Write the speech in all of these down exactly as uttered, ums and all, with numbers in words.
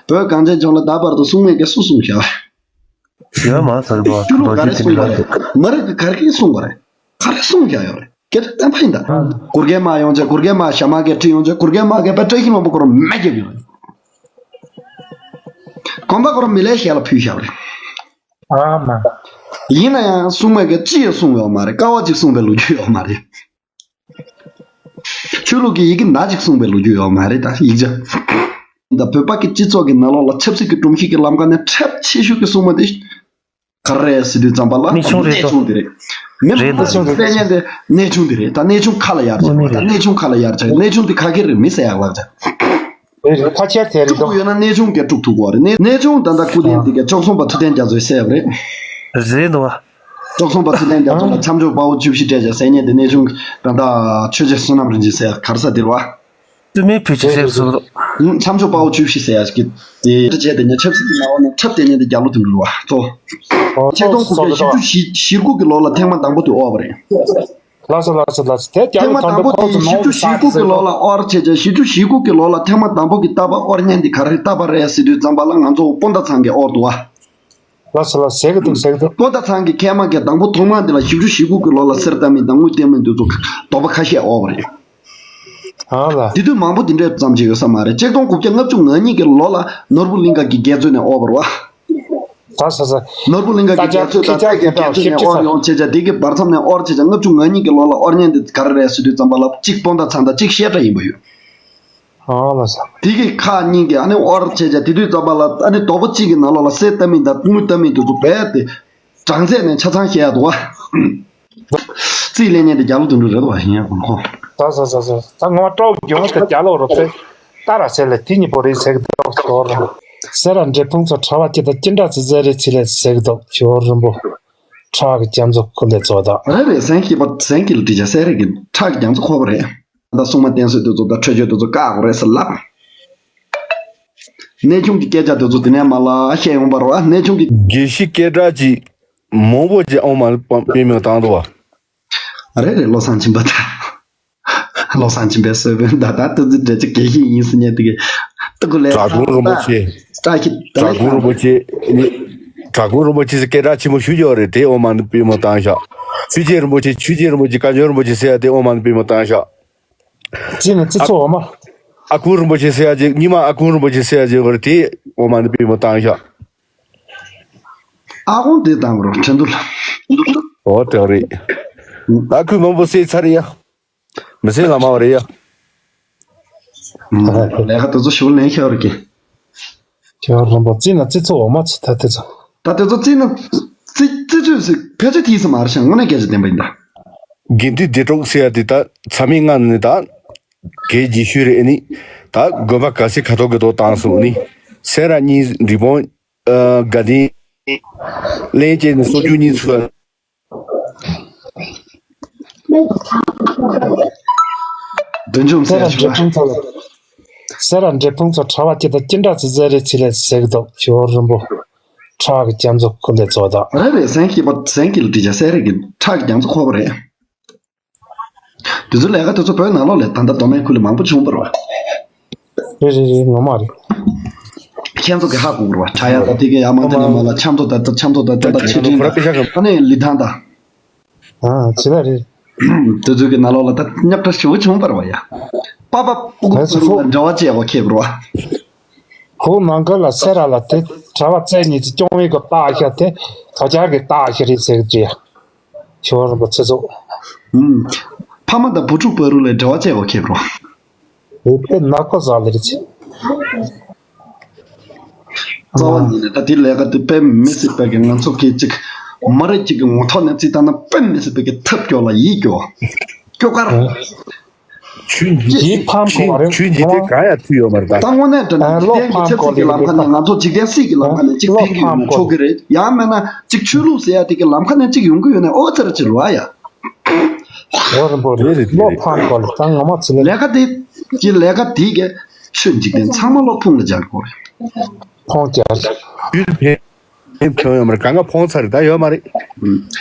བོད་གངས་ཅན་ལྗོངས་ལ་ད་བར་དུ་སྲུང་མེད་ཀྱི་སུ་སྲུང་བཞག་རེད། ཡོད་མ་ཟེར་བ་ཆོས་ལུགས་ག་རེ་སྲུང་བ་རེད། མི་རིགས་ཀྱི་ག་རེ་སྲུང་བ་རེད། ག་རེ་སྲུང་བཞག་ཡོད་རེད། སྐད་ཆ་བསྟན་པ་ཡིན་ད། གུར་མཁན་མ་ཡོང་ཆེད་གུར་མཁན་མ་ཞྭ་དམར་གྱི་ཁྲི་ཡོང་ཆེད་གུར་མཁན་མ་གི་པ་བཀྲ་ཤིས་ལྷུན་པོ་ཁོ་རང་མེ་རྒྱབ་ཡོད་རེད། གོམ་པ་ཁོ་རང་མི་ལའི་ཞལ་ལ་ཕུལ་བཞག་རེད། ཨ་མ། ཡིན་ན་ཡང་སྲུང་མེད་ཀྱི་ཅི་ཡང་སྲུང་ཡོད་མ་རེད། ཀ་བ་གཅིག་སྲུང་བའི་ལོ་རྒྱུས་ཡོད་མ་རེད། ཆོས་ལུགས་ཀྱི་ཡི་གེ་ན་གཅིག་གསུངས་པའི་ལོ་རྒྱུས་ཡོད་མ་རེད་ད་ཡིག་ཆ། ད་བོད་པ་གི་སྤྱི་ཚོགས་ཀྱི་ནང་ལོགས་ལ་ཆབ་སྲིད་ཀྱི་སྒྲོམ་གཞི་གི་ལམ་ཁ་ནས་ཁྲལ་ཆེ་ཤོས་ཀྱི་སྲུང་མ་དེ་ག་རེ་རེད་ཟེར་དུས་ཙམ་པ་ལ་གནས་ཆུང་རེད་དོ། གནས་ཆུང་དེ་རེད། མི་རེད་མང་པོ་དོ། ཞིག་གསལ་ཉན་དེ་གནས་ཆུང་དེ་རེད་ད། གནས་ཆུང་ཁ་ལ་ཡར་བྱེད་དགོས་རེད་ད། གནས་ཆུང་ཁ་ལ་ཡར་བྱེད་གནས་ཆུང་དེ་ག་གེ་རེད་མི་གསལ་ཡག་ལག་ཆ། རེད་རེད་ཕལ་ཆེར་དེ་རེད་དཀྲུག་དོ། ཡོད་ན་གནས་ཆུང་གིས་དཀྲུག་ཐུབ་དགོས་རེད། གནས་གནས་ཆུང་ད་ལྟ་སྐུ་རྟེན་འདི་གའི་ཅོག་ཚོང་པ་ཐུབ་བསྟན་རྒྱ་མཚོས་གསལ་ཡག་རེད། རེད་འདུག་བ། ཅོག་ཚོང་པ་ཚུལ་ལྡན་རྒྱ་མཚོ་ལ་འཆམ་ཆོས་དཔའ་བོ་བཅུ་བཞི་སྤྲད་ཅེས་ཟེར་མཁན་དེ་གནས་ཆུང་ད་ལྟ་ཆོས་རྗེ་བསོད་ནམས་རིན་ཆེན་ཟེར་ག་རེ་ཟེར་དེ་རེད་བ། བཙུན་མའི་བུ་ཆེ་ཟེར་བཟོ་འདུག་འཆམ་ཆོས་དཔའ་བོ་བཅུ་བཞི་ཟེར་ཡ་ཞིག་གིས་དེ་བྱས་དེ་ཉིད་ཆབ་སྲིད་ཀྱི་ལམ་ནང་འཁྲབ་བསྡད་མཁན་དེ་རྒྱ་ལོ་དོན་གྲུབ་རེད་བ་གཙོ། ཆིག་སྟོང་དགུ་བརྒྱ་བཞི་བཅུ་ཞེ་དགུ་གི་ལོ་ལ་ཐེངས་མ་དང་པོ་དེ་དབོར་བ་རེད། ལགས་སོ་ལགས་སོ་ལགས་སོ་དེ་རྒྱ་ལོ་དོན་གྲུབ་ཁོང་ཚོ་ནང་དུ་བཞི་བཅུ་ཞེ་དགུ་གི་ལོ་ལ་དབོར་བྱས་རྗེས་བཞི་བཅུ་ཞེ་དགུ་གི་ལོ་ལ་ཐེངས་མ་དང་པོ་གི་རྟ་པ་དབོར་མཁན་དེ་ག་རེ་རེད། རྟ་པ་རེད་ཟེར་དུས་ཙམ་པ་ལ་ང་ཚོ་སྤོན་ཟླ་ཚང་གིས་དབོར་འདུག་བ། ལགས་སོ་ལགས་ཟེར་གི་འདུག་ཟེར་གི་འདུག་སྤོན་ཟླ་ཚང་གི་མཁལ་མ་གི་དང་པོ་ཐོག་མ་འདི་ལ་བཞི་བཅུ་ཞེ་དགུ་གི་ལོ་ལ་གསེར་རྟ་མིན་དང་དངུལ་རྟ་མིན་འདི་ཚོ་དོ་པོ་ཁ་ཤས་དབོར་བ་རེད། ཨ་ལ། དེ་དུས་མང་པོ་འདི་འདྲས་ཙམ་ཅིག་ཡོད་ས་མ་རེད། ཆིག་སྟོང་དགུ་བརྒྱ་ལྔ་བཅུ་ང་གཉིས་ཀྱི་ལོ་ལ་ནོར་བུ་གླིང་ག་གི་རྒྱལ་མཚོ་ནས་དབོར་བ་རེད་བ། ད་ས་ས། ནོར་བུ་གླིང་ག་གི་རྒྱལ་མཚོ་དང་རྩ་རྒྱལ་གྱི་རྒྱལ་མཚོ་ནས་དབོར་ཡོང་བྱས་བྱས་དེ་གི་བར་མཚམས་ནས་དབོར་བྱས་བྱས་ལྔ་བཅུ་ང་གཉིས་ཀྱི་ལོ་ལ་དབོར་མཁན་འདི་ག་རེ་རེད་ཟེར་དུས་ཙམ་པ་ལ་གཅིག་སྤོན་ཟླ་ཚང་དང་གཅིག་བཤད་གྲྭ་ཡིན་པ་ཡོད། ཨ་ལ་ས། དེ་གི་ཁག་གཉིས་ཀྱི་ཨ་ནི་དབོར་བྱས་བྱས་དེ་དུས་ཙམ་པ་ལ་ཨ་ནི་དོ་པོ་གཅིག་གི་ནང་ལོགས་ལ་གསེར་རྟ་མིན་དང་དངུལ་རྟ་མིན་དེ་ཚོ་རྦད་དེ་གྲངས་ཚད་ནས་ཆ་ཚང་བཤད་ཡག་འདུག་བ། རྩིས་ལེན་མཁན་དེ་རྒྱ་ལོ་དོན་གྲུབ་རེད་བ་ཡིན་ཡང་ཁོང་ཁོང་། ད་ས་ས་ས་ད་ངོ་སྤྲོ་བོ་རྒྱུ་དེ་རྒྱ་ལོ་རོ་ཚེ་ལྟ་ར་ཟེར་ལ་དེ་གཉིས་པོ་རེད་ཟེར་གི་འདུག་ཞོར་ར་སེ་ར་འབྲས་སྤུངས་ཚོ་གྲྭ་བ་སྐྱིད་དང་ཅི་འདྲ་ཚེ་ཟེར་རེད་ཚེ་ལས་ཟེར་གི་འདུག་ཞོར་རིན་པོ་ཁྲག་གི་རྒྱ་མཚོ་ཁུ་ལས་ཚོ་དང་། རེད་རེད་སེང་སྐྱིད་པ་སེང་སྐྱིད་ལ་དྲིས་བྱ་སེ་རེད་གི་ཁྲག་གི་རྒྱ་མཚོ་ཁོ་པ་རེད། ད་སྲུང་མ་བསྟེན་སྲོལ་དེ་ཚོ་ད་ཁྲོད་ཆོས་དེ་ཚོ་བཀག་དགོས་རེད་ཟེར་ལབ། གནས་ཆུང་གི་སྐད་ཆ་དེ་ཚོ་དེ་ནས་མ་ལ་བཤད་ཡོང་བ་རེད་བ། གནས་ཆུང་གི་དགེ་བཤེས་སྐད་གྲགས་ཅིག་མང་པོ་ཅིག་ཨོ་མ་པད་མོ་བཏང་འདུག་བ། རེད་རེད་བློ་བཟང་སྦྱིན་པ་དང་། བློ་བཟང་སྦྱིན་པའི་གསོལ་དཔོན་ད་ད་ཏི་ཙི་འདྲ་ཅིག་དགེ་བཤེས་ཡིན་ཟེར་ཉན་དེ་གི་ཏི་ཀུ་ལེ་གྲྭ་དགོན་རིན་པོ་ཆེ། བཀྲ་ཤིས་བདེ་ལེགས། གྲྭ་དགོན་རིན་པོ་ཆེ་ནི་གྲྭ་དགོན་རིན་པོ་ཆེ་ཟེར་སྐད་གྲགས་ཆེན་པོ་ཞུ་རྒྱུ་རེད་དེ་ཨོ་མ་ནི་པད་མོ་བཏང་ཤག་ཆོས་རྗེ་རིན་པོ་ཆེ་ཆོས་རྗེ་རིན་པོ་ཆེ་བཀའ་བརྒྱུད་རིན་པོ་ཆེ་ཟེར་ཡ་དེ་ཨོ་མ་ནི་པད་མོ་བཏང་ཤག་ཅི་ནི་ཅི་ཚོ་འོ་མ། ཨ་ཁུ་རིན་པོ་ཆེ་ཟེར་ཡ་ཅིག་ཉི་མ་ཨ་ཁུ་རིན་པོ་ཆེ་ཟེར་ཡ་ཅིག་ཡོད་རེད་དེ་འོ་མ་ནི་པད་མོ་བཏང་ཤག་ཨ་ཁུ་དེ་དང་རོ་ཁྲེན་ཏུ་ལ། འོ་དེ་རེད། ཨ་ཁུ་མང་པོ་བསད་ཚར་ཡ། མི་ཟེར་ལ་མ་བ་རེད་ཡ། ལས་ཀ་དེ་ཚོ་ཞུ་ལེན་ཤོར་གི་ཁྱེད་རང་རོམ་པ་རྩིས་ན་རྩི་ཚོ་འོ་མ་ཚོ་ད་དེ་ཚོ། ད་དེ་ཚོ་རྩིས་ན་རྩི་རྩི་ཚོད་ཟིག་ཕལ་ཆེར་ཐིག་སི་མ་རེད་ཤག་དངོས་གནས་སྐད་ཆ་བདེན་པ་ཡིན་ད། དགེ་འདུན་སྡེ་གྲོགས་ཟེར་ཡ་དེ་ད་ཚ་མིག་ལྔ་ནི་ད་དགེ་རྒྱས་ཤོས་རེད་ནི། ད་དགོན་པ་ག་སི་ཁ་ཐོག་གི་ཐོག་བཏང་སོང་ནི། སེ་ར་གཉིས་འབྲས་སྤུངས་དགའ་ལྡན་གླིང་བཅས་ནི་སོ་རྒྱུ་གཉིས་ཚོ། བདུན་ཅུ་སེ་ར་འབྲས་སྤུངས་ཚོ་ལ། སེ་ར་འབྲས་སྤུངས་ཚོ་གྲྭ་བ་སྐྱིད་དང་ཅི་འདྲ་ཚེ་ཟེར་རེ་ཚེ་ལས་ཟེར་གི་འདུག་ཞོར་རིན་པོ་ཁྲག་གི་རྒྱ་མཚོ་ཁུ་ལས་ཚོ་དང་། རེད་རེད་སེང་སྐྱིད་པ་སེང་སྐྱིད་ལ་དྲིས་བྱ་སེ་རེད་གི་ཁྲག་གི་རྒྱ་མཚོ་ཁོ་པ་རེད། དེ་ཚོ་ལས་ཀ་དེ་ཚོ་བོད་ནང་ལོགས་ལས་ད་ལྟ་མདོ་སྨད་ཁུལ་ལ་མང་པོ་བྱུང་བ་རེད་བ། རེད་རེད་རེད་ངོ་མ་རེད། ཁྱེད་ཚོ་གི་ཧ་གོ་གི་རེད་བ་དྲ་ཡ་ད་དེ་གི་ཡ་མ་དེ་ནས་མ་ལ་ཆམ་ཚོ་ད་ད་ཆམ་ཚོ་ད་ད་ད་ཆེ་འབྲིང་ད་ཨ་ནི་ལི་ཐང་ད། ཨ་ཇི་ལ་རེད། དེ་ཚོ་གི་ནང་ལོགས་ལ་ད་རྙོག་དྲ་ཞེ་པོ་བྱུང་བ་རེད་བ་ཡ། པ་པ་པུ་ཀུ་ལགས་སོ་ཕུ་ལ་འབྲེལ་བ་བཅད་པ་ཁེབས་རེད་བ། ཁོ་ནང་ཁུལ་ལ་སེ་ར་ལ་དེ་གྲྭ་བ་རྩེ་གཉིས་ཀྱི་སྐྱོང་བའི་གི་སྟག་ཤ་དེ་དོ་ཅར་གི་སྟག་ཤ་རེད་ཟེར་གི་འདྲ། ཞོར་རིན་པོ་ཆེ་ཚོ། ཨུམ། ཕ་མ་དང་བུ་ཕྲུག་བར་ལ་འབྲེལ་བ་བཅད་པ་ཁེབས་རོ། འོ་དཔེ་ནག་པོ་ཟ་ལེ་རེད་ཆེ། རྩ་བ་ཉིད་ནས་ད་དེ་ལས་ཀ་དེ་དཔེ་མི་སྲིད་པའི་གི་ང་ཚོ་གི་ཅིག་མ་རེད་ཅིག་གི་ངོ་ཐོག་ནས་རྩིས་བཏང་ན་དཔེ་མི་སྲིད་པའི་གི་ཐབས་སྐྱོ་ལ་ཡིད་སྐྱོ། སྐྱོ་གར། ཆུ་འཇིག་ཡིད་ཕམ་གོ་རེད། ཆུ་འཇིག་དེ་གང་ཡང་མཐུ་ཡོད་མ་རེད་ད། ད་དངོས་གནས་དྲང་གནས་འཇིག་རྟེན་གྱི་ཆབ་སྲིད་ཀྱི་ལམ་ཁ་ནས་ང་ཚོ་འཇིག་རྟེན་སྲིད་ཀྱི་ལམ་ཁ་ནས་གཅིག་ཕན་གྱི་ཡོད་ན་ཆོག་གི་རེད། ཡང་མིན་ན་གཅིག་ཆོས་ལུགས་ཟེར་ཡ་དེ་གི་ལམ་ཁ་ནས་གཅིག་ཡོང་གི་ཡོད་ན་ཨོ་ཙི་ར་ཅི་ལོ་ཨ་ཡ། འོ་རིན་པོ་རེད་རེད་བློ་ཕམ་གོ་ལ་ད་ངོ་མ་ཚི་ལེ། ལས་ཀ་དེ་གི་ལས་ཀ་དེ་གི་ཆོས་འཇིག་རྟེན་ཚང་མ་ལོ་ཕུང་ལ་སྦྱར་དགོས་རེད། ཕོང་རྒྱལ། ཡུལ་ཕན་ཕན་ཕན་ཡོད་མ་རེད་གང་ག་ཕོང་ཚར་རེད་ད་ཡོད་མ་རེད།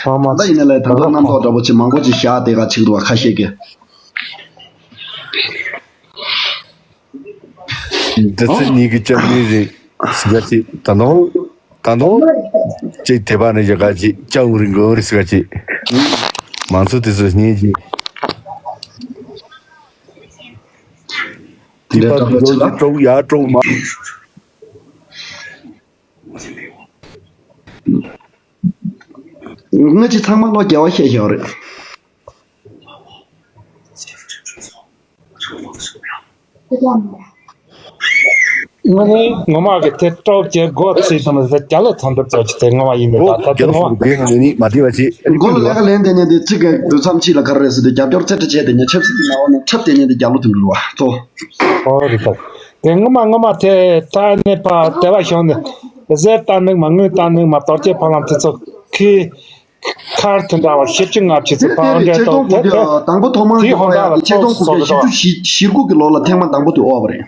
ཕོང་མ་ད་ཡིན་ན་ལས་ད་ལྟ་རྣམ་རྟོག་འདྲ་པོ་ཅིག་མང་པོ་ཅིག་བཞག་དེ་ག་ཅིག་འདུག་བ་ཁ་ཤས་ཀྱི། འདི་ཚེ་གཉིས་ཀྱི་ལྕགས་མི་རེད། སི་ག་ཅི་ད་ནོ། ད་ནོ། ཅིག་དེ་པ་ནི་ཡ་ག་ཅི་ཅའུ་རིང་གོ་རི་སི་ག་ཅི། མང་ཚོགས་དེ་ཚོ་སྙིང་རྗེ། དེ་པ་དེ་ཚོ་ཅིག་ཀྲོག་ཡ་ཀྲོག་མ། ང་ཅི་ཚང་མ་ལོ་རྒྱལ་བ་བཤད་ཤོར་རེད། དངོས་གནས་ངོ་མ་གི་དེ་སྤྲོ་བྱེད་སྒོ་ཚིག་དང་ཟེར་རྒྱ་ལོ་ཚང་འགྲུབ་ཚོགས་ཀྱི་དེ་ངོ་མ་ཡིན་ནི་ད་ད་དེ་ངོ་མ། ལས་ཀ་ལས་འདི་ནས་འདི་ཚིག་གི་དུས་མཚམས་ཕྱིད་ལ་ག་རེ་རེད་ཟེར་དུས་རྒྱབ་སྐྱོར་ཚད་ཁྲི་བྱས་ཏེ་ཉེ་ཆབ་སྲིད་ཀྱི་ནང་ནས་འཁྲབ་དེ་ཉན་དེ་རྒྱ་ལོ་དུ་འགྲུལ་བ་གཙོ། ཨོ་རེད་ད། དེ་ངོ་མ་ངོ་མ་དེ་ད་ནི་ཕ་དེ་བ་ཤོང་ནི་ཟེར་ལྟ་ནི་མ་དངུལ་ལྟ་ནི་མ་དོར་སྐྱེད་ཕ་ལམ་དེ་ཚོ་ཁི། ཁར་དེ་འདྲ་བ་བཞི་བཅུ་ལྔ་བཅུ་ཚོ་དེ་དེ་པང་འདྲ་རེད་ཆིག་སྟོང་དགུ་བརྒྱ་དང་དང་པོ་ཐོག་མར་དེའི་ཧོང་ལ་ཆིག་སྟོང་དགུ་བརྒྱ་བཞི་བཅུ་ཞེ་དགུ་གི་ལོ་ལ་ཐེངས་མ་དང་པོ་དེ་ཨོ་བ་རེད།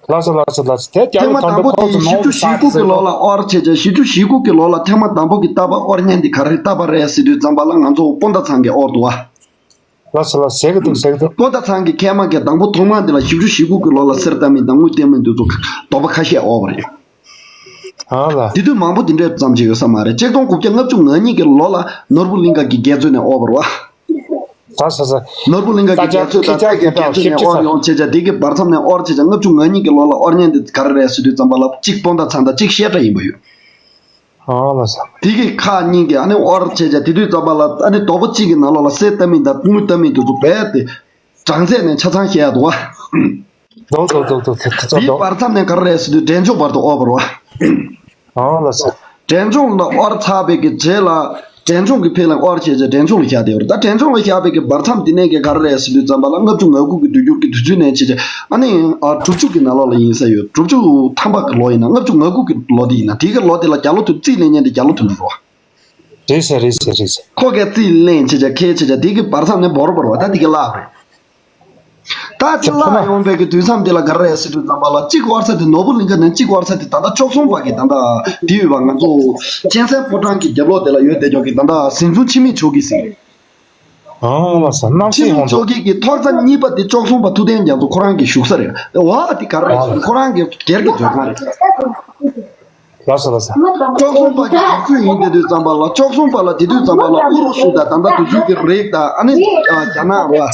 ལགས་སོ་ལགས་སོ་ལགས་སོ་དེ་རྒྱ་ཐེངས་ལོ་མ་དང་དང་པོ་པོ་ཁོང་ཚོ་ཐོག་མར་ནོར་བཞི་བཅུ་ཞེ་དགུ་གི་ལོ་ལ་ཨོར་བྱས་བྱས་བཞི་བཅུ་ཞེ་དགུ་གི་ལོ་ལ་ཐེངས་མ་དང་པོ་གི་རྟ་པ་ཨོར་ཉན་དེ་ག་རེ་རྟ་པ་རེད་ཟེར་དུས་ཙམ་པ་ལ་ང་ཚོ་སྤོན་ཟླ་ཚང་གི་ཨོར་འདུག་བ། ལགས་སོ་ལགས་ཟེར་གི་འདུག་ཟེར་གི་འདུག་སྤོན་ཟླ་ཚང་གི་མཁལ་མ་གི་དང་པོ་ཐོག་མ་དེ་ལ་བཞི་བཅུ་ཞེ་དགུ་གི་ལོ་ལ་གསེར་རྟ་མི་དང་དངུལ་རྟ་མི་འདི་ཚོ་དོ་པ་ཁ་ཤས་ཨོ་བ་རེད། ཨ་ལ། དེ་དུས་མང་པོ་དེ་འདྲས་ཙམ་ཅིག་ཡོད་ས་མ་རེད། ཆིག་སྟོང་དགུ་བརྒྱ་ལྔ་བཅུ་ང་གཉིས་ཀྱི་ལོ་ལ་ནོར་བུ་གླིང་ག་གི་རྒྱལ་རྩོད་ནས་ཨོ་བར་བ། ད་ས་ས། ནོར་བུ་གླིང་ག་གི་རྒྱལ་རྩོད་དང་ས་སྐྱ་ཁྱེད་རང་རྒྱལ་རྩོད་ནས་ཨོ་ཡོང་བྱས་བྱས་དེ་གི་བར་མཚམས་ནས་ཨོར་བྱས་བྱས་ལྔ་བཅུ་ང་གཉིས་ཀྱི་ལོ་ལ་ཨོར་ཉན་དེ་ག་རེ་རེད་ཟེར་དུས་ཙམ་པ་ལ་གཅིག་སྤོན་ཟླ་ཚང་དང་གཅིག་བཤད་གྲྭ་ཡིན་པ་ཡོད། ཨ་ལ་ས། དེ་གི་ཁག་གཉིས་ཀྱི་ཨ་ནི་ཨོར་བྱས་བྱས་དེ་དུས་ཙམ་པ་ལ་ཨ་ནི་དོ་པོ་གཅིག་གི་ནང་ལོགས་ལ་གསེར་རྟ་མི་དང་དངུལ་རྟ་མི་དེ་ཚོ་རྦད་དེ་གྲངས་ཚད་ནས་ཆ་ཚང་བཤད་ཡ་འདུག་བ། འདུག་འདུག་འདུག་འདུག་དེ་དེ་ཚོ་འདིའི་འདུག་བར་མཚམས་ནས་ག་རེ་རེད་ཟེར་དུས་འབྲས་ལྗོངས་བར་དུ་ཨོ་བར་བ། ཨོ་ལ་སོ། འབྲས་ལྗོངས་ལ་ཨོར་ཚར་བའི་གི་རྗེས་ལ་འབྲས་ལྗོངས་ཀྱི་ཕེ་ལ་ཨོར་བྱས་རྗེས་འབྲས་ལྗོངས་ལ་བཞག་བསྡད་ཡོད་རེད། ད་འབྲས་ལྗོངས་ལ་བཞག་པའི་གི་བར་མཚམས་འདི་ནས་གི་ག་རེ་རེད་ཟེར་དུས་ཙམ་པ་ལ་ལྔ་བཅུ་ང་དགུ་གི་དུས་འགྱུར་གྱི་དུས་ཚོད་ནས་བྱས་རྗེས་ཨ་ནི་ཨ་དྲུག་ཅུ་གི་ནང་ལོགས་ལ་ཡིན་ས་ཡོད། དྲུག་ཅུ་ཐམ་པ་གི་ལོ་ཡིན་ན་ལྔ་བཅུ་ང་དགུ་གི་ལོ་དེ་ཡིན་ན་དེ་གི་ལོ་དེ་ལ་རྒྱ་ལོ་དུ་རྩིས་ལེན་མཁན་དེ་རྒྱ་ལོ་དུ་འགྲོ་བ། རེད་ཟེར་རེད་ཟེར་རེད་ཟེར། ཁོ་གས་རྩིས་ལེན་བྱེད་བྱ་ཁས་བྱེད་བྱ་དེ་གི་བར་མཚམས་ནས་བོར་བོར་བ་ད་དེ་གི་བརླག་རེད། ད་དེ་བརླག་ཡོང་བའི་གི་དུས་མཚམས་དེ་ལ་ག་རེ་རེད་ཟེར་དུས་ཙམ་པ་ལ་གཅིག་ཨོར་ས་དེ་ནོར་བུ་གླིང་ག་ནས་གཅིག་ཨོར་ས་དེ་ད་ལྟ་བཅུ་གསུམ་པ་གི་ད་ལྟ་དེ་ཡོད་པ་ང་ཚོ་གཅན་གཟན་ཕོ་བྲང་གི་རྒྱབ་ལོགས་དེ་ལ་ཡོད་བསྡད་ཀྱོག་གི་ད་ལྟ་གཟིམ་ཆུང་འཆི་མེད་མཆོག་གི་ཟེར། ཨང་ལ་ས་རྣམ་འཆི་ཤེས་མེད་ཧོང་མཆོག་གི་གི་ཐོག་རྩ་གཉིས་པ་དེ་བཅུ་གསུམ་པ་ཐུབ་བསྟན་རྒྱ་མཚོ་ཁོ་རང་གི་བཞུགས་ས་རེད། འོ་དེ་ག་རེ་རེད་ཟེར་ཁོ་རང་གི་སྒེར་གི་མཛོད་ཁང་རེད། ལགས་སོ་ལགས་སོ། བཅུ་གསུམ་པ་གི་དུས་ཚོད་ཡིན་དེ་དུས་ཙམ་པ་ལ་བཅུ་གསུམ་པ་ལ་དེ་དུས་ཙམ་པ་ལ་ཨུ་རུ་སུ་དང་ད་ལྟ་དུས་ཚོད་ཀྱི་རིགས་དང་ཨ་ནི་རྒྱ་ནག་རེད།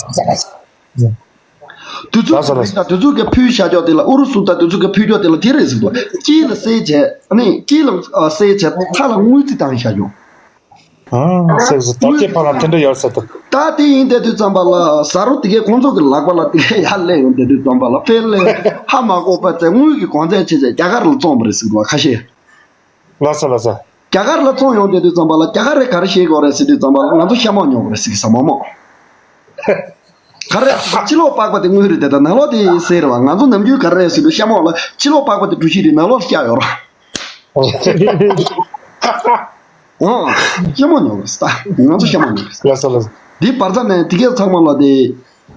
དུས་ཚོད་ཀྱི་རིགས་དང་དུས་ཚོད་ཀྱི་ཕུལ་བཞག་ཀྱོག་དེ་ལ་ཨུ་རུ་སུ་དང་དུས་ཚོད་ཀྱི་ཕུལ་ཀྱོག་དེ་ལ་དེ་རེད་ཟེར་དུས་དཀྱིལ་ལ་གསལ་བྱས་ཨ་ནི་དཀྱིལ་ལ་གསལ་བྱས་མཐའ་ལ་དངུལ་རྩིས་བཏང་བཞག་ཀྱོག་ཨང་སེམས་སུ་དར་ཆེ་ཕ་ལ་དེ་འདྲ་ཡོད་ས་དང་། ད་དེ་ཡིན་དེ་དུས་ཙམ་པ་ལ་ཟ་རོ་དེ་གའི་ཁོང་ཚོ་གི་ལག་པ་ལ་དེ་གའི་ཡར་སླེབས་ཡོང་དེ་དུས་ཙམ་པ་ལ་ཕེ་ལེ་ཧ་མ་གོ་པ་ཚེ་དངུལ་གྱི་གོང་ཚད་ཆེ་ཆེ་རྒྱ་གར་ལ་བཙོང་བ་རེད་ཟེར་བ་ཁ་ཤས། ལགས་སོ་ལགས་སོ། རྒྱ་གར་ལ་བཙོང་ཡོང་དེ་དུས་ཙམ་པ་ལ་རྒྱ་གར་རེ་ག་རེ་ཤེས་དགོས་རེད་ཟེར་དུས་ཙམ་པ་ལ་ང་ཚོ་ཤ་མོག་ཉོ་དགོས་རེད་ཟེར་གི་ས་མོག་མོག་ག་རེ་ཕྱི་ལོགས་པགས་པ་དེ་དངུལ་རེད་དེ་ད་ནང་ལོགས་དེ་གསེར་རེད་བ། ང་ཚོ་ནམ་རྒྱུན་ག་རེ་རེད་ཟེར་དུས་ཤ་མོག་ལ་ཕྱི་ལོགས་པགས་པ་དེ་གྲུ་བཞི་རེད་ནང་ལོགས་ཤ་ཡོད་ར། ཨོ། ཤ་མོག་ཉོ་གི་རེད་ད། ང་ཚོ་ཤ་མོག་ཉོ་གི་རེད། ལགས་སོ་ལགས་སོ། འདི་བར་མཚམས་ནས་དེ་གས་ཚང་མ་ལ་དེ་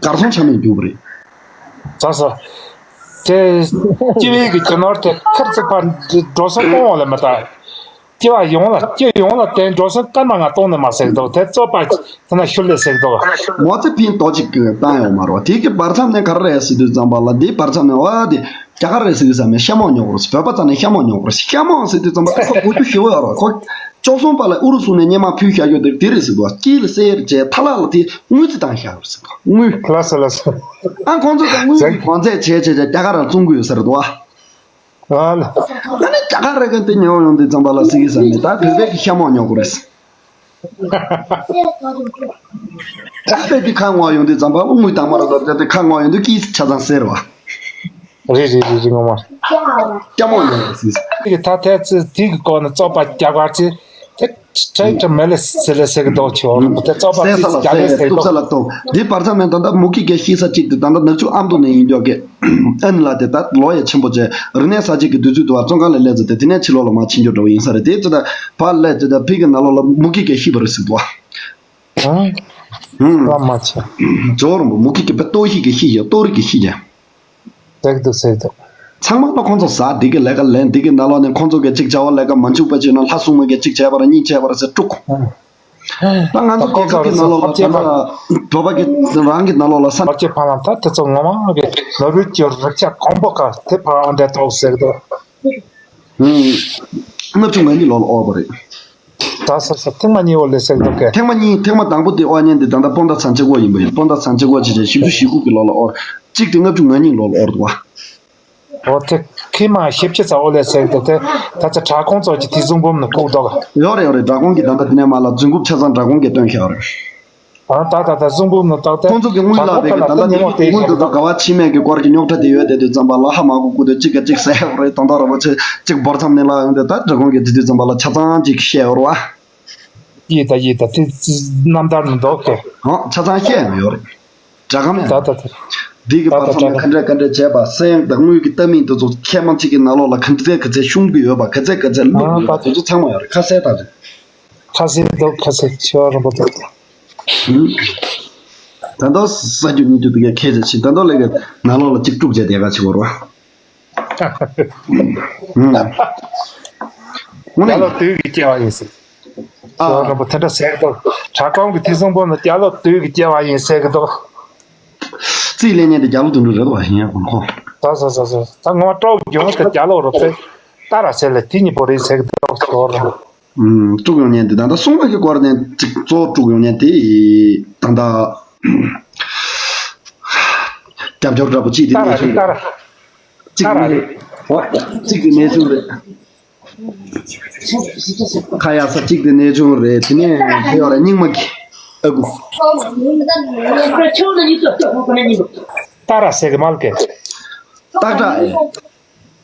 གར་སོང་ཆ་མེད་རྒྱུག་པ་རེད། ལགས་སོ། དེ་སྤྱི་བའི་གི་རྒྱུ་ནོར་དེ་ཁར་ཚུད་པ་འགྲོ་སོང་གཏོང་བ་ལས་མ་ད། སྤྱི་བ་ཡོངས་ལ་སྤྱི་ཡོངས་ལ་དེ་འགྲོ་སོང་སྐར་མ་ང་གཏོང་ནས་མ་ཟེར་འདུག་དེ་རྩོད་པ་དེ་ན་ཤུལ་ལས་ཟེར་འདུག་མོ་ཙེ་ཕིན་ཏོ་ཅིག་བཏང་ཡོང་མ་རོགས། དེ་གི་བར་མཚམས་ནས་ག་རེ་རེད་ཟེར་དུས་ཙམ་པ་ལ་འདིའི་བར་མཚམས་ནས་ཨ་དེ་རྒྱ་གར་རེད་ཟེར་གི་ས་མེད་ཤ་མོག་ཉོ་དགོས་རེད། བོད་པ་ཚ་ནས་ཤ་མོག་ཉོ་དགོས་རེད། ཤ་མོག་ཟེར་དུས་ཙམ་པ་ཁོ་གོ་རྒྱུ་ཞེ་པོ་ཡོད་རོགས། ཁོ་བཅུ་གསུམ་པ་ལ་ཨུ་རུ་སུ་ནས་སྙེ་མ་ཕུལ་བཞག་རྒྱུ་དེ་དེ་རེད་ཟེར་འདུག་དཀྱིལ་ལ་གསེར་བྱས་མཐའ་ལག་ལ་དེ་དངུལ་རྩིས་བཏང་བཞག་རེད་ཟེར་འདུག་དངུལ། ལགས་སོ་ལགས་སོ། ཨ་ཁོང་ཚོ་ད་དངུལ་གྱི་གོང་ཚད་བྱས་བྱས་བྱས་རྒྱ་གར་ལ་བཙོང་གི་ཡོད་ས་རེད་འདུག་ཨ། ཨ་ལ། ཨ་ནི་རྒྱ་གར་རེ་ག་དེ་ཉོ་ཡོང་དུས་ཙམ་པ་ལ་སྲིད་ཀྱི་ས་མེད། ད་བོད་པའི་གི་ཤ་མོག་ཉོ་དགོས་རེད། ད་བོད་དེ་ཁ་ངོ་ཡོང་དུས་ཙམ་པ་དངུལ་དང་མ་ར་ད་དེ་ཁ་ངོ་ཡོང་དུས་ཀྱིས་ཆ་ཚང་ཟེར་བ། རེད་རེད་རེད་རེད་ངོ་མ། ཤ་མོག་ཉོ་དགོས་རེད་སྲིད་ཀྱི། ད་ཐད་ཚེ་དེ་གི་སྐོར་ནས་རྩོད་པ་རྒྱག་གར་ཚེ་དེ་ཁྲེ་ཁྲེ་མེ་ལེ་སི་ལེ་སེ་གི་དོག་ཆེ་བ་དེ་རྩོད་པ་སེ་ས་ལ་རྒྱག་ལེ་སེ་གི་དོག་སྟུག་ས་ལ་གཏོང་། འདི་བར་མཚམས་ནས་ད་ལྟ་མུ་ཁི་གེ་ཤི་ས་གཅིག་དེ་ད་ལྟ་ནག་ཆུ་ཨ་མདོ་ནས་ཡིན་འདོག་གི། ཨན་ལ་དེ་ད་ལོ་ཡ་ཆེན་པོ་བྱས་རིག་གནས་གསར་བརྗེ་གི་དུས་ཚོད་དུ་བ་བཙོན་ཁང་ལ་སླེབས་ཚེ་དེ་དེ་ནས་ཕྱི་ལོགས་ལ་མ་ཕྱིན་རྒྱུ་འདྲ་བོ་ཡིན་ས་རེད། དེ་ཚོ་ད་ཕར་སླེབས་ཚེ་ད་ཕི་གི་ནང་ལོགས་ལ་མུ་ཁི་གེ་ཤི་བ་རེད་ཟེར་འདུག་བ། ཨང་། ཧུམ། ལ་མ་ཆེ། ཇོ་རོང་པོ་མུ་ཁི་གེ་པེ་ཏོ་ཤི་གེ་ཤི་ཡ་ཏོ་རི་གེ་ཤི་ཡ། ཟེར་འདུག་ཟེར་འདུག་ཚང་མ་ལ་ཁོང་ཚོ་ཟ་འདི་གི་ལས་ཀ་ལེན་འདི་གི་ནང་ལོགས་ནས་ཁོང་ཚོ་གི་གཅིག་བྱ་བ་ལས་ཀ་མ་འཇུག་པ་བྱས་ན་ལྷ་སྲུང་མ་གི་གཅིག་བྱས་པ་ར་གཉིས་བྱས་པ་ར་ཟེར་དཀྲུག་ད་ང་ཚོ་རྒྱལ་ཁབ་ཀྱི་ནང་ལོགས་ལ་ད་ལྟ་བོད་པ་གི་རང་གི་ནང་ལོགས་ལ་ས། བར་གྱི་ཕ་ལམ་ད་དེ་ཚོ་ངོ་མ་གི་ནོར་བུའི་གྱི་རིག་ཆ་གོང་པོ་ག་དེ་ཕ་ཨ་འདྲ་ཏོག་ཟེར་གི་འདུག་ལྔ་བཅུ་ང་གཉིས་ལོ་ལ་ཨོ་བ་རེད། ད་ས་ས་ཐེངས་མ་གཉིས་ཨོ་ལེ་སེག་དོ་ཀེ། ཐེངས་མ་གཉིས་ཐེངས་མ་དང་པོ་དེ་ཨོ་ཉན་དེ་ད་ལྟ་སྤོན་ཟླ་ཚང་གཅིག་པོ་ཡིན་པ་ཡིན། སྤོན་ཟླ་ཚང་གཅིག་པོ་བྱས་བྱས་བཞི་བཅུ་ཞེ་དགུ་གི་ལོ་ལ་ཨོ། གཅིག་དེ་ལྔ་བཅུ་ང་གཉིས་ལོ་ལ་ཨོ་རེད་བ། ཨོ་དེ་ཁེ་མ་ཞིབ་ཆ་ཚ་ཨོ་ལེ་སེག་དོ་དེ་ད་ཚ་དྲ་ཁོང་ཚོ་གི་དེ་བཟུང་བུམ་ནི་ཁུག་དོ་ག། ཡོད་རེད་ཡོད་རེད། དྲ་ཁོང་གི་ད་ལྟ་དེ་ནས་མ་ལ་རྫུན་རྐུབ་ཆ་ཚང་དྲ་ཁོང་གིས་སྟོན་ཤག་རེད། ཨ་ད་ད་ད་གཟུངས་འབུམ་ནང་བཏགས་ཏེ། ཁོང་ཚོ་གི་དངུལ་ལག་པས་ཀྱི་ད་ལྟ་དེ་དངུལ་དེ་ཚོ་ག་བ་ཕྱི་མས་ཀྱི་སྐོར་གྱི་རྙོག་དྲ་དེ་ཡོད་དེ་དུས་ཙམ་པ་ལ་ཧ་མ་གོ་ཀུ་དེ་གཅིག་ག་གཅིག་ཟེར་ཡོད་རེད། དོན་དག་ར་བ་ཆེ་གཅིག་བོར་མཚམས་ནས་ལ་ཡོང་དེ་ད་དྲ་ཁོང་གི་དེ་དུས་ཙམ་པ་ལ་ཆ་ཚང་གཅིག་བཤད་ཡོད་རེད་བ། ཡིད་ད་ཡིད་ད་དེ་རྣམ་ཐར་མི་འདུག་གི། ཧང་ཆ་ཚང་བཤད་ཡོད་ཡོད་རེད། དྲ་ཁམ་ཡང་ད་ད་ད། འདི་གི་བར་མཚམས་ནས་ག་འདྲ་ག་འདྲ་བྱས་པ་སེང་དང་དངུལ་གྱི་ལྟ་མིན་དེ་ཚོ་ཁྱད་མ་གཅིག་གི་ནང་ལོགས་ལ་ག་ཚད་ག་ཚད་ཤུང་གི་ཡོད་པ་ག་ཚད་ག་ཚད་བླུགས་ཡོད་པ་དེ་ཚོ་ཚང་མ་ཡོད་རེད། ཁ་གསལ་ད་རེད། ཁ་གསལ་འདུག་ཁ་གསལ་ཆེ་བ་རིན་པོ་འདུག་ད་ལྟ་ས་རྒྱུ་གཉིས་རྒྱུ་དེ་གའི་ཁྱད་ཆོས་ཆེ། ད་ལྟ་ལས་ཀའི་ནང་ལོགས་ལ་གཅིག་དཀྲུག་བྱས་དེ་ག་ཆེ་བོར་བ། དངོས་རྒྱ་གནས་ལོ་དུས་ཀྱི་སྐྱེ་བ་ཡིན་ཟེར། ཨ། ཆེ་བ་རིན་པོ་དེ་འདྲ་ཟེར་གི་འདུག་དྲ་ཁོང་གི་དེ་གསུང་པོ་ནི་རྒྱ་ལོ་དུས་ཀྱི་སྐྱེ་བ་ཡིན་ཟེར་གི་འདུག་རྩིས་ལེན་མཁན་དེ་རྒྱ་ལོ་དུད་འགྲོ་རེད་བ་ཡིན་ཡང་ཁོང་ཁོང་། ད་ཟ་ཟ་ཟ་ད་ངོ་སྤྲོ་གྱོང་དེ་རྒྱ་ལོ་རོ་ཚེ་ཏ་ར་ཟེར་ལ་དེ་གཉིས་པོ་རེད་ཟེར་གི་འདུག་ཆེ་བ་རིན་པོ། ཨུམ། དཀྲུག་ཡོང་མཁན་དེ་ད་ལྟ་སྲུང་མ་གི་སྐོར་ནས་ཅིག་གཙོ་བོ་དཀྲུག་ཡོང་མཁན་དེ་ད་ལྟ་རྒྱབ་སྐྱོར་འདྲ་པོ་གཅིག་དེ་ཏ་ར་གནས་ཆུང་རེད། ཏ་ར་རེད། གཅིག་ཏ་ར་དེ་རེད། ཨོ། གཅིག་དེ་གནས་ཆུང་རེད། ཁ་ཡག་ས་གཅིག་དེ་གནས་ཆུང་རེད། དེ་ནས་ཧེ་ཡོ་ར་རྙིང་མ་གི་ཨ་ཁུ། ཏ་ར་ཟེར་གི་མ་ལ་ཀེ། སྟག་བྲག་ཨེ།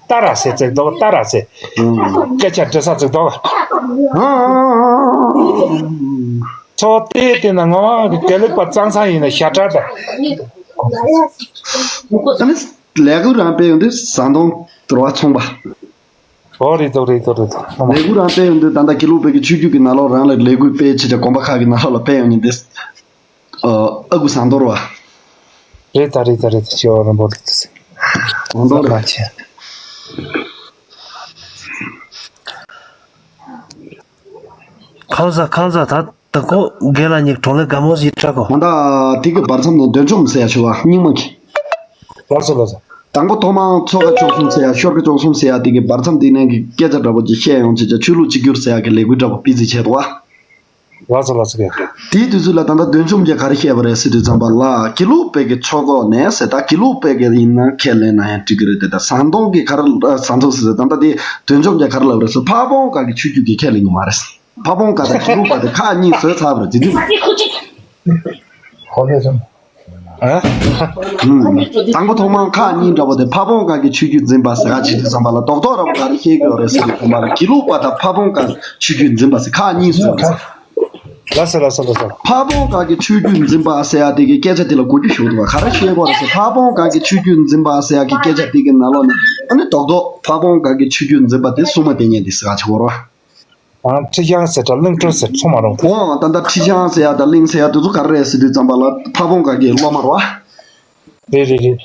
ཏ་ར་ཟེར་ཙིག་དོག་ཏ་ར་ཟེར། ཨང་། སྐད་ཆ་འདྲི་ས་ཙིག་དོག་ཨང་། ཚོ་ལྟས་བལྟས་ན་ངོ་མ་དགེ་ལུགས་པ་གཙང་ས་ཡིན་ན་ཤ་ཁྲག་དང་། ཨ་ནི་ལས་ཁུར་རང་སྤེལ་ཡོང་དུས་ཟ་འཐུང་དུར་བ་ཚོང་པ། ཨོ་རེད་དོ་རེད་དོ་རེད་དོ། ལས་ཁུར་རང་སྤེལ་ཡོང་དུས་ད་ལྟ་དགེ་ལུགས་པའི་གི་ཆོས་བརྒྱུད་ཀྱི་ནང་ལོགས་རང་ལ་ལས་ཁུར་སྤེལ་བྱེད་ཀྱི་དགོན་པ་ཁག་གི་ནང་ལོགས་ལ་སྤེལ་ཡོང་མཁན་དེ། ཨ་ཁུ་ཟངས་དོར་བ། རེད་ད་རེད་ད་རེད་ད་ཆེ་བ་རིན་པོ་རེད་ད། ཟངས་དོར་རེད། ཁམས་བཟང་ཁམས་བཟང་ད་ད་ཁོ་རྒན་ལགས་གཉིས་གྲོང་ལས་དགའ་མོ་ཞིག་སྐྲག་གོ། ད་ལྟ་དེ་གི་བར་མཚམས་ནས་འདོན་ཆོག་མི་ཟེར་ཡ་ཞུ་བ་རྙིང་མ་གི། ལགས་སོ་ལགས་སོ། དང་པོ་ཐོག་མར་ཚོ་ཁ་བཅུ་གསུམ་ཟེར་ཡ་ཤོར་ཁ་བཅུ་གསུམ་ཟེར་ཡ་དེ་གི་བར་མཚམས་དེ་ནས་གི་སྐད་ཆ་འདྲ་པོ་ཅིག་བཤད་ཡོང་བྱས་ཀྱང་ཆོས་ལུགས་གཅིག་གྱུར་ཟེར་ཡ་གི་ལས་འགུལ་འདྲ་པོ་སྤེལ་རྩིས་བྱས་འདུག་བ། ལགས་སོ་ལགས་སོ་གས། དེའི་དུས་ཚོད་ལ་ད་ལྟ་འདོན་ཆུང་རྒྱ་གར་བཤད་པ་རེད་ཟེར་དུས་ཙམ་པ་ལ་དགེ་ལུགས་པའི་གི་ཆོས་སྐོར་ནས་ཟེར་ད་དགེ་ལུགས་པའི་གི་ཡིན་ན་ཁས་ལེན་ན་ཡང་འགྲིག་གི་རེད་དེ་ད་ཟངས་མདོག་གི་ག་རེ་ཟངས་མདོག་ཟེར་ད་ལྟ་དེ་འདོན་ཆུང་རྒྱ་གར་ལབ་རེད་ཟེར་ཕ་བོང་ཁ་གི་ཆོས་བརྒྱུད་ཀྱི་ཁས་ལེན་གི་མ་རེད། ཕ་བོང་ཁ་དང་དགེ་ལུགས་པ་དེ་ཁག་གཉིས་བཟོས་ཚར་བ་རེད་དེ་དུས། ཧོ་ལེ་སོང་། ཨ། དང་པོ་ཐོག་མར་ཁག་གཉིས་འདྲ་པོ་དེ་ཕ་བོང་ཁ་གི་ཆོས་བརྒྱུད་འཛིན་པ་ཟེར་ག་བྱེད་དུས་ཙམ་པ་ལ་རྡོག་རྡོག་ར་བ་ག་རེ་བཤད་ཀྱི་ཡོད་རེད་ཟེར་དུས་ཙམ་པ་ལ་དགེ་ལུགས་པ་དང་ཕ་བོང་ཁ་ཆོས་བརྒྱུད་འཛིན་པ་ཟེར་ཁག་གཉིས་སུ། ལགས་སོ་ལགས་སོ་ལགས་སོ། ཕ་བོང་ཁ་གི་ཆོས་བརྒྱུད་འཛིན་པ་ཟེར་ཡ་དེ་གི་སྐད་ཆ་དེ་ལ་གོ་རྒྱུ་ཞུ་འདུག་བ་ག་རེ་བཤད་དགོས་རེད་ཟེར་ཕ་བོང་ཁ་གི་ཆོས་བརྒྱུད་འཛིན་པ་ཟེར་ཡ་གི་སྐད་ཆ་དེ་གི་ནང་ལོགས་ནས་ཨ་ནི་རྡོག་རྡོག་ཕ་བོང་ཁ་གི་ཆོས་བརྒྱུད་འཛིན་པ་དེ་སྲུང་མ་དེ་ཉན་དེ་ཟེར་ག་ཆོག་རོ། ཨང་། ཁྲི་བྱང་ཟེར་གྲྭ་གླིང་སྒྲུང་ཟེར་ཚང་མ་རུང་། འོང་ད་ལྟ་ཁྲི་བྱང་ཟེར་ཡ་དང་གླིང་ཟེར་ཡ་དེ་ཚོ་ག་རེ་རེད་ཟེར་དུས་ཙམ་པ་ལ་ཕ་བོང་ཁ་གི་སློབ་མ་རེད་བ། རེད་རེད་རེད།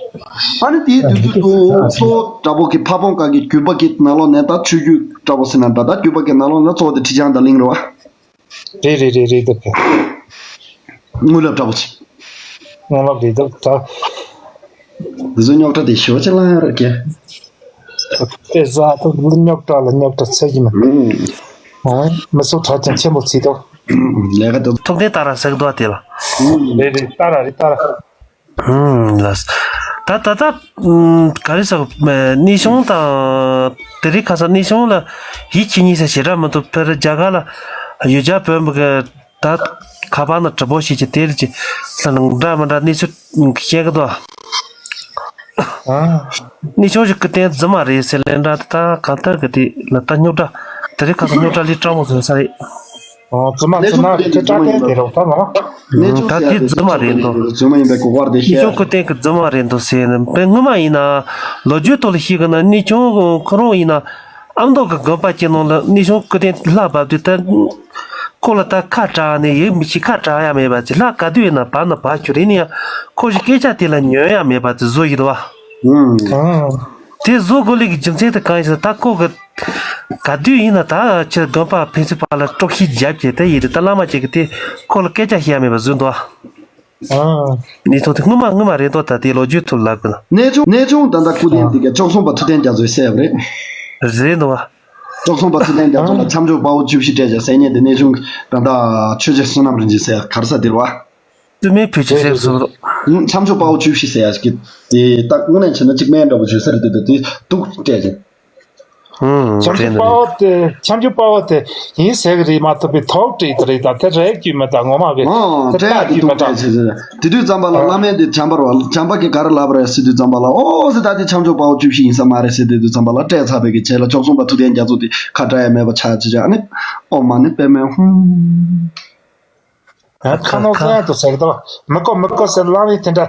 ཨ་ནི་དེའི་དུས་ཚོད་དུ་གཙོ་བོ་འདྲ་པོ་གི་ཕ་བོང་ཁ་གི་བརྒྱུད་པ་གི་ནང་ལོགས་ནས་ད་ཆོས་བརྒྱུད་འདྲ་པོ་ཟེར་ན་ད་ད་བརྒྱུད་པ་གི་ནང་ལོགས་ནས་གཙོ་བོ་དེ་ཁྲི་བྱང་དང་གླིང་རེད་བ། རེད་རེད་རེད་རེད་འདུག་གི། དངོས་སློབ་འདྲ་པོ་ཅིག་དངོས་སློབ་རེད་འདུག་ད། འདི་ཚོ་རྙོག་དྲ་དེ་ཞོ་ཅིག་ལངས་ཡོད་རེད་ཀྱེ། དཔེ་ཟ་ཐུབ་རྙོག་དྲ་ལ་རྙོག་དྲ་ཚད་ཀྱི་མ། ཨང་། མི་སུ་གྲགས་ཀྱང་ཆེན་པོ་བརྩིས་ཏོ། ལས་ཀ་དེ། ཐུབ་བསྟན་ཏཱ་ར་ཟེར་གི་འདུག་བ་དེ་ལ། རེད་རེད་ཏཱ་ར་རེད་ཏཱ་ར། ཨང་ལགས། ད་ད་ད་ག་རེ་ཟེར་གནས་ཆུང་དང་དེ་རིང་ཁ་སང་གནས་ཆུང་ལ་ཡིད་ཆེས་གཉིས་ཟེར་ཞེ་དྲག་མི་འདུག་ཕེར་རྒྱ་གར་ལ་ཡུལ་གྱར་བོད་མི་གི་ད་ཁ་པར་ནང་དྲི་བ་བྱེད་ཀྱི་དེ་རེད་ཀྱི་ལ་ནང་འདྲ་མི་འདྲ་གནས་ཚུལ་བཤད་གི་འདུག་ཨ། གནས་ཆུང་ཞིག་གི་སྟེང་རྫུན་མ་རེད་ཟེར་ལན་འདྲ་ད་གང་ལྟར་གི་དེ་ལ་ད་རྙོག་དྲ་དེ་རིང་ཁ་སང་རྙོག་དྲ་ལས་སྤྲང་པོ་བཟོས་ས་རེད། ཨོ་རྫུན་མ་རྫུན་མ་དེ་སྐྲག་མཁན་དེ་རོགས་ད་ལ། ད་དེ་རྫུན་མ་རེད་འདུག་རྫུན་མ་ཡིན་པའི་གོ་བར་དེ་གནས་ཆུང་གི་སྟེང་གི་རྫུན་མ་རེད་འདུག་ཟེར་ནས་དཔེ་སྔོན་མ་ཡིན་ན་ལོ་རྒྱུས་ཐོག་ལ་ཤེས་གི་ན་གནས་ཆུང་ཁོ་རང་ཡིན་ན། ཨ་མདོ་གི་དགོན་པ་ཅིག་ནང་ལ་གནས་ཆུང་སྐུ་རྟེན་ལྷ་བབས་དུས་ད། ཁོ་ལ་ད་ཁ་གྲག་ནས་ཡིག་མི་ཤེས་ཁ་གྲག་ཡ་མེད་པ་ཅིག་ལྷ་ག་དུས་ཡིན་ན་བབས་ན་བབས་རྒྱུ་རེད་ནི་ཡང་ཁོ་ཞིག་སྐད་ཆ་དེ་ལ་ཉན་ཡ་མེད་པ་དེ་བཟོ་ཡི་འདུག་བ། ཨང་། དེ་བཟོ་དགོས་ལས་ཀྱི་རྒྱུ་མཚན་དེ་གང་ཡིན་ཟེར་ད་ཁོ་གི་ག་དུས་ཡིན་ན་ད་ཁྱེད་དགོན་པ་ཕན་ཚུན་བར་ལ་དཀྲུག་ཤིང་རྒྱབ་ཀྱི་དེ་ཡིན་དུས་ད་བླ་མ་ཅིག་གི་དེ་ཁོ་ལ་སྐད་ཆ་བཤད་ཡ་མེད་པ་བཟོས་འདུག་བ། ཨང་། གནས་ཚུལ་དེ་སྔོན་མ་སྔོན་མ་རེད་འདུག་ད་དེ་ལོ་རྒྱུས་ཐོག་ལབ་དགོས་ན། གནས་ཆུང་གནས་ཆུང་ད་ལྟ་སྐུ་རྟེན་དེ་ག་བཅུ་གསུམ་པ་ཐུབ་བསྟན་རྒྱ་མཚོའི་གསལ་ཡབ་རེད། རེད་འདུག་བ། ཅོག་ཚོང་པ་ཐུབ་བསྟན་རྒྱ་མཚོ་ལ་འཆམ་ཆོག་དཔའ་བོ་བཅུ་བཞི་སྤྲད་ཅེས་ཟེར་མཁན་དེ་གནས་ཆུང་ད་ལྟ་ཆོས་རྗེ་བསོད་ནམས་རིན་ཆེན་ཟེར་ག་རེ་ཟེར་དེ་རེད་བ། བཙུན་མའི་བུ་ཆུ་ཟེར་སོང་། ཧུམ། འཆམ་ཆོག་དཔའ་བོ་བཅུ་བཞི་ཟེར་ཡ་ཞིག་གི་དེ་ད་དངོས་གནས་བྱས་ན་གཅིག་སྨན་འདྲ་པོ་བྱོས་ས་རེད་དེ་དེ་སྡུག་སྤྲད་ཅིང་། ཧུམ། འཆམ་ཆོག་དཔའ་བོ་དེ་འཆམ་ཆོག་དཔའ་བོ་དེ་ཡིན་ཟེར་གི་རེད་མ་གཏོགས་པའི་ཐོག་བྲིས་དེ་རེད་ད་དེ་རེད་རྒྱུས་མེད་ད་ངོ་མ་གི་ཨོ་དེ་སྤྲད་ཡ་དེ་རྟགས་རྒྱུས་མེད་ད། སྡུག་སྤྲད་ཟེར་ཟེར་དེ་དུས་ཙམ་པ་ལ་བླ་མས་དེ་བྱམས་པ་རེད་བ་བྱམས་པ་གི་ག་རེ་ལབ་རེད་ཟེར་དུས་ཙམ་པ་ལ་ཨོ་ཟེར་ད་དེ་འཆམ་ཆོག་དཔའ་བོ་བཅུ་བཞི་ཡིན་ས་མ་རེད་ཟེར་དེ་དུས་ཙམ་པ་ལ་སྤྲད་ཚར་བའི་གི་བྱས་ལ་ཅོག་ཚོང་པ་ཐུབ་བསྟན་རྒྱ་མཚོ་དེ་ཁ་བྲལ་ཡ་མེད་པ་ཆགས་ཅི་ཅག་ཨ་ནི་ཨོ་མ་ནི་པད་མའི་ཧུམ། ཁ་ཁ་ནང་ཁ་ཁ་ཚན་དུ་ཟེར་གི་འདུག་མི་དགོས་མི་དགོས་ཟེར་བླ་མའི་དེ་འདྲ།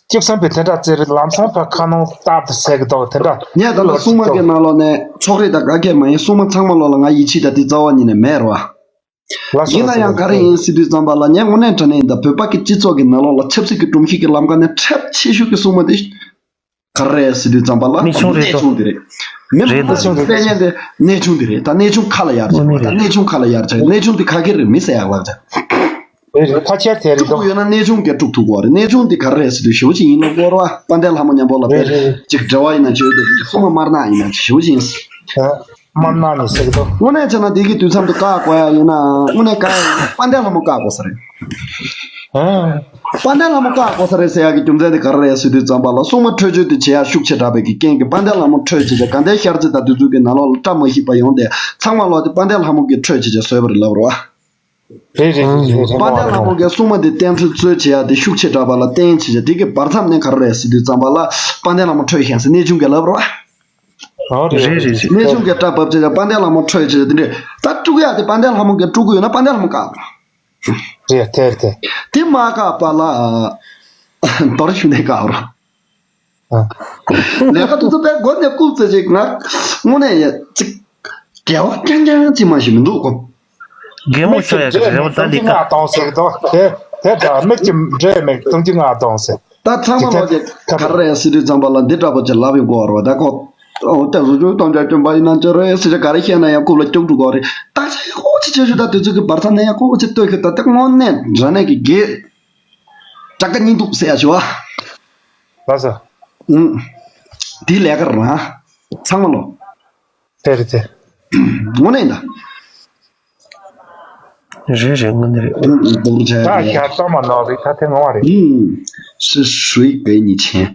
སྐྱིད་སེམས་པའི་དེ་འདྲ་བཙལ་རེད་ལམ་སང་ཕར་ཁ་ནང་ལྟ་དུ་ཟེར་གི་འདུག་དེ་འདྲ། ངས་ད་ལྟ་སྲུང་མ་གི་ནང་ལོགས་ནས་ཕྱོགས་རིས་དང་ག་གེ་མ་ཡིན་སྲུང་མ་ཚང་མ་ལོགས་ལ་ང་ཡིད་ཆེས་དང་དེ་རྩ་བ་ཉིད་ནས་མེད་རེད་བ། ཡིན་ན་ཡང་ག་རེ་ཡིན་ཟེར་དུས་ཙམ་པ་ལ་ངས་དངོས་གནས་དྲང་གནས་ཡིན་ད་བོད་པ་གི་སྤྱི་ཚོགས་ཀྱི་ནང་ལོགས་ལ་ཆབ་སྲིད་ཀྱི་སྒྲོམ་གཞི་གི་ལམ་ཁ་ནས་ཁྲལ་ཆེ་ཤོས་ཀྱི་སྲུང་མ་དེ། ག་རེ་རེད་ཟེར་དུས་ཙམ་པ་ལ་གནས་ཆུང་རེད་དོ། གནས་ཆུང་དེ་རེད། མི་རེད་མང་པོ་གནས་ཆུང་རེད་དོ། གསལ་ཉན་དེ་གནས་ཆུང་དེ་རེད་ད་གནས་ཆུང་ཁ་ལ་ཡར་ཆགས་ད་གནས་ཆུང་ཁ་ལ་ཡར་ཆགས་གནས་ཆུང་དེ་ཁ་སྐད་རེད་མི་ཟེར་ཡག་ལག་ཆ། རེད་རེད་ཕལ་ཆེར་དེ་རེད་དོ། དཀྲུག་ཡོད་ན་གནས་ཆུང་གིས་དཀྲུག་ཐུབ་གོ་རེད་གནས་ཆུང་དེ་ག་རེ་རེད་ཟེར་དུས་ཞེ་པོ་ཅིག་ཡིན་ལ་སྐོར་བ་དཔལ་ལྡན་ལྷ་མོ་མཉམ་པོ་ལ་དཔེ་ཅིག་འབྲེལ་བ་ཡིན་ན་བྱོས་དེ་སོ་མ་དམར་ནག་ཡིན་ན་ཞེ་པོ་ཅིག་ཡིན། དམར་ནག་ནས་ཟེར་གི་འདུག་དངོས་གནས་བྱས་ན་འདི་གི་དུས་མཚམས་དུ་བཀག་དགོས་ཡ་ཡིན་ན་དངོས་གནས་བཀག་ཡ་ཡིན་ན་དཔལ་ལྡན་ལྷ་མོ་བཀག་དགོས་ས་རེད། ཨ། དཔལ་ལྡན་ལྷ་མོ་བཀག་དགོས་ས་རེད་ཟེར་ཡ་གི་རྒྱུ་མཚན་དེ་ག་རེ་རེད་ཟེར་དུས་ཙམ་པ་ལ་སྲུང་མ་འཕྲོད་སྦྱོར་དེ་བྱེད་ཡ་ཤུགས་ཆེ་དྲགས་པའི་གི་རྐྱེན་གྱིས་དཔལ་ལྡན་ལྷ་མོ་འཕྲོད་བྱེད་བྱ་དགའ་ལྡན་ཤར་རྩེ་དང་དེ་ཚོ་གི་ནང་ལོགས་ལ་བཀྲ་མ་ཤིས་པ་ཡོང་སྟེ་ཚང་མ་ལོག་དེ་དཔལ་ལྡན་ལྷ་མོ་གིས་འཕྲོད་བྱེད་བྱ་བཟོས་པ་རེད་ལབ་རོགས། རེད་རེད་རེད་རེད། དཔལ་ལྡན་ལྷ་མོ་གིས་སྲུང་མ་དེ་བསྟེན་གསོལ་བྱེད་ཡ་དེ་ཤུགས་ཆེ་དྲགས་པ་ལ་བསྟེན་བྱེད་བྱ་དེ་གི་བར་མཚམས་ནས་ག་རེ་རེད་ཟེར་དུས་ཙམ་པ་ལ་དཔལ་ལྡན་ལྷ་མོ་འཕྲོད་ཤེས་ཟེར་གནས་ཆུང་གིས་ལབ་རོགས། ཨོ་རེད་རེད་རེད། གནས་ཆུང་གིས་སྐྲ་བབས་བྱས་དཔལ་ལྡན་ལྷ་མོ་འཕྲོད་བྱས་དེ་འདྲས་ད་དཀྲུག་ཡག་དེ་དཔལ་ལྡན་ལྷ་མོ་གིས་དཀྲུག་གི་ཡོད་ན་དཔལ་ལྡན་ལྷ་མོ་བཀག་རོགས། རེད་དེ་རེད་དེ། དེ་མ་བཀག་པ་ལ་རྡོ་རྗེ་ཤུགས་ལྡན་བཀག་རོགས། ཨ། ལས་ཀ་དེ་ཚོ་དཔེ་མགོ་ནས་རྐུབ་ཙམ་ཅིག་ང་དངོས་གནས་ཡ་ཅིག་དགེ་བ་རྐྱང་རྐྱང་ཅིག་མ་ཞིག་མི་འདུག་གོ། རྒན་མོ་ཤོ་ཡ་གི་རེ་བ་ད་ལི་ཀ། ལྟོང་ཟེར་དོ། དེ་དེ་འདྲ་མིག་གི་འབྲས་མེད་སྟོང་གི་ང་ལྟོང་ཟེར། ད་ཚང་མ་ལོག་གི་ག་རེ་རེད་ཟེར་དུས་ཙམ་པ་ལ་འདི་འདྲ་པོ་ཅིག་ལབ་ཡོང་གི་ཡོད་རེད་བ། ད་ཁོ་ཨོ་ད་རུ་ཅུ་སྟོང་ཆ་སྐྱོན་པ་ཡིན་ན་ཅི་རེད་ཟེར་ཅིག་ག་རེ་བཤད་ན་ཡང་རྐུབ་ལ་སྐྱུག་འགྲོ་གི་ཡོད་རེད། ད་ཆ་ཡག་པོ་ཅིག་བྱེད་ཤོག་ད་དུས་ཚོད་ཀྱི་བར་མཚམས་ནས་ཡག་པོ་ཅིག་ལྟོས་ཤོག་ད་དེ་དངོས་གནས་འདྲ་གནས་ཀྱི་དགེ་དྲག་ག་སྙིང་སྡུག་ཟེར་ཡ་ཞུ་བ། ལགས་སོ། ཨུམ། དེའི་ལས་ཀ་རང་ཚང་མ་ལོ། དེ་རེད་དེ། དངོས་གནས་ད། རེད་རེད་དངོས་གནས་རེད། ཨུམ་ཨུམ་དེ་འདྲ་ད་བྱས་ཡ་ཤར་ཙམ་མ་ནོར་རེད་ད་དེ་ངོ་བ་རེད། ཨུམ། སུ་སུའི་གེ་ཉི་ཆེན།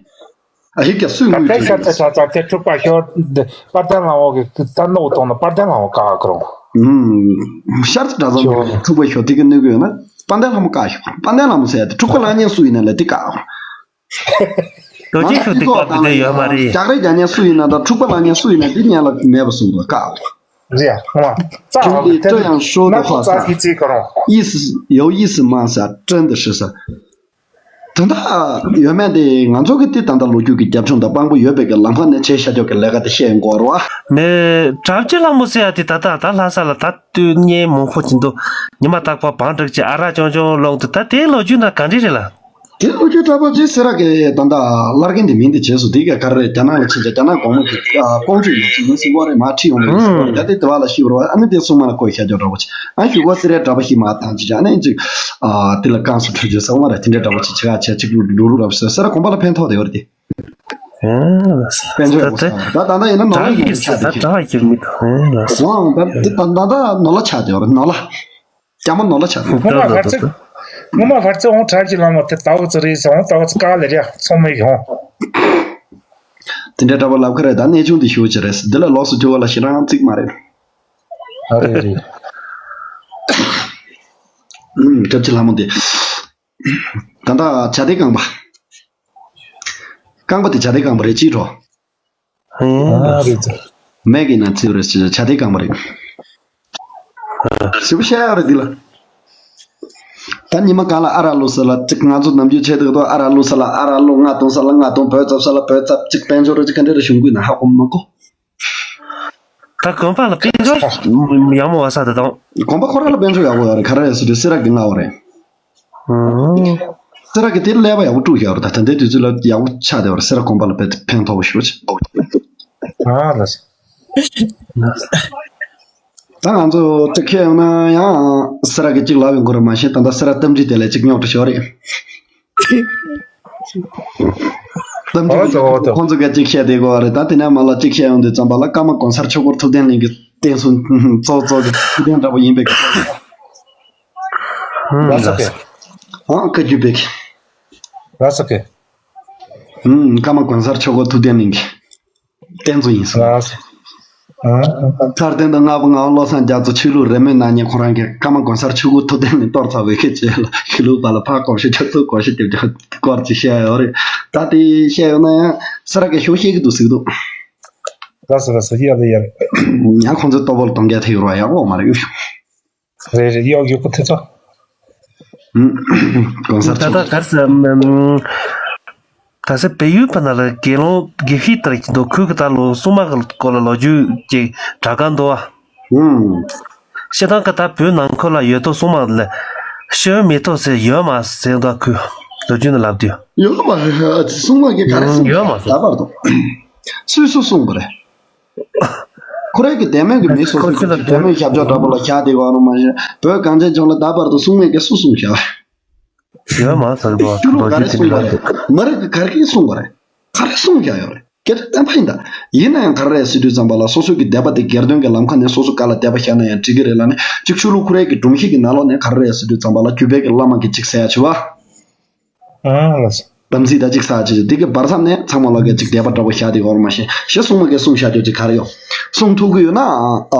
ཨ་ཧི་ཀ་སུས་ད་དངུལ་དེ་ཤར་ཙམ་ཤར་ཙམ་དེ་འཁྲུག་པ་ཤོར་འདི་དཔལ་ལྡན་ལྷ་མོ་གི་ད་ནོག་གཏོང་ན་དཔལ་ལྡན་ལྷ་མོ་བཀག་གི་རུང་། ཨུམ། ཤར་ཙམ་འདྲ་ཙམ་ཤོར་འཁྲུག་པ་ཤོར་དེ་གི་གནོད་གི་ཡོད་ན་དཔལ་ལྡན་ལྷ་མོ་བཀག་ཤོག་དཔལ་ལྡན་ལྷ་མོ་ཟེར་ཡ་དེ་འཁྲུག་པ་ལངས་མཁན་སུ་ཡིན་ན་ལས་དེ་བཀག་རྡོ་རྗེ་ཤུགས་དེ་བཀག་དེ་དེ་ཡོད་མ་རེད། རྒྱག་རེས་རྒྱག་མཁན་སུ་ཡིན་ན་དང་འཁྲུག་པ་ལངས་མཁན་སུ་ཡིན་ན་དེ་སྔོན་ལ་མེད་པ་བཟོ་དགོས་བཀག་རེད་ཡ། ང་རྩ་ཅུང་དེ་སྤྲོ་ཡང་ཤོར་དུ་ཧ་ས། ཡིས་ཡོ་ཡིས་མ་ས་ཀྲན་དུ་ཧྲི་ས། དོན་དག་ཡོད་མེད་དེ་ང་ཚོ་གི་དེ་ད་ལྟ་ལོ་རྒྱུས་ཀྱི་རྒྱབ་ལྗོངས་དང་དཔང་པོ་ཡོད་པའི་གི་ལམ་ཁ་ནས་བྱས་བཞག་ཆོག་གི་ལས་ཀ་དེ་བཤད་ཡོང་གི་ཡོད་རེད་བ། མེ་གྲབ་ཅི་ལྷ་མོ་ཟེར་ཡ་དེ་ད་ལྟ་ད་ལྷ་ས་ལ་ད་ལྟོས་ཉེ་མོང་ཁོ་ཅི་འདུག་ཉི་མ་རྟག་པར་བང་སྒྲིག་ཅིག་ཨ་རག་ཅོང་ཅོང་ལོག་འདུག་ད་དེའི་ལོ་རྒྱུས་ན་ག་འདྲ་རེད་ལ། དེ་ལོ་རྒྱུས་འདྲ་པོ་ཅིག་སེ་ར་གི་ད་ལྟ་སླར་གིན་དེ་མིང་དེ་བྱས་སོང་དེ་ག་ག་རེ་རེད། རྒྱ་ནག་ལ་ཕྱིན་ཆད་རྒྱ་ནག་གོང་མ་གི་ཨ་ཀོང་ཇུས་ལ་ཅིག་ཡིན་སྲིད་པ་རེད་མ་ཁྲིད་ཡོང་ལ་ཡིན་སྲིད་པ་རེད། ད་དེ་དེ་བ་ལ་ཤི་བར་བ་ཨ་ནི་དེ་སྲུང་མ་ལ་བསྐོས་བཞག་ཆོག་འདྲ་པོ་ཅིག་ཨ་ཞུ་གོ་སེ་རའི་འདྲ་པོ་ཞིག་མ་བཏང་ཅིག་ཨ་ནི་ཅིག་ཨ་དེ་ལ་བཀང་སོང་ཁྲུས་ཆོས་ཟེར་བ་མ་རེད། དེ་འདྲའི་འདྲ་པོ་ཅིག་བྱེད་ག་བྱས་ཅིག་འགྲོ་རུ་རབ་སོ་སེ་ར་གོང་པ་ལ་ཕན་ཐོགས་དེ་བར་དེ་ཨེ་ལ་ས་དཔལ་འབྱོར་ད་ཡོད་ས་ད་ད་ད་ད་ཡིན་ན་ནོར་ད་ལ་ཡིན་ཡིན་ས་ཆགས་ད་དེ་ད་ཡིན་མི་ད་ཨེ་ལ་ས་ཨང་ད་དེ་ད་ད་ད་ནོར་ལ་ཆགས་དེ་བར་ནོར་ལ། རྒྱ་མ་ནོར་ལ་ཆགས་འདུག་ངོ་མ་ཧར་ཚིག་ངོ་མ་ཧར་ཚིག་འོང་གྲབས་ཀྱི་ལམ་བ་དེ་ལྟ་བུ་ཚོ་རེད་ཟེར་འོང་ལྟ་བུ་ཚོ་དཀའ་ལས་རེད་ཚོང་མེད་ཡོང་། དེ་འདྲའི་འདྲ་པོ་ལབ་ཁ་རེད་ད་གནས་ཆུང་དེ་ཞུ་ཅི་རེད་འདི་ལ་ལོགས་སུ་འགྱུར་བ་ལ་ཞེ་དྲག་ཙིག་མ་རེད། ཨ་རེད་རེད། ཨུམ་གྲབས་ཀྱི་ལྷ་མོ་དེ། ད་ལྟ་བྱ་དེ་རྐང་པ། རྐང་པ་དེ་བྱ་དེ་རྐང་པ་རེད་ཅིའི་འགྲོ། ཨ་རེད། མེག་ཡིན་ན་ཚིག་རེད་ཟེར་བྱ་དེ་རྐང་པ་རེད། ཞིབ་བཤད་ཡག་རེད་འདི་ལ། ད་ཉི་མ་གང་ལ་ཨ་ར་ལུ་ས་ལ་ཅིག་ང་ཚོ་ནམ་རྒྱུན་བྱས་འདུག་ཏོ་ཨ་ར་ལུ་ས་ལ་ཨ་ར་ལུ་ང་གཏོང་ས་ལ་ང་གཏོང་བོད་ཚབ་ས་ལ་བོད་ཚབ་ཅིག་དཔལ་འབྱོར་ར་ཅིག་ག་འདྲ་ར་གཞུང་ཀུན་ན་ཧ་གོ་མ་གོ། ད་དགོན་པ་ལ་དཔལ་འབྱོར་ཡག་མོ་བ་ས་དེ་དང་། དགོན་པ་ཁོ་ར་ལ་དཔལ་འབྱོར་ཡག་པོ་ཡོད་རེད་ག་རེ་རེད་ཟེར་དུས་སེ་ར་གི་ལྔ་བ་རེད། སེ་ར་གི་དེ་ཀླད་པ་ཡག་པོ་དཀྲུགས་ཡོད་རེད་ད་ད་ལྟའི་དུས་ཚོད་ལ་ཡག་པོ་ཆགས་བསྡད་པ་རེད་སེ་ར་དགོན་པ་ལ་དཔེ་ཕན་ཐོགས་པོ་ཞེ་པོ་ཅིག་ཨ་ལ་སི། ད་ང་ཚོ་དེ་ཁྱེད་ཡོང་ན་ཡང་སེ་ར་གི་གཅིག་ལབ་ཡོང་གི་རེད་མ་གཞི་ད་ལྟ་སེ་ར་རྟ་མགྲིན་དེ་ལས་གཅིག་རྙོག་དྲ་ཞོ་རེད། རྟ་མགྲིན་ཁོང་ཚོ་ག་གཅིག་བཤད་བསྡད་དགོས་པ་རེད་ད་དེ་ནས་མ་ལ་གཅིག་བཤད་ཡོང་དུས་ཙམ་པ་ལ་ཀརྨ་གོང་སར་ཆོས་འཁོར་ཐུབ་བསྟན་གླིང་གི་བསྟན་སྲུང་གཙོ་གཙོ་གི་ཐུགས་རྟེན་འདྲ་པོ་ཡིན་པའི་ཁ་ལ། ཧུམ། ར་ས་ཀེ། ཨང་། བཀའ་བརྒྱུད་པའི། ར་ས་ཀེ། ཧུམ། ཀརྨ་གོང་སར་ཆོས་འཁོར་ཐུགས་རྟེན་གླིང་གི་བསྟན་གཙོ་ཡིན་སོང་། ར་ས། ཨང་། མཚར་ལྡན་དུ་ལྔ་པོ་ངག་དབང་བློ་བཟང་རྒྱ་མཚོ་ཆོས་ལུགས་རེས་མོས་གནང་མཁན་ཁོ་རང་གིས་ཀརྨ་གོང་སར་ཆོས་འཁོར་ཐུགས་རྟེན་གླིང་གཏོར་ཚར་བའི་ཁྱེད་ལ་ཁྱེད་ལུགས་པ་ལ་ཕར་གོམས་གཤིས་རྒྱ་མཚོ་གོམས་གཤིས་དེབ་སྐོར་ཅིག་བཤད་ཡོད་རེད། ད་དེ་བཤད་ཡོད་ན་ཡང་སེ་ར་གི་ཤོག་བཤད་ཀྱི་འདུག་ཟེར་གི་འདུག་ར་ས་ར་ས་ཡ་ལ་ཡ་རེད། ཡང་ཁོང་ཚོའི་ལྟོ་ཕོར་གཏོང་རྒྱ་ཐེ་ཡོད་ར་ཡག་པོ་མ་རེད། གཡུག་ཤོག་རེད་རེད། གཡོག་གཡོག་པོ་དེ་ཚོ། ཨུམ། གོང་སར་ད་ཆུ། ད་གར་ས་ཨམ། ད་ས་བལ་ཡུལ་པ་ན་ལ་དགེ་སློང་དགེ་བཤེས་ལྟར་གྱི་འདུག་ཁུལ་གི་ད་ལོ་སྲུང་མ་གི་སྐོར་ལ་ལོ་རྒྱུས་ཀྱི་གྲྭ་ཁང་འདུག་ཨ། ཨུམ། ཤེས་ཐང་གི་ད་བོད་ནང་ཁུལ་ལ་ཡོད་དོ་སྲུང་མ་ལ་ཤི་མི་ཐོག་ཟེར་ཡོད་མ་ཟེར་ད་ཁུལ་ལོ་རྒྱུས་ནི་ལབ་དུས། ཡོད་མ་རེད། སྲུང་མ་གི་ག་རེ་སྲུང་ཡོད་མ་ཟེར། ད་བར་དུ་སུས་སུ་སྲུང་བ་རེད། ཁོ་རང་གི་དད་མོས་ཀྱི་མི་སོ་སོ་ཁོ་ཚོ་གི་དད་མོས་ཞབས་ཕྱོགས་འདྲ་པོ་ལ་བཞག་བསྡད་ཡོད་རེད་མ་གཞི། བོད་གངས་ཅན་ལྗོངས་ལ་ད་བར་དུ་སྲུང་མེད་ཀྱི་སུ་སྲུང་བཞག་ཡོད་མ་ཟེར་འགྲོ་བ་ཆོས་ལུགས་ག་རེ་སྲུང་བ་རེད། མི་རིགས་ཀྱི་ག་རེ་སྲུང་བ་རེད། ག་རེ་སྲུང་བཞག་ཡོད་རེད། སྐད་ཆ་བདེན་པ་ཡིན་ད། ཡིན་ན་ཡང་ག་རེ་རེད་ཟེར་དུས་ཙམ་པ་ལ་སོ་སོ་གི་དད་པ་དེ་སྒེར་དོན་གྱི་ལམ་ཁ་ནས་སོ་སོ་ག་ལ་དད་པ་བཞག་ན་ཡང་འགྲིག་གི་རེད་ལ་ནི་གཅིག་ཆོས་ལུགས་ཁོ་རའི་གི་སྒྲོམ་གཞི་གི་ནང་ལོགས་ནས་ག་རེ་རེད་ཟེར་དུས་ཙམ་པ་ལ་རྒྱུད་པའི་གི་བླ་མ་གི་གཅིག་ཟེར་ཡ་བྱེད་བ། ཨ་ལགས་སོ། དམ་ཚིག་དང་གཅིག་ས་ཆེ་ཆེ་དེ་གི་བར་མཚམས་ནས་ཚང་མ་ལོག་གི་གཅིག་དད་པ་འདྲ་པོ་བཞག་དེ་ཡོད་རེད་མ་གཞི། གཞི་སྲུང་མ་གི་སྲུང་བཞག་རྒྱུ་གཅིག་ག་རེ་ཡོད། སྲུང་ཐུབ་གི་ཡོད་ན་ཨ་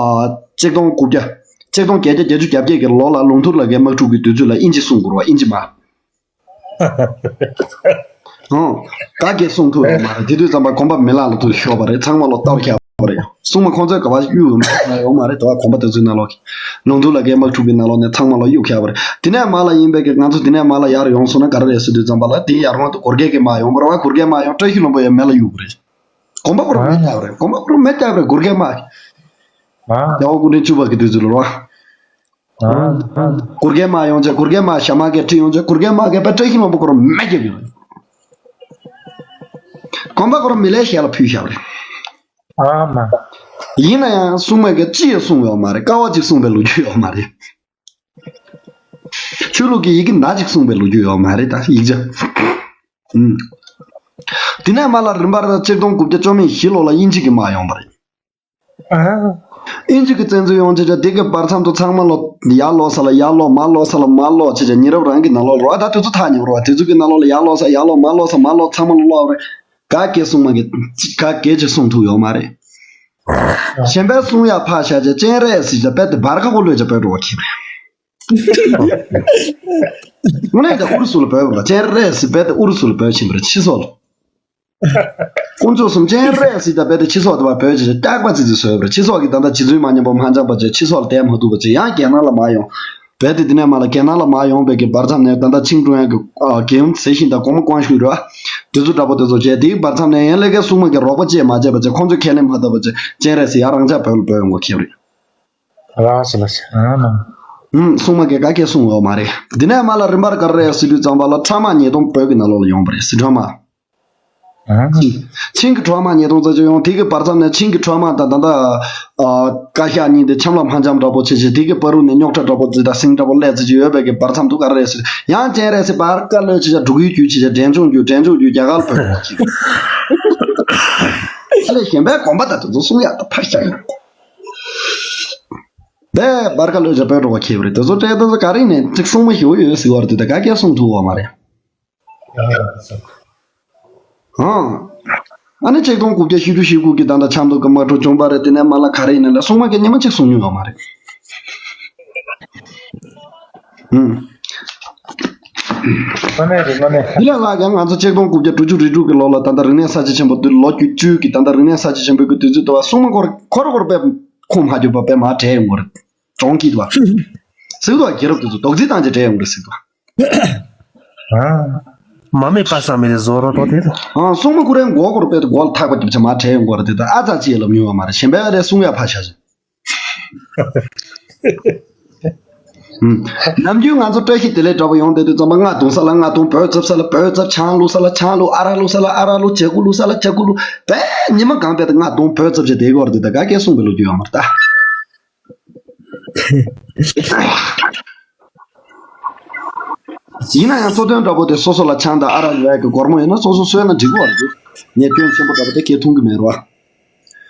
གཅིག་སྟོང་དགུ་བརྒྱ། གཅིག་སྟོང་བརྒྱད་བརྒྱ་བརྒྱད་ཅུ་གྱ་བརྒྱད་ཀྱི་ལོ་ལ་ལུང་ཐུར་ལ་གའི་དམག་འཁྲུག་གི་དུས་ཚོད་ལ་དབྱིན་ཇི་སྲུང་དགོས་རེད་བ། དབྱིན་ཇི་མ། ཨོ། ག་གེ་སྲུང་ཐུབ་ཡོད་མ་རེད། དེ་དུས་ཙམ་པ་གོམ་པ་མི་ལག་ལ་ཐུག་ཤོར་བ་རེད། ཚང་མ་ལོ་ལྟར་ཁྱབ་པ་རེད། སྲུང་མ་ཁོང་ཚོས་ག་བ་གཡུག་ཡོད་མ་ཡོད་མ་རེད། དེ་བ་གོམ་པ་དེ་ཚོའི་ནང་ལོགས་ཀྱི་ལུང་ཐུག་ལ་གའི་དམག་འཁྲུག་གི་ནང་ལོགས་ནས་ཚང་མ་ལོ་གཡུག་ཁྱབ་པ་རེད། དེ་ནས་མ་ལ་ཡིན་པའི་གི་ང་ཚོ་དེ་ནས་མ་ལ་ཡར་ཡོང་སོང་ན་ག་རེ་རེད་ཟེར་དུས་ཙམ་པ་ལ་དེ་ཡར་ཁོང་དུ་གུར་གེ་གི་མ་ཡོང་བར་བ་གུར་གེ་མ་ཡོང་བཀྲ་ཤིས་ལྷུན་པོ་ཡང་མེ་ལ་གཡུག་པ་རེད། གོམ་པ་ཁོ་རང་མེ་བཏབ་རེད། གོམ་པ་ཁོ་རང་མེ་བཏབ་རེད། གུར་གེ་མ། རྒྱལ་བ་སྐུ་ཕྲེང་བཅུ་པ་གི་དུས་ཚོད་ལ་རོ། གུར་གེ་མ་ཡོང་ཆེ་གུར་གེ་མ་ཞྭ་དམར་གེ་ཁྲིད་ཡོང་ཆེ་གུར་གེ་མ་གེ་པ་བཀྲ་ཤིས་ལྷུན་པོ་ཁོ་རང་མེ་རྒྱབ་ཡོང་། གོམ་པ་ཁོ་རང་མི་ལའི་ཞལ་ལ་ཕུལ་བཞག་རེད། ཨ་མ། ཡིན་ན་ཡང་སྲུང་མ་གེ་ཅི་ཡང་གསུང་ཡོད་མ་རེད། ཀ་བ་ཅིག་གསུང་པའི་ལོ་རྒྱུས་ཡོད་མ་རེད། ཆོས་ལུགས་ཀྱི་ཡི་གེ་ན་ཅིག་གསུང་པའི་ལོ་རྒྱུས་ཡོད་མ་རེད། ད་ཡིག་ཆ། ཨུམ། དེ་ནས་མ་ལ་རིམ་པར་གཅིག་སྟོང་དགུ་བརྒྱ་བཅོ་མེད་བཞི་ལོ་ལ་དབྱིན་ཇི་གི་དམག་ཡོང་བ་རེད། ཨ། དབྱིན་ཇི་གི་བཙན་འཛུལ་ཡོང་བྱས་བྱས་དེ་གི་བར་མཚམས་དུ་ཚང་མ་ལོ་ཡར་ལོག་ས་ལ་ཡར་ལོག་མར་ལོག་ས་ལ་མར་ལོག་བྱས་བྱས་ཉེ་རབས་རང་གི་ནང་ལོགས་ལ་རོ། ཨ་ད་དེ་ཚོ་ཐག་ཉེ་བ་རོ། དེ་ཚོ་གི་ནང་ལོགས་ལ་ཡར་ལོག་ས་ཡར་ལོག་མར་ལོག་ས་མར་ལོག་ཚང་མ་ལོ་ལོག་རེད། ག་གེ་སྲུང་མ་གི་ག་གེ་ཅིག་གསུང་ཐུབ་ཡོད་མ་རེད། གཞན་པའི་གསུང་ཡ་ཕ་ཤ་ཅེ་སྤྱན་རས་གཟིགས་ལ་དཔེ་དེ་བར་ཁ་ཁོ་ལོས་ཅེ་བོད་འགྲོ་བ་ཁྱིམ་རེད། དངོས་གནས་ཀྱི་ཨུ་རུ་སུ་ལ་བོད་པ་སྤྱན་རས་གཟིགས་དཔེ་དེ་ཨུ་རུ་སུ་ལ་བོད་ཁྱིམ་རེད། ཕྱི་སོག་ལ། དཀོན་མཆོག་གསུམ་སྤྱན་རས་གཟིགས་དང་དཔེ་དེ་ཕྱི་སོག་དེ་བ་བོད་ཅེ་སྐྱག་པ་ཙི་ཙི་བཟོས་པ་རེད། ཕྱི་སོག་གི་ད་ལྟ་རྗེ་བཙུན་མ་ཉམས་པ་མ་འཇམ་པ་ཅེ་ཕྱི་སོག་ལ་བསྡད་མ་ཐུབ་པ་ཅེ་ཡང་རྒྱ་ནག་ལ་མ་ཡོང་། བོད་དེ་དེ་ནས་མ་ལ་རྒྱ་ནག་ལ་མ་ཡོང་བའི་གི་བར་མཚམས་ནས་ད་ལྟ་ཆིང་ཀྲུང་ཡན་གི་ཨ་རྒྱལ་ཡུམ་ཟེར་བཞིན་དང་གོང་མ་ཀོང་ཞུས་རེད་བ། དེ་ཚོ་འདྲ་པོ་དེ་ཚོ་བྱས་དེའི་བར་མཚམས་ནས་ཡན་ལས་ཀའི་སྲུང་མ་གི་རོགས་པ་བཅས་མ་བྱས་པ་བྱས་ཁོང་ཚོས་ཁས་ལེན་མ་བཏབ་པ་བྱས་སྤྱན་རས་གཟིགས་ཡང་རང་ཅག་བོད་ལ་བོད་ཡོང་གོ་ཁེབས་རེད། ལགས་སོ་ལགས་སོ། ཨ་མ། ཧུམ། སྲུང་མ་གི་ག་གེ་གསུང་ཡོད་མ་རེད། དེ་ནས་མ་ལ་རིམ་པར་ག་རེ་རེད་ཟེར་དུས་ཙམ་པ་ལ་ཁྲག་དམག་ཉིས་སྟོང་བོད་ཀྱི་ནང་ལོགས་ལ་ཡོང་བ་རེད། སི་ཁྲོན་དམག་ཨ། ཆིང་གི་ཁྲོ་མ་ཉིས་སྟོང་རྩ་ཆེ་ཡོང་དེ་གི་བར་མཚམས་ནས་ཆིང་གི་ཁྲོ་མ་དང་ད་ལྟ་ཀ་ཤ་གཉིས་དེ་འཆམ་ལ་མ་འཆམ་འདྲ་པོ་བྱེད་བྱེད་དེ་གི་བར་དུ་ནས་རྙོག་དྲ་འདྲ་པོ་ཙི་ད་སིང་འདྲ་པོ་སླེབས་ཙི་ཅི་ཡོད་པའི་གི་བར་མཚམས་དུ་ག་རེ་རེད་ཟེར་ཡང་ཅན་རེད་ཟེར་བར་ཀ་ལོས་ཅི་བྱ་འབྲུག་ཡུལ་རྒྱུད་ཅི་བྱ་འདྲེན་ཆུང་རྒྱུད་འདྲེན་ཆུང་རྒྱུད་རྒྱ་གར་བོད་པ་ཅིག་ཨ་ལས་གཞན་པའི་གོམ་པ་ད་དེ་ཚོ་གསུང་ཡག་ད་ཕར་བཞག་ཡོད་དེ་བར་ཀ་ལོས་ཅི་བོད་འགྲོ་བ་ཁེལ་བ་རེད། དེ་ཚོ་སྤྲད་དེ་ཚོ་ག་རེ་ནས་ཅིག་གསུང་མ་ཞུ་ཡོད་ཟེར་བ་རེད། དེ་ད་ག་སྐད་གསུང་ཐུབ་བ་མ་རེད། ཨང་། ཨ་ནི་ཆིག་སྟོང་དགུ་བརྒྱ་བཞི་བཅུ་ཞེ་དགུ་གི་ད་ལྟ་ཆབ་མདོ་གི་དམག་འཁྲུག་བྱུང་བ་རེད། དེ་ནས་མ་ལ་ག་རེ་ཡིན་ན་ལ་སྲུང་མ་གི་ཉི་མ་གཅིག་གསུང་མྱོང་ཡོད་མ་རེད། ཨུམ། དངོས་གནས་རེད་དངོས་གནས། འདི་ལ་ལ་ཡང་ང་ཚོ་ཆིག་སྟོང་དགུ་བརྒྱ་དྲུག་ཅུ་རེ་དྲུག་གི་ལོ་ལ་ད་ལྟ་རིག་གནས་གསར་བརྗེ་ཆེན་པོ་དུས་ལོ་རྒྱུས་བཅུ་གི་ད་ལྟ་རིག་གནས་གསར་བརྗེ་ཆེན་པོ་གི་དུས་ཚོད་དུ་བ་སྲུང་མ་སྐོར་ཁོ་ར་སྐོར་དཔེ་ཁུངས་མ་འཁྱོལ་བ་དཔེ་མ་བྲལ་ཡོང་གི་རེད། གྲོང་ཁྱེར་དུ་བ། ཟིག་དུ་བ་རྒྱལ་རབས་དུས་ཚོད་རྡོག་རྫིས་བཏང་རྗེས་བྲལ་ཡོང་གི་རེད་ཟིག་དུ་བ། ཨ། མ་མེད་པ་བསམ་མེད་ལས་བཟོ་རོགས་དོ་དེ་དང་། ཨང་། སྲུང་མ་ཀུ་རེ་མགོ་སྐོར་དཔེ་དུ་མགོ་ལ་ཐག་པ་རྒྱབ་ཆ་མ་བྲལ་ཡོང་གི་རེད་དེ་དང་ཨ་ཙག་ཅི་ཡ་ལབ་མྱོང་བ་མ་རེད། གཞན་པའི་ཨ་རེ་སྲུང་ཡ་ཕ་ཤ་ཞིག་ཨུམ། ནམ་རྒྱུན་ང་ཚོ་བཀྲ་ཤིས་བདེ་ལེགས་འདྲ་པོ་ཡོང་བསྡད་དུས་ཙམ་པ་རྔ་བརྡུང་ས་ལ་རྔ་བརྡུང་། བོད་ཚབ་ས་ལ་བོད་ཚབ། ཆང་བླུགས་ས་ལ་ཆང་བླུགས། ཨ་རག་བླུགས་ས་ལ་ཨ་རག་བླུགས། ཇ་ཁུ་བླུགས་ས་ལ་ཇ་ཁུ་བླུགས། བས་ཉི་མ་གང་བས་ཏེ་རྔ་བརྡུང་བོད་ཚབ་བྱས་བསྡད་ཀྱི་ཡོད་རེད་དེ་ད་ག་སྐད་གསུངས་པའི་ལོ་རྒྱུས་ཡོད་མ་རེད་ད། ཡིན་ན་ཡང་གཙོ་དོན་འདྲ་པོ་དེ་སོ་སོ་ལ་ཆང་དང་ཨ་རག་ཡོད་ཡག་གི་སྒོར་མོ་ཡོད་ན་སོ་སོ་གསོས་ན་འགྲིག་གི་ཡོད་རེད། ངས་སྐྱོན་ཆེན་པོ་འདྲ་པོ་དེ་སྐད་མཐོང་གི་མེད་རོ།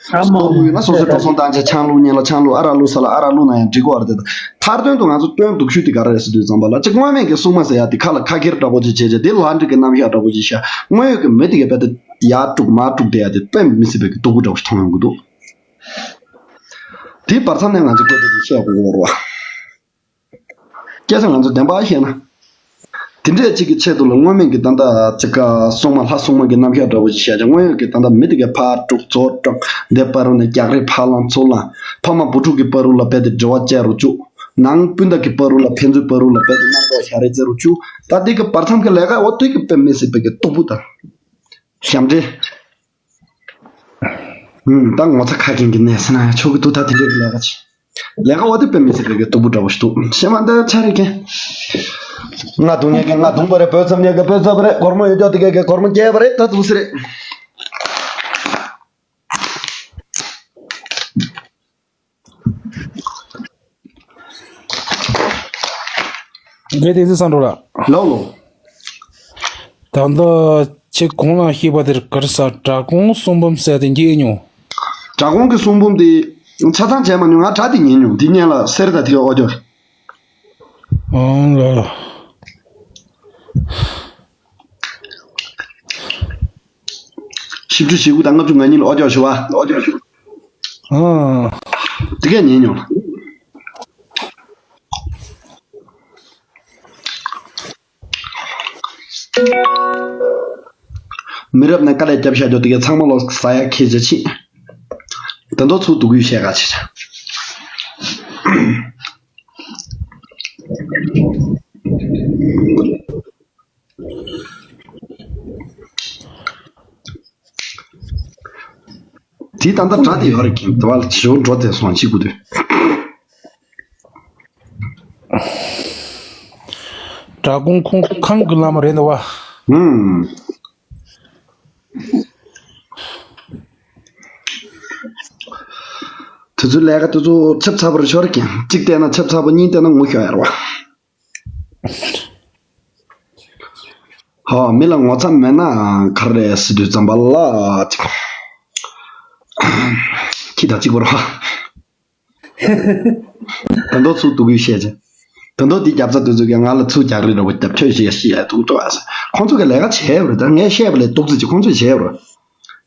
ཨ་མ། སོ་སོ་ཡོད་ན་སོ་སོའི་འགྲོ་སོང་བཏང་བྱས་ཆང་བླུགས་ཉན་ལ་ཆང་བླུགས། ཨ་རག་བླུགས་ས་ལ་ཨ་རག་བླུགས་ན་ཡང་འགྲིག་གི་རེད་དེ། མཐར་དོན་དུ་ང་ཚོ་སྟོན་སྡུག་ཤོས་དེ་ག་རེ་རེད་ཟེར་དུས་ཙམ་པ་ལ་གཅིག་སྔོན་མེད་ཀྱི་སྲུང་མ་ཟེར་ཡ་དེ་ཁ་ལ་ཁ་ཁྱེར་འདྲ་པོ་ཅིག་བྱས་བྱས་དེ་ལྷ་འདྲེ་གི་རྣམ་གཞག་འདྲ་པོ་ཅིག་བཤད། དངོས་ཡོད་ཀྱི་མི་དེ་གས་རྦད་དེ་ཡར་དཀྲུག་མར་དཀྲུག་བསྡད་ཡ་དེ་དཔེ་མི་སྲིད་པའི་གི་སྡུག་པོ་འདྲ་པོ་ཞིག་མཐོང་ཡོང་གི་འདུག་དེའི་བར་མཚམས་ནས་ང་ཚོ་སྐད་ཆ་དེ་བཤད་དགོས་ཀྱི་རེད་བ། སྐད་ཆ་ང་ཚོ་བདེན་པ་བཤད་ན། དེ་འདྲས་གཅིག་གི་ཆེད་དུ་ལ་སྔོན་མེད་ཀྱི་ད་ལྟ་གཅིག་ག་སྲུང་མ་ལྷ་སྲུང་མ་གི་རྣམ་གཞག་འདྲ་པོ་ཞིག་བཤད་ཀྱང་། སྔོན་ཡོད་ཀྱི་ད་ལྟ་མི་དེ་གས་ཕར་དཀྲུག་ཚུར་དཀྲུག་འདས་པ་རུ་ནས་རྒྱག་རེས་ཕར་ལངས་ཚུར་ལངས། ཕ་མ་བུ་ཕྲུག་གི་བར་དུ་ལ་རྦད་དེ་འབྲེལ་བ་བཅད་རུ་བཅུག་ནང་སྤུན་ཟླ་གི་བར་དུ་ལ་ཕན་ཚུན་བར་དུ་ལ་རྦད་དེ་རྣམ་རྟོག་ཞག་རེ་རྩེ་རུ་བཅུག་ད་འདི་གི་བར་མཚམས་ཀྱི་ལས་ཀ་འོ་དེ་གི་དཔེ་མི་སྲིད་པའི་གི་སྡུག་པོ་དང་། ཞབས་འདྲེན། ཨུམ། ད་ངོ་ཚ་ཁ་སྐྱེངས་ཀྱི་གནས་ཟེར་ན་ཡང་ཆོག་གི་འདུག་ད་དེ་འདྲའི་ལས་ཀ་ཅིག་ལས་ཀ་བ་དེ་དཔེ་མི་སྲིད་པའི་གི་སྡུག་པོ་འདྲ་པོ་ཞིག་འདུག་བཤད་མ་འདི་ཆ་རེ་གན། ང་རྡུང་ཉན་གི་ང་རྡུང་པ་རེད། བོད་ཚབ་ཉན་གི་བོད་ཚབ་པ་རེད། སྒོར་མོ་ཡོད་ཀྱོག་དེ་གས་གི་སྒོར་མོ་སྐྱེས་པ་རེད། ད་འདུག་སེ་རེད། རེད་དེ་ཚེ་སང་འགྲོ་ལ། ལོ་ལོ། ད་ལྟ་ཁྱེད་གོང་ལ་བཤད་པ་དེར་གར་ས་དྲ་གོང་གསུང་འབུམ་ཟེར་དེ་འགྱེད་མྱོང་། དྲ་གོང་གི་གསུང་འབུམ་དེ་ཆ་ཚང་བྱས་མ་མྱོང་། ང་དྲ་དེ་ཉན་མྱོང་། དེ་ཉན་ལ་གསེར་དང་དེ་ག་ཨོ་ཅོག་ཨང་ལ་ལ། བཞི་བཅུ་ཞེ་དགུ་དང་ལྔ་བཅུ་ང་གཉིས་ལ་ཨོ་ཅོག་ཞུ་བ། ཨོ་ཅོག་ཞུ། ཨང་། དེ་གས་ཉན་མྱོང་། མི་རབས་ནས་དཀའ་ལས་བརྒྱབ་བཞག་རྒྱུ་དེ་གས་ཚང་མ་ལོ་ཟ་ཡ་ཁེ་ཆེ་ཆེ། ད་དུང་ཚུར་སྡུག་ཡུས་བཤད་ག་ཆེ་ཆེ། དེ་ད་ལྟ་དྲ་དེ་ཡོད་རེད་ཀྱིན། དེ་བ་ལ་ཞོ་འགྲོ་དེ་སོང་ཅི་དགོས་དུས། དྲ་གོང་ཁོང་ཁམས་ཀྱི་བླ་མ་རེད་འདུག་བ། ཧུམ། དེ་ཚོའི་ལས་ཀ་དེ་ཚོ་ཆབ་ཚ་པོ་རེད་ཤོར་ཀྱིན། གཅིག་བལྟས་ན་ཆབ་ཚ་པོ། གཉིས་བལྟས་ན་ངུ་ཤོར་ཡ་རེད་བ། ཧོ། མི་ལ་ངོ་ཚ་མེད་ན་ག་རེ་ཟེར་དུས་ཙམ་པ་ལ་ཅིག་ཁྱི་དང་གཅིག་པ་རེད་བ། ད་དུང་ཚུར་སྡུག་ཡུས་བཤད་ཅིང་། ད་དུང་དེ་རྒྱབ་རྩ་དེ་ཚོ་གིས་ང་ལ་ཚུར་རྒྱག་རེས་འདྲ་པོ་རྒྱབ། ཁྱོད་ཤི་ཡ་ཤི་ཡ་འདུག་ཏོ་ཨ་ཟེར། ཁོང་ཚོ་གིས་ལས་ཀ་བྱས་པ་རེད། ད་ངས་བཤད་པ་ལས་སྡུག་ཙམ་ཅིག་ཁོང་ཚོས་བྱས་པ་རེད།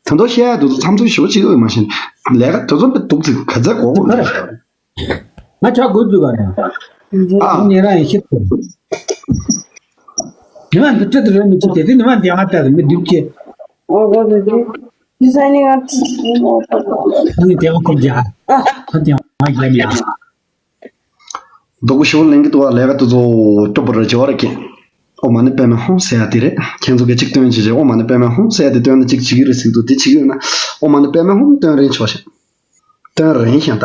ད་དུང་བཤད་ཡ་དེ་ཚོ་མཚམས་ཚོད་ཞེ་པོ་ཅིག་ཡོད་མ་ཤེས། ལས་ཀ་དེ་ཚོ་དཔེ་སྡུག་ཙམ་ག་ཚད་གོ་གོ་ཡོད་ཤག་ང་ཇ་དགོས་འདུག་ག་ནས། ཨ། ཉེ་རང་ཡིན་ཤེས་ཐུབ། ཉི་མ་འདི་སྤྲད་དུ་རེད་མི་ཚེ་དེ་དུས་ཉི་མ་འདི་ང་ལྟ་དུ་མི་འདུག་ཅེས། ཨོ་གོ་འདུག་ཅེས། ཡིན་ས་ནི་ང་ཚོ་ཨ་ནི་དེ་ང་ཁོམ་རྒྱག་ཨ་ཁོ་དེ་ང་རྒྱག་ཡ། རྡོག་པོ་ཞོ་ལེན་གི་འདུག་བ། ལས་ཀ་དེ་ཚོ་སྐྱོ་པོ་རེད། བྱེད་བ་རེད་ཀྱི། ཨོཾ་མ་ཎི་པདྨེ་ཧཱུྃ་ཟེར་ཡ་དེ་རེད། ཁྱེད་ཚོ་གིས་གཅིག་སྟོན་བྱེད་བྱེད། ཨོཾ་མ་ཎི་པདྨེ་ཧཱུྃ་ཟེར་ཡ་དེ་སྟོན་ན་གཅིག་བྱེད་ཀྱི་རེད་ཟེར་གི་འདུག་དེ་བྱེད་ཀྱི་ཡོད་ན་ཨོཾ་མ་ཎི་པདྨེ་ཧཱུྃ་སྟོན་རན་ཆོག་ཤག་སྟོན་རན་ཤག་ད།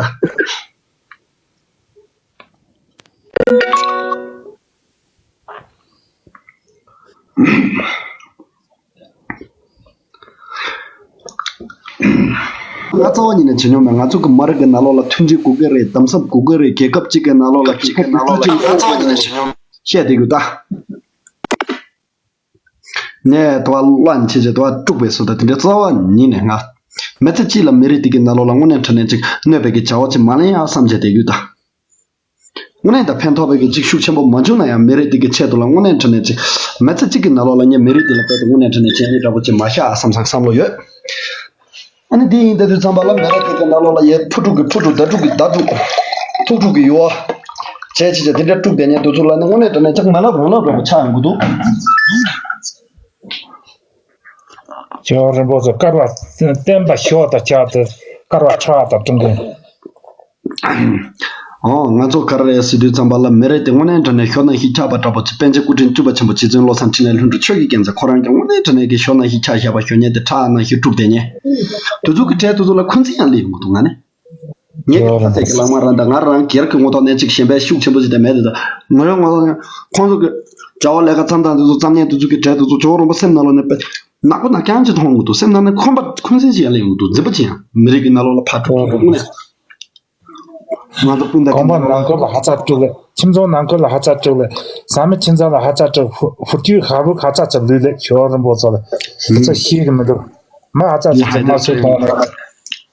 ང་རྩ་བ་ཉིད་ནས་བྱེད་མྱོང་མེད། ང་ཚོ་གི་མ་རིག་གི་ནང་ལོགས་ལ་མཐུན་སྒྲིལ་དགོས་ཀྱི་རེད། དམ་ཟབ་དགོས་ཀྱི་རེད། རྒྱལ་ཁབ་གཅིག་གི་ནང་ལོགས་ལ་གཅིག་གི་ནང་ལོགས་ལ་ང་རྩ་བ་ཉིད་ནས་བྱེད་མྱོང་བཤད་བསྡད་རྒྱུ་ད། ངས་དུ་བ་བླ་ན་མཆིས་བྱས་དུ་བ་དཀྲུགས་པའི་བཟོ་ལྟ་དེ་འདྲའི་རྩ་བ་ཉིད་ནས་ང་མི་ཚེ་གཅིག་ལ་མི་རིགས་དེ་གི་ནང་ལོགས་ལ་དངོས་གནས་དྲང་གནས་ཅིག་གནོད་པའི་གི་བྱ་བ་ཅིག་མ་ལེན་ཡ་བསམ་བྱས་བསྡད་རྒྱུ་ད། དངོས་གནས་ད་ཕན་ཐོགས་པའི་གི་ཅིག་ཤུགས་ཆེན་པོ་མ་བྱུང་ན་ཡང་མི་རིགས་དེ་གི་ཆེད་དུ་ལ་དངོས་གནས་དྲང་གནས་ཅིག་མི་ཚེ་གཅིག་གི་ནང་ལོགས་ལ་ངས་མི་རིགས་དེ་ལ་དཔེ་དེ་དངོས་གནས་དྲང་གནས་བྱས་ནས་འདྲ་པོ་ཅིག་མ་བཞག་ཨ་བསམ་བསམ་བསམ་བློ་ཡོད། ཨ་ནི་འདི་ཡིན་ད་དུས་ཙམ་པ་ལ་མི་རིགས་དེ་གི་ནང་ལོགས་ལ་ཡའི་ཕུ་དཀྲུག་གི་ཕུ་དཀྲུག་མདའ་དཀྲུག་གི་མདའ་དཀྲུག་ཐུག་དཀྲུག་གི་ཡུ་བ་བྱས་ཅི་བྱས་དེ་འདྲ་དཀྲུག་བསྡད་མཁན་དེ་ཚོ་ལ་ནི་དངོས་གནས་དྲང་གནས་ཅིག་མ་ལབ་རང་ལབ་འདྲ་པོ་ཆགས་ཡོང་གི་འདུག་ཇོ་བོ་རིན་པོ་ཆེ་དཀར་བ་བསྟན་པ་ཤོག་དང་ཆགས་ཏེ་དཀར་བ་ཁྲག་དང་བསྟུན་མཁན། ཨོ། ང་ཚོ་ག་རེ་རེད་ཟེར་དུས་ཙམ་པ་ལ་མི་རིགས་དེ་དངོས་གནས་དྲང་གནས་ཞོ་ནང་བཞིན་ཆགས་པ་འདྲ་པོ་ཅིག་པཎ་ཆེན་སྐུ་ཕྲེང་བཅུ་པ་ཆེན་པོ་རྗེ་བཙུན་བློ་བཟང་འཕྲིན་ལས་ལྷུན་གྲུབ་ཆོས་ཀྱི་རྒྱལ་མཚན་ཁོ་རང་ཀྱང་དངོས་གནས་དྲང་གནས་ཀྱི་ཞོ་ནང་བཞིན་ཆགས་བཞག་པ་ཞོ་ཉལ་དེ་ཁྲག་ནང་བཞིན་དཀྲུགས་བསྡད་མཁན། དེ་ཚོ་གི་གྲས་དེ་ཚོ་ལ་འཁོན་འཛིན་ཡང་སླེབས་ཡོང་གི་འདུག་ང་ནི། ངས་ཁ་ཟས་ཀྱི་ལག་དམར་རང་དང་ང་རང་སྒེར་གྱི་ངོ་ཐོག་ནས་ཅིག་གཞན་པའི་ཤུགས་ཆེན་པོ་ཞིག་དེ་མེད་དེ། ད་ངོ་ཡོང་ངོ་ཐོག་ནས་ཁོང་ཚོ་གི་གྲྭ་བ་ལས་ཀ་མཚམས་དང་དེ་ཚོ་མཚམས་ཉན་དེ་ཚོ་གི་གྲས་དེ་ཚོ་ཇོ་བོ་རིན་པོ་སེམས་ནང་ལོགས་ནས་དཔེ་ནག་པོ་ནག་རྐྱང་ཅིག་མཐོང་གི་འདུག་སེམས་ནང་ནས་འཁོན་པ་འཁོན་འཛིན་ཞིག་ཡང་སླེབས་ཡོང་གི་འདུག་འཛིན་པ་ཅིག་ཡང་མི་རིགས་ཀྱི་ནང་ལོགས་ལ་ཕར་འགྲོ་དགོས་དངོས་གནས། ང་ཚོ་སྤུན་ཟླ་གོང་པ་ནང་ཁུལ་ལ་ཧ་ཅང་དཀྲུག་ལེ། ཁྱིམ་ཚང་ནང་ཁུལ་ལ་ཧ་ཅང་དཀྲུག་ལེ། བཟའ་མི་ཁྱིམ་ཚང་ལ་ཧ་ཅང་དཀྲུག་ཧྥུ་ཧྥུ་ཏུའི་ཧ་རུ་ཧ་ཅང་ཅིག་ལུས་ལེ། ཇོ་བོ་རིན་པོ་ཆེ་ལ་ཧ་ཅང་ཤེས་གི་མི་འདུག་མི་ཧ་ཅང་ཅིག་ཚང་མ་སུ་གཏོང་ལེ།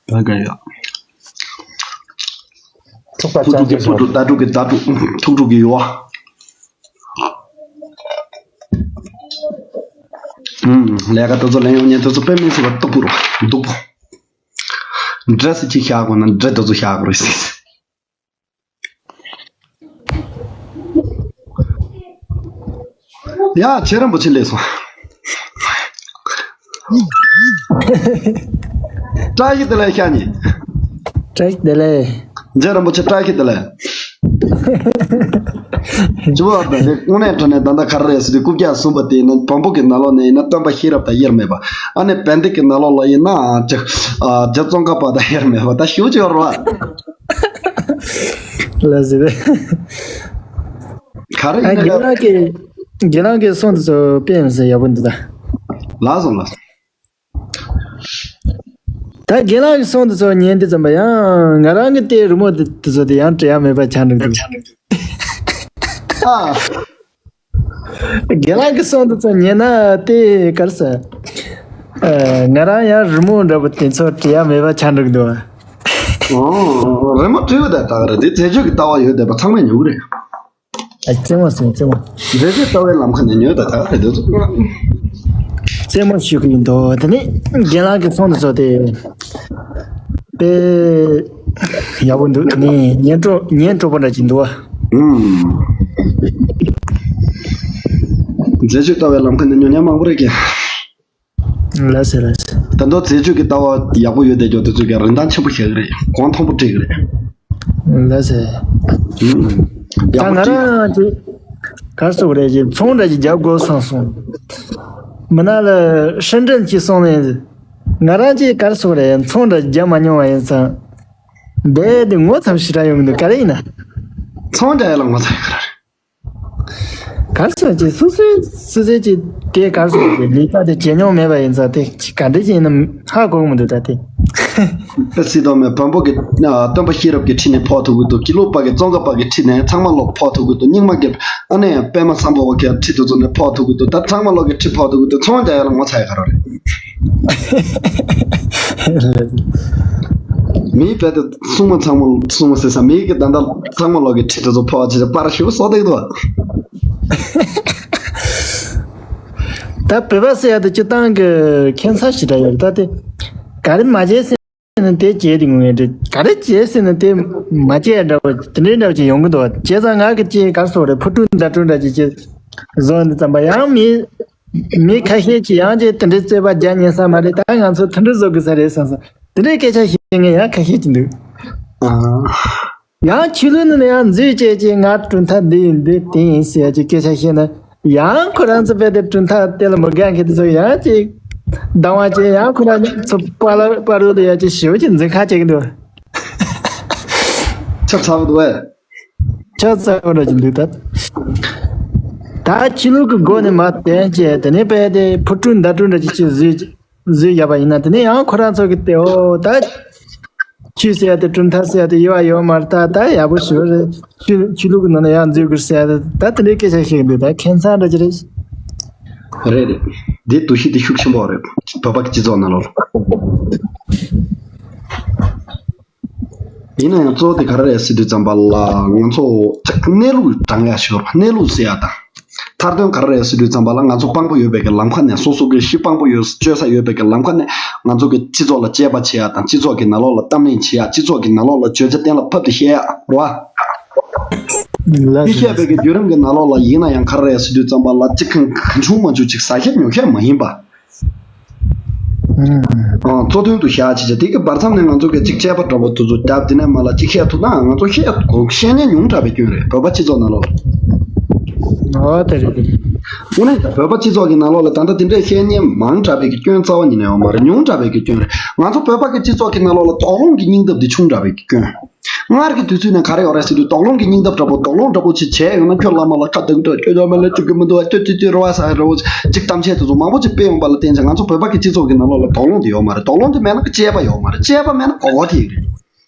ད་ག་ཡ། ཐུགས་པ་ཕུ་དཀྲུག་གི་ཕུ་དཀྲུག། ད་དཀྲུག་གི་ད་དཀྲུག། ཐུགས་དཀྲུག་གི་ཡོ། ཨུམ། ལས་ཀ་དེ་ཚོ་ལེན་ཡོང་ཉན་དེ་ཚོ་དཔེ་མི་སྲིད་པ་སྡུག་པོ་རུ་སྡུག་པོ། འདྲེ་སི་ཅིག་བཞག་དགོས་ན་འདྲེ་དེ་ཚོ་བཞག་དགོས་རེད་ཟེར། ཡ། ཁྱེད་རང་པོ་ཆེ་ལས་སོང་། བཀྲ་ཤིས་བདེ་ལེགས་ཤ་ཉེ། བཀྲ་ཤིས་བདེ་ལེགས། རྗེ་རིན་པོ་ཆེ་བཀྲ་ཤིས་བདེ་ལེགས། ཅི་བ་དང་དེ་དངོས་གནས་དྲང་གནས་ད་ལྟ་ག་རེ་རེད་ཟེར་དུས་རྐུབ་བཀྱག་ཟུམ་པ་དེ་ན་བམ་པོ་གི་ནང་ལོགས་ནས་ཡིན་ན་སྟོན་པ་ཤེས་རབ་དང་དབྱེར་མེད་པ། ཨ་ནི་བན་དེ་གི་ནང་ལོགས་ལ་ཡིན་ན་ཅི་ཨ་རྗེ་ཙོང་ཁ་པ་དང་དབྱེར་མེད་པ་ད་ཞུ་ཅི་ཡོད་རེད་བ། ལ་ཟེར་བས། ག་རེ་ཨ་ཡིན་ན་རྒན་ལགས་ཀྱིས་རྒན་ལགས་ཀྱིས་གསུང་དེ་ཚོ་དཔེ་མི་སྲིད་ཡག་པོ་འདུག་ད། ལགས་སོ་ལགས་སོ། ད་རྒན་ལགས་ཀྱི་གསུང་དེ་ཚོ་ཉན་དུས་ཙམ་པ་ཡང་ང་རང་གི་ལྟའི་རི་མོ་དེ་དེ་ཚོ་དེ་ཡང་བྲི་ཡ་མེད་པ་ཆགས་འགྲོ་གི་འདུག་ཨ། རྒན་ལགས་ཀྱི་གསུང་དེ་ཚོ་ཉན་ན་དེ་ག་རེ་ཟེར། ཨ། ང་རང་ཡང་རི་མོ་འདྲ་པོ་དེ་ཚོ་བྲི་ཡ་མེད་པ་ཆགས་འགྲོ་གི་འདུག་ཨ། ཨོ། རི་མོ་བྲིས་པ་དང་ད་ག་རེ་དེ་མཛེས་དཔྱོད་ཀྱི་ལྟ་བ་ཡོད་བསྡད་པ་ཚང་མས་ཉོ་གི་རེད། ཨ། རྩེད་མོ་ཟེར་རྩེད་མོ། མཛེས་དཔྱོད་ལྟ་བའི་ལམ་ཁ་ནས་ཉོས་ད་ད་རེད་འདུག་རྩེད་མོ་ཞུ་གི་ཡིན་དོ། དེ་ནི་རྒན་ལགས་ཀྱི་གསུང་དེ་ཚོ་དེ་དཔེ་ཡག་པོ་འདུག་དེ་ནི་ཉན་སྤྲོ་ཉན་སྤྲོ་པོ་འདྲ་ཅིག་འདུག་བ། ཨུམ། མཛེས་དཔྱོད་ལྟ་བའི་ལམ་ཁ་ནས་ཉོ་མཁན་མང་པོ་རེད་ཀྱི། ལགས་སེ་ལགས་སེ། ད་དུང་མཛེས་དཔྱོད་ཀྱི་ལྟ་བ་ཡག་པོ་ཡོད་བསྡད་རྒྱུ་དེ་ཚོ་གི་རིན་ཐང་ཆེན་པོ་ཞིག་རེད། གོང་མཐོན་པོ་སྤྲད་ཀྱི་རེད། ལགས་སེ། ཨུམ། ད་ཡག་པོ་ང་སྤྲད། རང་གི་ག་རེ་ཟེར་དགོས་རེད་ཅེས་ཚོང་འདྲ་ཅིག་རྒྱག་དགོས་བསམ་སོང་། མི་ནག་ལ་ཧྲིན་ཀྲིན་གྱིས་གསུངས་ནས་ང་རང་གིས་ག་རེ་ཟེར་དགོས་རེད། ཚོང་འདྲ་རྒྱག་མ་མྱོང་བ་ཡིན་ཙང་། འདས་དེ་ངོ་ཚ་པོ་ཞེ་དྲག་ཡོང་གི་འདུག་ག་རེ་ཡིན་ན། ཚོང་རྒྱག་ཡ་ལ་ངོ་ཚ་ཡོད་ག་རེ་རེད། ག་རེ་ཟེར་ཅིག་སོ་སོའི་སོ་སོའི་ཅིག་དེ་ག་རེ་ཟེར་ཅིག་ལས་ཀ་དེ་བྱེད་མྱོང་མེད་པ་ཡིན་ཙང་དེ་ཅིག་ག་འདྲ་ཅིག་ཡིན་ན་ཧ་གོ་གི་མི་འདུག་ད་དེ། ཨ་སྲིད་དོ་མེད་བམ་པོ་གི་སྟོན་པ་ཤེས་རབ་ཀྱི་ཁྲི་ནས་ཕོག་ཐུབ་ཀྱི་འདུག་སྐྱིད་ལུག་པ་གི་ཙོང་ཁ་པ་གི་ཁྲི་ནས་ཚང་མ་ལོག་ཕོག་ཐུབ་ཀྱི་འདུག་རྙིང་མ་གི་ཨ་ནེ་པད་མ་སམ་བྷོ་ཝ་གི་ཁྲི་དེ་ཚོ་ནས་ཕོག་ཐུབ་ཀྱི་འདུག་ད་ཚང་མ་ལོག་གི་ཁྲི་ཕོག་ཐུབ་ཀྱི་འདུག་ཚོང་རྒྱག་ཡ་ལ་ངོ་ཚ་ཡ་ག་རེ་རེད། མིའི་བལ་དུ་སྲུང་མ་ཚང་མ་སྲུང་མ་ཟེར་ས་མིའི་གི་ད་ལྟ་ཚང་མ་ལོག་གི་ཁྲི་དེ་ཚོ་ཕོག་བྱས་པར་ཞིག་བཟོ་བསྡད་འདུག་ད་བོད་པ་ཟེར་ཡ་དེ་སྤྱི་བཏང་གི་ཁྱད་མཚར་ཞིག་འདྲ་ཡོད་རེད། ད་དེ་ག་རེ་མ་བྱས་ཟེར་ན་དེ་བྱས་དེ་ངོ་ཡོད་རེད། ག་རེ་བྱས་ཟེར་ན་དེ་མ་བྱས་འདྲ་བོ་དེ་འདྲའི་འདྲ་བོ་ཅིག་ཡོང་གི་འདུག་བྱས་ཙང་ང་གི་ཅིག་ག་རེ་ཟེར་དགོས་རེད། ཕུ་དཀྲུག་མདའ་དཀྲུག་འདྲ་ཅིག་ཅིག་བཟོ་འདི་ཙམ་པ་ཡང་མི་མི་ཁ་ཤས་ཀྱིས་ཡང་ཅིག་དེ་འདྲའི་རྩོད་པ་རྒྱག་ཉན་ས་མ་རེད། ད་ང་ཚོ་དེ་འདྲ་བཟོ་དགོས་ས་རེད་བསམ་སོང་། དེ་འདྲའི་སྐད་ཆ་བཤད་མཁན་ཡང་ཁ་ཤས་ཀྱི་འདུག་ཨ། ཡང་ཆོས་ལུགས་ནང་ནས་ཡང་འཛུལ་བྱས་ཀྱི་ང་གྲུབ་མཐའ་འདི་ཡིན་འདི་དེ་ཡིན་ཟེར་ཡ་ཅིག་སྐད་ཆ་བཤད་ན་ཡང་ཁོ་རང་ཚོ་དཔེ་དེ་གྲུབ་མཐའ་དེ་ལ་མི་དགའ་མཁན་དེ་ཚོ་ཡང་ཅིག་སྡང་བ་ཅིག་ཡང་ཁོ་རང་ཚོ་པ་ལ་པ་རུ་དུ་ཡ་ཅིག་ཞེ་པོ་ཅིག་འཛིན་ཁ་བྱེད་ཀྱི་འདུག་ཆ་ཚ་བོ་འདུག་བས། ཆ་ཚ་བོ་འདྲ་ཅིག་འདུག་ད། ད་ཆོས་ལུགས་ཀྱི་སྒོ་ནས་མར་བསྟན་བྱས་དེ་ནས་དཔེ་དེ་ཕུ་དཀྲུག་མདའ་དཀྲུག་འདྲ་ཅིག་ཅིག་བཟོས། བཟོས་བཞག་པ་ཡིན་ན་དེ་ནས་ཡང་ཁོ་རང་ཚོ་གི་དེ་འོ་ད་ཆོས་ཟེར་ཡ་དེ་གྲུབ་མཐའ་ཟེར་ཡ་དེ་ཡོད་པ་ཡོད་མ་རེད། ད་ད་ཡག་པོ་ཞུ་རེད། ཆོས་ཆོས་ལུགས་ཀྱི་ནང་ལ་ཡང་འཛུལ་དགོས་ཟེར་ཡ་དེ་ད་དེ་འདྲའི་སྐད་ཆ་བཤད་ཀྱི་འདུག་ད་ཁྱད་མཚར་འདྲ་ཅིག་རེད། རེད་རེད། འདི་འདུ་ཤེས་དེ་ཤུགས་ཆེན་པོ་རེད། བོད་པ་གི་སྤྱི་ཚོགས་ནང་ལོགས་ལ། ཡིན་ན་ཡང་གཙོ་བོ་དེ་ག་རེ་རེད་ཟེར་དུས་ཙམ་པ་ལ་ང་ཚོ་གནས་ལུགས་དྲང་ཡ་ཞོར་གནས་ལུགས་ཟེར་ཡ་དང་། མཐར་དོན་ག་རེ་རེད་ཟེར་དུས་ཙམ་པ་ལ་ང་ཚོ་དཔང་པོ་ཡོད་པའི་གི་ལམ་ཁ་ནས་སོ་སོ་གི་གཞི་དཔང་པོ་ཡོད་བཅོལ་ས་ཡོད་པའི་གི་ལམ་ཁ་ནས་ང་ཚོ་གི་སྤྱི་ཚོགས་ལ་དཔྱད་པ་བྱེད་ཡ་དང་སྤྱི་ཚོགས་ཀྱི་ནང་ལོགས་ལ་གཏམ་གླེང་བྱེད་ཡ་སྤྱི་ཚོགས་ཀྱི་ནང་ལོགས་ལ་བརྗོད་བྱ་གཏན་ལ་ཕབ་སྟེ་བཤད་ཡ་རེད་བ། འདི་བཤད་པའི་གི་བརྒྱུད་རིམ་གི་ནང་ལོགས་ལ་ཡིན་ན་ཡང་ག་རེ་རེད་ཟེར་དུས་ཙམ་པ་ལ་ཅི་གང་གང་བྱུང་མ་བྱུང་ཅིག་ཟ་ཤེས་ཉོ་ཤེས་མ་ཡིན་པ། ཨང་། གཙོ་དོན་དུ་བཞག་བྱས་བྱས་དེ་གི་བར་མཚམས་ནས་ང་ཚོ་གི་ཅིག་དཔྱད་པ་འདྲ་པོ་དེ་ཚོ་བརྒྱབ་དེ་ནས་མ་ལ་ཅིག་བཤད་ཐུབ་ན་ང་ཚོ་བཤད་དགོས་བཤད་ཉན་ཉུང་དྲགས་པའི་སྐྱོན་རེད་བོད་པ་སྤྱི་ཚོགས་ནང་ལོགས་ལ། ཨོ་དེ་རེད་དེ་རེད། དངོས་གནས་ད་བོད་པ་སྤྱི་ཚོགས་ཀྱི་ནང་ལོགས་ལ་ད་ལྟ་དེ་འདྲའི་བཤད་ཉན་མང་དྲགས་པའི་གི་སྐྱོན་རྩ་བ་ཉིད་ནས་ཡོད་མ་རེད། ཉུང་དྲགས་པའི་གི་སྐྱོན་རེད། ང་ཚོ་བོད་པ་གི་སྤྱི་ཚོགས་ཀྱི་ནང་ལོགས་ལ་དོགས་སློང་གི་སྙིང་སྟོབས་དེ་ཆུང་དྲགས་པའི་གི་སྐྱོན། སྔར་གྱི་དུས་ཚོད་ནས་ག་རེ་ཡོད་རེད་ཟེར་དུས་དོགས་སློང་གི་སྙིང་སྟོབས་འདྲ་པོ་དོགས་སློང་འདྲ་པོ་ཅིག་བྱས་ཡོང་ན་ཁྱོད་བླ་མ་ལ་ཁ་གདངས་འགྲོ་ཁྱོད་བླ་མ་ལ་བཅུག་གི་མི་འདུག་བ་ཁྱོད་ཅི་ཅི་རེད་བ་ཟེར་རེད་བ་ཅིག་གཏམ་བཤད་དེ་ཚོ་མང་པོ་ཅིག་སྤེལ་ཡོང་པ་ལ་བརྟེན་ཅིག་ང་ཚོ་བོད་པ་གི་སྤྱི་ཚོགས་ཀྱི་ནང་ལོགས་ལ་དོགས་སློང་དེ་ཡོད་མ་རེད། དོགས་སློང་དེ་མེད་ན་དཔྱད་པ་ཡོད་མ་རེད། དཔྱད་པ་མེད་ན་གོ་གོ་དེ་ཡིན་རེད།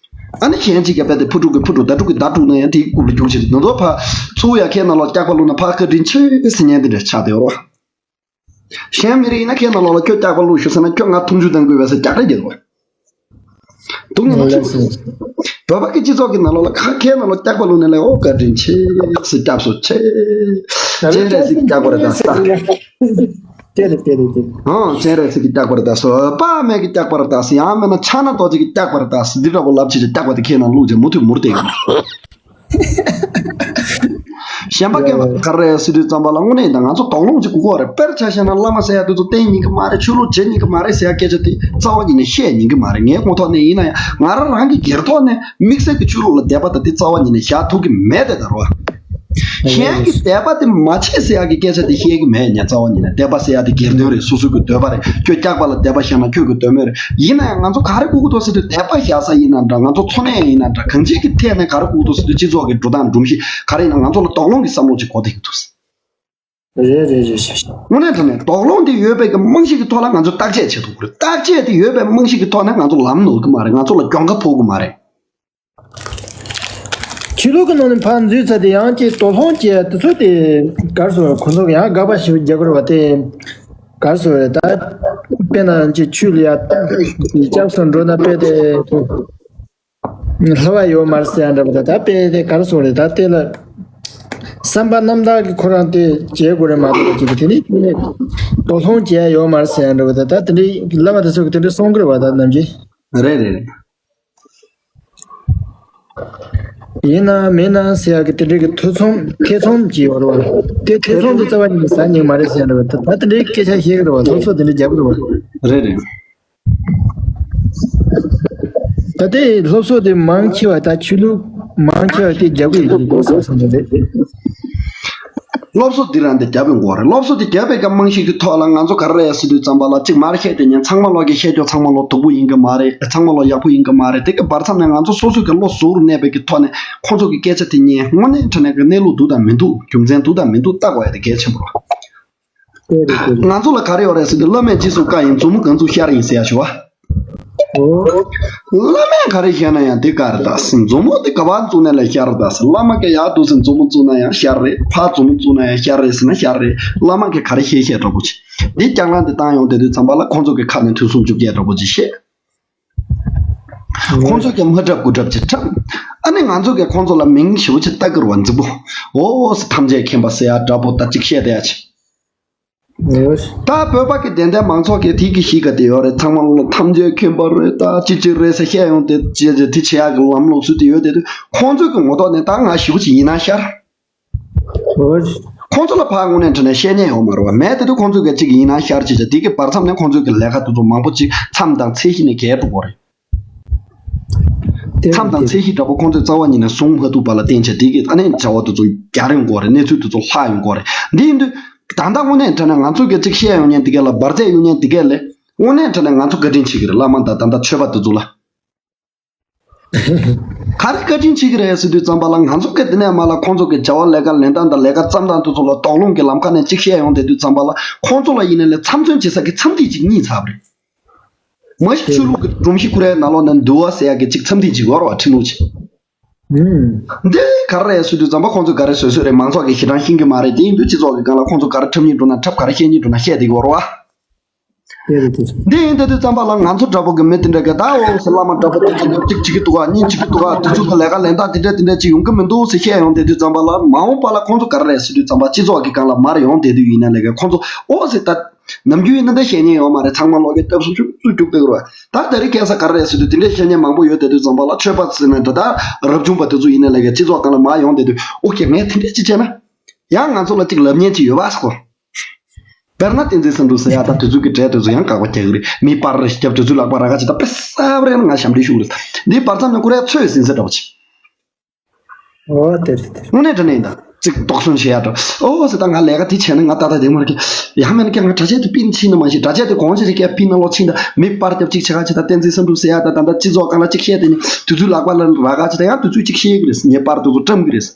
ཨ་ནི་གཞན་གཅིག་གིས་རྦད་དེ་ཕུ་དཀྲུག་གི་ཕུ་དཀྲུག་མདའ་དཀྲུག་གི་མདའ་དཀྲུག་ན་ཡང་དེའི་རྐུབ་ལ་རྒྱུག་ཕྱིར་ནུ་མདོ་ཕ་ཚུར་ཡ་ཁའི་ནང་ལོགས་སྐྱག་པ་བླུགས་ན་ཕ་ཁ་དྲིན་ཆེ་ཟེར་ཉན་དེ་འདྲ་ཆགས་བསྡད་ཡོད་རེད་བ། གཞན་མི་རིགས་ཡིན་ན་ཁའི་ནང་ལོགས་ལ་ཁྱོད་སྐྱག་པ་བླུགས་ཤོག་ཟེར་ན་ཁྱོད་ང་འཐུང་ཆུ་བཏང་དགོས་པས་ཟེར་རྒྱག་རེས་རྒྱག་གོ། སྡུག་བསྔལ་མ་ལ་ཆེ། བོད་པ་གི་སྤྱི་ཚོགས་ཀྱི་ནང་ལོགས་ལ་ཁ་ཁའི་ནང་ལོགས་སྐྱག་པ་བླུགས་ནས་ལས་ཨོ་བཀའ་དྲིན་ཆེ་ཟེར་སྐྱབས་སུ་མཆི། སྤྱན་རས་གཟིགས་སྐྱག་པ་རེད་ད་ས། དེ་རེད་དེ་རེད་དེ། ཨང་སྤྱན་རས་གཟིགས་ཀྱི་སྐྱག་པ་རེད་ད་ཟེར། བོད་པ་མེད་ཀྱི་སྐྱག་པ་རེད་ད་ཟེར། ཡང་མིན་ན་ཕྱག་ན་རྡོ་རྗེ་གི་སྐྱག་པ་རེད་ད་ཟེར། འདི་འདྲ་པོ་ལབ་བྱས་ཀྱི་སྐྱག་པ་དེ་ཁའི་ནང་བླུགས་བྱས་མུ་མཐུད་མུར་བསྡད་ཀྱི་རེད། གཞན་པ་སྐད་པ་ག་རེ་རེད་ཟེར་དུས་ཙམ་པ་ལ་དངོས་གནས་ད་ང་ཚོ་དོགས་སློང་ཅིག་དགོས་ཀྱི་རེད། དཔེར་ཆ་བཞག་ན་བླ་མ་ཟེར་ཡ་དེ་ཚོ་བསྟེན་ཉན་གི་མ་རེད། ཆོས་ལུགས་བྱེད་ཉན་གི་མ་རེད་ཟེར་ཡ་སྐད་ཆ་དེ་རྩ་བ་ཉིད་ནས་བཤད་ཉན་གི་མ་རེད། ངའི་དངོས་ཐོག་ནས་ཡིན་ན་ཡང་ང་རང་རང་གི་སྒེར་ཐོག་ནས་དམིགས་བསལ་གྱི་ཆོས་ལུགས་ལ་དད་པ་དང་དེ་རྩ་བ་ཉིད་ནས་བཞག་ཐུབ་ཀྱི་མེད་དེ་ད་རོ། གཞན་གྱི་དད་པ་དེ་མ་བྱེད་ཟེར་ཡ་གི་སྐད་ཆ་དེ་བཤད་གི་མེད། ངས་རྩ་བ་ཉིད་ནས་དད་པ་ཟེར་ཡ་དེ་སྒེར་དོན་རེད། སོ་སོ་གི་འདོད་པ་རེད། ཁྱོད་སྐྱག་པ་ལ་དད་པ་བཞག་ན་ཁྱོད་ཀྱི་འདོད་མོས་རེད། ཡིན་ན་ཡང་ང་ཚོ་ག་རེ་དགོས་ཀྱི་འདུག་ཟེར་དུས་དད་པ་བཞག་ས་ཡིན་ན་འདྲ། ང་ཚོ་འཚོ་གནས་ཡིན་ན་འདྲ། གང་ཅིའི་གི་ཐད་ནས་ག་རེ་དགོས་ཀྱི་འདུག་ཟེར་དུས་སྤྱི་ཚོགས་ཀྱི་འགྲོ་སྟངས་སྒྲོམ་གཞི་ག་རེ་ཡིན་ན་ང་ཚོ་ལ་དོགས་སློང་གི་བསམ་བློ་ཅིག་དགོས་བསྡད་ཀྱི་འདུག་ཟེར། རེད་རེད་རེད་རེད། དངོས་གནས་དྲང་གནས་དོགས་སློང་དེ་ཡོད་པའི་གི་རྨང་གཞི་གི་ཐོག་ལ་ང་ཚོ་བརྟག་དཔྱད་བྱེད་ཐུབ་དགོས་རེད། བརྟག་དཔྱད་དེ་ཡོད་པའི་རྨང་གཞི་གི་ཐོག་ནས་ང་ཚོ་ལམ་ནོར་གི་མ་རེད། ང་ཚོ་ལ་གྱོང་ཁ་ཕོག་གི་མ་རེད། ཆོས་ལུགས་ཀྱི་ནང་ནས་ཕར་འཛུལ་ཚར་ཏེ་ཡང་ཅིག་དོགས་སློང་བྱས་དེ་ཚོ་དེ་ག་རེ་ཟེར་བ། ཁོ་ཚོ་གི་ཡང་དགག་པ་ཞེ་པོ་རྒྱག་གི་རེད་བ། དེ་ག་རེ་ཟེར་བ་རེད། ད་དཔེར་ན་ཅིག་ཆོས་ལ་ཡ་སྐྱབས་སུ་འགྲོ་ན་དཔེ་དེ་ལྷ་བ་ཡོད་མ་རེད་ཟེར་ཡ་འདྲ་བ། ད་ད་དཔེ་དེ་ག་རེ་ཟེར་བ་རེད། ད་དེ་ལ་བསམ་པ་རྣམ་དག་གི་ཁོ་རང་དེ་བྱེད་དགོས་རེད་མ་གཏོགས་ཅིག་དེ་ནི་དོགས་སློང་བྱས་ཡོད་མ་རེད་ཟེར་ཡ་འདྲ་བ། ད་ད་དེ་འདྲའི་བླ་མ་དེ་ཚོ་གི་དེ་འདྲ་གསུང་གི་རེད་བ། ད་ནམ་རྒྱུན། རེད་རེད་རེད། ཡིན་ན་མིན་ན་ཟེར་ཡག་གི་དེ་འདྲའི་གི་ཐེ་ཚོམ་ཐེ་ཚོམ་གྱི་ཡོད་རེད་བ། དེ་ཐེ་ཚོམ་དེ་རྩ་བ་ཉིད་ཟ་ཉན་མ་རེད་ཟེར་ཡ་འདྲ་བ། ད་ད་དེ་འདྲའི་སྐད་ཆ་བཤད་གི་རེད་བ། སློབ་གསོ་དེ་འདྲ་རྒྱབ་གི་རེད་བ། རེད་རེད། ད་དེ་སློབ་གསོ་དེ་མང་ཆེ་བ་ད་ཆོས་ལུགས་མང་ཆེ་བ་དེ་རྒྱབ་གི་ཡོད་གི་འདུག་བསམ་བསམ་རེད། སློབ་གསོ་འདི་རང་འདི་རྒྱབ་ཡོང་གི་རེད། སློབ་གསོ་འདི་རྒྱབ་པའི་སྐབས་རྨང་གཞི་གི་ཐོག་ལ་ང་ཚོ་ག་རེ་རེད་ཟེར་དུས་ཙམ་པ་ལ་གཅིག་མར་བཤད་དེ་ཉན། ཚང་མ་ལོག་གི་བཤད་རྒྱུ་ཚང་མ་ལོག་སྡུག་པོ་ཡིན་གི་མ་རེད། ཚང་མ་ལོག་ཡག་པོ་ཡིན་གི་མ་རེད། དེ་གི་བར་མཚམས་ནས་ང་ཚོ་སོ་སོ་གི་བློ་གཟུ་བོར་གནས་པའི་གི་ཐོག་ནས་ཁོང་ཚོ་གི་སྐད་ཆ་དེ་ཉན། དངོས་གནས་དྲང་གནས་གི་གནས་ལུགས་འདུག་དང་མི་འདུག་རྒྱུ་མཚན་འདུག་དང་མི་འདུག་བལྟ་དགོས་ཡ་དེ་གལ་ཆེན་པོ་རེད། དེ་རེད་དེ་རེད། ང་ཚོ་ལ་ག་རེ་ཡོད་རེད་ཟེར་དུས་བླ་མས་རྗེས་སུ་བཀའ་ཡིན། མཛུབ་མོ་གང་བཙུགས་ཤར་ཡིན་ཟེར་ཡ་ཞུ་བ། ཨོ། བླ་མས་ག་རེ་བཤད་ན་ཡང་དེ་ག་རེ་ད་ཟེར། མཛུབ་མོ་དེ་ག་པར་བཙུགས་ནས་ལ་ཤར་ད་ཟེར། བླ་མ་གིས་ཡར་འདུག་ཟེར་མཛུབ་མོ་བཙུགས་ན་ཡང་ཤར་རེད། ཕར་མཛུབ་མོ་བཙུགས་ན་ཡང་ཤར་རེད་ཟེར་ན་ཤར་རེད། བླ་མ་གིས་ག་རེ་བཤད་བཤད་འདྲ་པོ་ཅིག་འདི་སྐྱག་ལང་དེ་བཏང་ཡོང་བསྡད་དུས་ཙམ་པ་ལ་ཁོང་ཚོ་གི་ཁ་ནས་ཐུན་གསུམ་བཅོ་བརྒྱད་འདྲ་པོ་ཅིག་བཤད། ཁོང་ཚོ་གི་མ་འགྲབ་དགུ་འགྲབ་ཅིག་འཁྲབ། ཨ་ནི་ང་ཚོ་གིས་ཁོང་ཚོ་ལ་མིང་ཞེ་པོ་ཅིག་བཏགས་ཀྱི་རེད་བ། འཛིང་པོ། འོ་ཟེར། ཐམས་ཅད་མཁྱེན་པ་ཟེར་ཡ་འདྲ་པོ་ད་ཅིག་བཤད་བསྡད་ཡ་ཅིག་ད་བོད་པ་གི་བདེན་བདེན་མང་ཚོགས་ཀྱི་དེ་གི་གཞི་ག་དེ་ཡོད་རེད། ཚང་མ་ལ་ཐམས་ཅད་མཁྱེན་པ་རེད། ད་ཅི་ཅི་རེད་ཟེར་བཤད་ཡོང་དེ་ཅི་ཅི་དེ་བྱེད་ཡག་གི་ལམ་ལུགས་སུ་དེ་ཡོད་དེ་དུས་ཁོང་ཚོ་གི་ངོ་ཐོག་ནས་ད་ང་ཞེ་པོ་ཅིག་ཡིན་ན་ཤར། ཁོང་ཚོ་ལ་ཕར་དངོས་གནས་དྲང་གནས་བཤད་མཁན་ཡོད་མ་རེད་བ། མེད་དེ་དུས་ཁོང་ཚོ་གི་ཅིག་ཡིན་ན་ཤར་བྱེད་བྱ་དེ་གི་བར་མཚམས་ནས་ཁོང་ཚོ་གི་ལས་ཀ་དེ་ཚོ་མང་པོ་ཅིག་མཚམས་དང་ཚད་གཞི་ནས་བརྒལ་འགྲོ་གི་རེད། མཚམས་དང་ཚད་གཞི་འདྲ་པོ་ཁོང་ཚོས་རྩ་བ་ཉིད་ནས་བཟུང་མ་ཐུབ་པ་ལ་བརྟེན་བྱས་དེ་གི་ཨ་ནི་བྱ་བ་དེ་ཚོ་འགྱུར་ཡོང་གི་རེད། གནས་ཚུལ་དེ་ཚོ་ལྷག་ཡོང་གི་རེད། འདི་ཡིན་དུས་ད་ལྟ་དངོས་གནས་དྲང་གནས་ང་ཚོ་གི་ཅིག་བཤད་ཡོང་མཁན་དེ་གས་ལ་འབར་རྫས་གཡུག་མཁན་དེ་གས་ལ་དངོས་གནས་དྲང་གནས་ང་ཚོ་བཀའ་དྲིན་ཆེ་གི་རེད། བླ་མ་དང་ད་ལྟ་ཆོས་པ་དེ་ཚོ་ལ། ག་རེ་བཀའ་དྲིན་ཆེ་གི་རེད་ཟེར་དུས་ཙམ་པ་ལ་ང་ཚོ་གི་དེ་ནས་མ་ལ་ཁོང་ཚོ་གི་བྱ་བ་ལས་ཀ་ལེན་སྟངས་དང་ལས་ཀ་བརྩམས་སྟངས་དེ་ཚོ་ལ་དོགས་སློང་གི་ལམ་ཁ་ནས་ཅིག་བཤད་ཡོང་བསྡད་དུས་ཙམ་པ་ལ་ཁོང་ཚོ་ལ་ཡིན་ནའི་ལས་འཚམས་མཚོན་བྱེད་ས་གི་མཚམས་ཐིག་ཅིག་རྙེད་ཚར་བ་རེད། མ་གཞི་ཆོས་ལུགས་ཀྱི་སྒྲོམ་གཞི་ཁོ་རའི་ནང་ལོགས་ནས་འདུལ་བ་ཟེར་ཡག་གི་ཅིག་མཚམས་ཐིག་ཅིག་ཡོད་རེད་བ། ཁྲིམས་ལུགས་ཅིག་ཨུམ། འདི་ག་རེ་རེད་ཟེར་དུས་ཙམ་པ་ཁོང་ཚོས་ག་རེ་བཟོས་བཟོས་རེད། མང་ཚོགས་ཀྱིས་ཞེ་དྲག་ཤེས་ཀྱི་མ་རེད། དེ་ཡིན་དུས་སྤྱི་ཚོགས་ཀྱི་སྒང་ལ་ཁོང་ཚོ་ག་རེ་འཁྲབ་སྙིང་འདོད་ན་འཁྲབ། ག་རེ་བཤད་སྙིང་འདོད་ན་བཤད་བསྡད་ཀྱི་ཡོད་རེད་བ། དེ་རེད་དེ་རེད། འདི་ཡིན་དུས་ཙམ་པ་ལ་ང་ཚོ་འདྲ་པོ་གི་མི་དེ་འདྲ་གི་ད་འོ་ཟེར་བླ་མ་འདྲ་པོ་དེ་ཚོ་གཅིག་བྱེད་ཀྱི་འདུག་ག་གཉིས་བྱེད་ཀྱི་འདུག་ག་དེ་ཚོ་གི་ལས་ཀ་ལེན་སྟངས་དེ་འདྲ་དེ་འདྲ་ཅིག་ཡོང་གི་མི་འདུག་ཟེར་བཤད་ཡོང་བསྡད་དུས་ཙམ་པ་ལ་མ་འོངས་པ་ལ་ཁོང་ཚོ་ག་རེ་རེད་ཟེར་དུས་ཙམ་པ་སྤྱི་ཚོགས་ཀྱི་སྒང་ལ་མར་ཡོང་བསྡད་དུས་ཡིན་ན་ལས་ཀ་ཁོང་ཚོ་འོ་ཟེར་ད། ནམ་རྒྱུན་ཡིན་ན་འདི་བཤད་མཁན་ཡོད་མ་རེད། ཚང་མ་ལོག་གི་སྟབས་སུ་ཅུག་ཅུག་ཅུག་བསྡད་ཀྱི་རེད་བ། ད་དེ་རིང་ཁ་སང་ག་རེ་རེད་ཟེར་དུས་དེ་འདྲའི་བཤད་མཁན་མང་པོ་ཡོད་བསྡད་དུས་ཙམ་པ་ལ་ཆོས་པ་ཟེར་ན་འདྲ་ད་རབ་བྱུང་པ་དེ་ཚོ་ཡིན་ན་ལས་ཀ་སྤྱི་ཚོགས་སྒང་ལ་མར་ཡོང་བསྡད་དུས་ཨོ་ཁེ་ངས་དེ་འདྲས་ཅིག་བྱས་ན་ཡང་ང་ཚོ་ལ་ཅིག་ལབ་མཁན་ཅིག་ཡོད་པ་ཟེར་གོ། དཔེར་ན་བསྟན་འཛིན་བསམ་གྲུབ་ཟེར་ཡ་ད་དེ་ཚོ་གི་གྲས་དེ་ཚོ་ཡང་དགག་པ་རྒྱག་གི་རེད། མི་པར་རེ་རྒྱབ་དེ་ཚོའི་ལག་པ་ར་ག་ཅིག་ད་དཔེ་གསར་པ་རེད་ན་ང་ཞབས་འདྲེན་ཞུ་གི་རེད། འདིའི་བར་མཚམས་ནས་ཁོ་རའི་ཚོད་ཟིན་ཟེར་འདྲ་པོ་ཅིག་ཨོ་དེ་རེད་དེ་རེད། དངོས་གནས་དྲང་གནས་ཡིན་ད། ཅིག་དོགས་ཟོན་བྱེད་ཡ་འདྲ། ཨོ་ཟེར་ད་ང་ལས་ཀ་དེ་བྱས་ན་ང་ཏག་ཏག་བསྡད་མ་རེད་ཀྱི། ཡང་མིན་ན་ཀྱང་ང་གྲྭ་ཆས་དེ་པིན་ཕྱིན་ན་མ་ཤེས། གྲྭ་ཆས་དེ་གོང་ཆེ་ཞིག་ཀྱང་པིན་ན་ལོག་ཕྱིན་ད་མི་པར་རྒྱབ་ཅིག་བྱེད་ག་ཅིག་ད་བསྟན་འཛིན་བསམ་གྲུབ་ཟེར་ཡ་ད་ད་ད་སྤྱི་ཚོགས་སྒང་ལ་ཅིག་བཤད་དེ་ནི་དུས་ཚོད་ལག་པ་ལ་རག་ག་ཅིག་ད་ཡང་དུས་ཚོད་ཅིག་ཤེས་གི་རེད། ངས་པར་དེ་ཚོ་བཀྲམ་གི་རེད།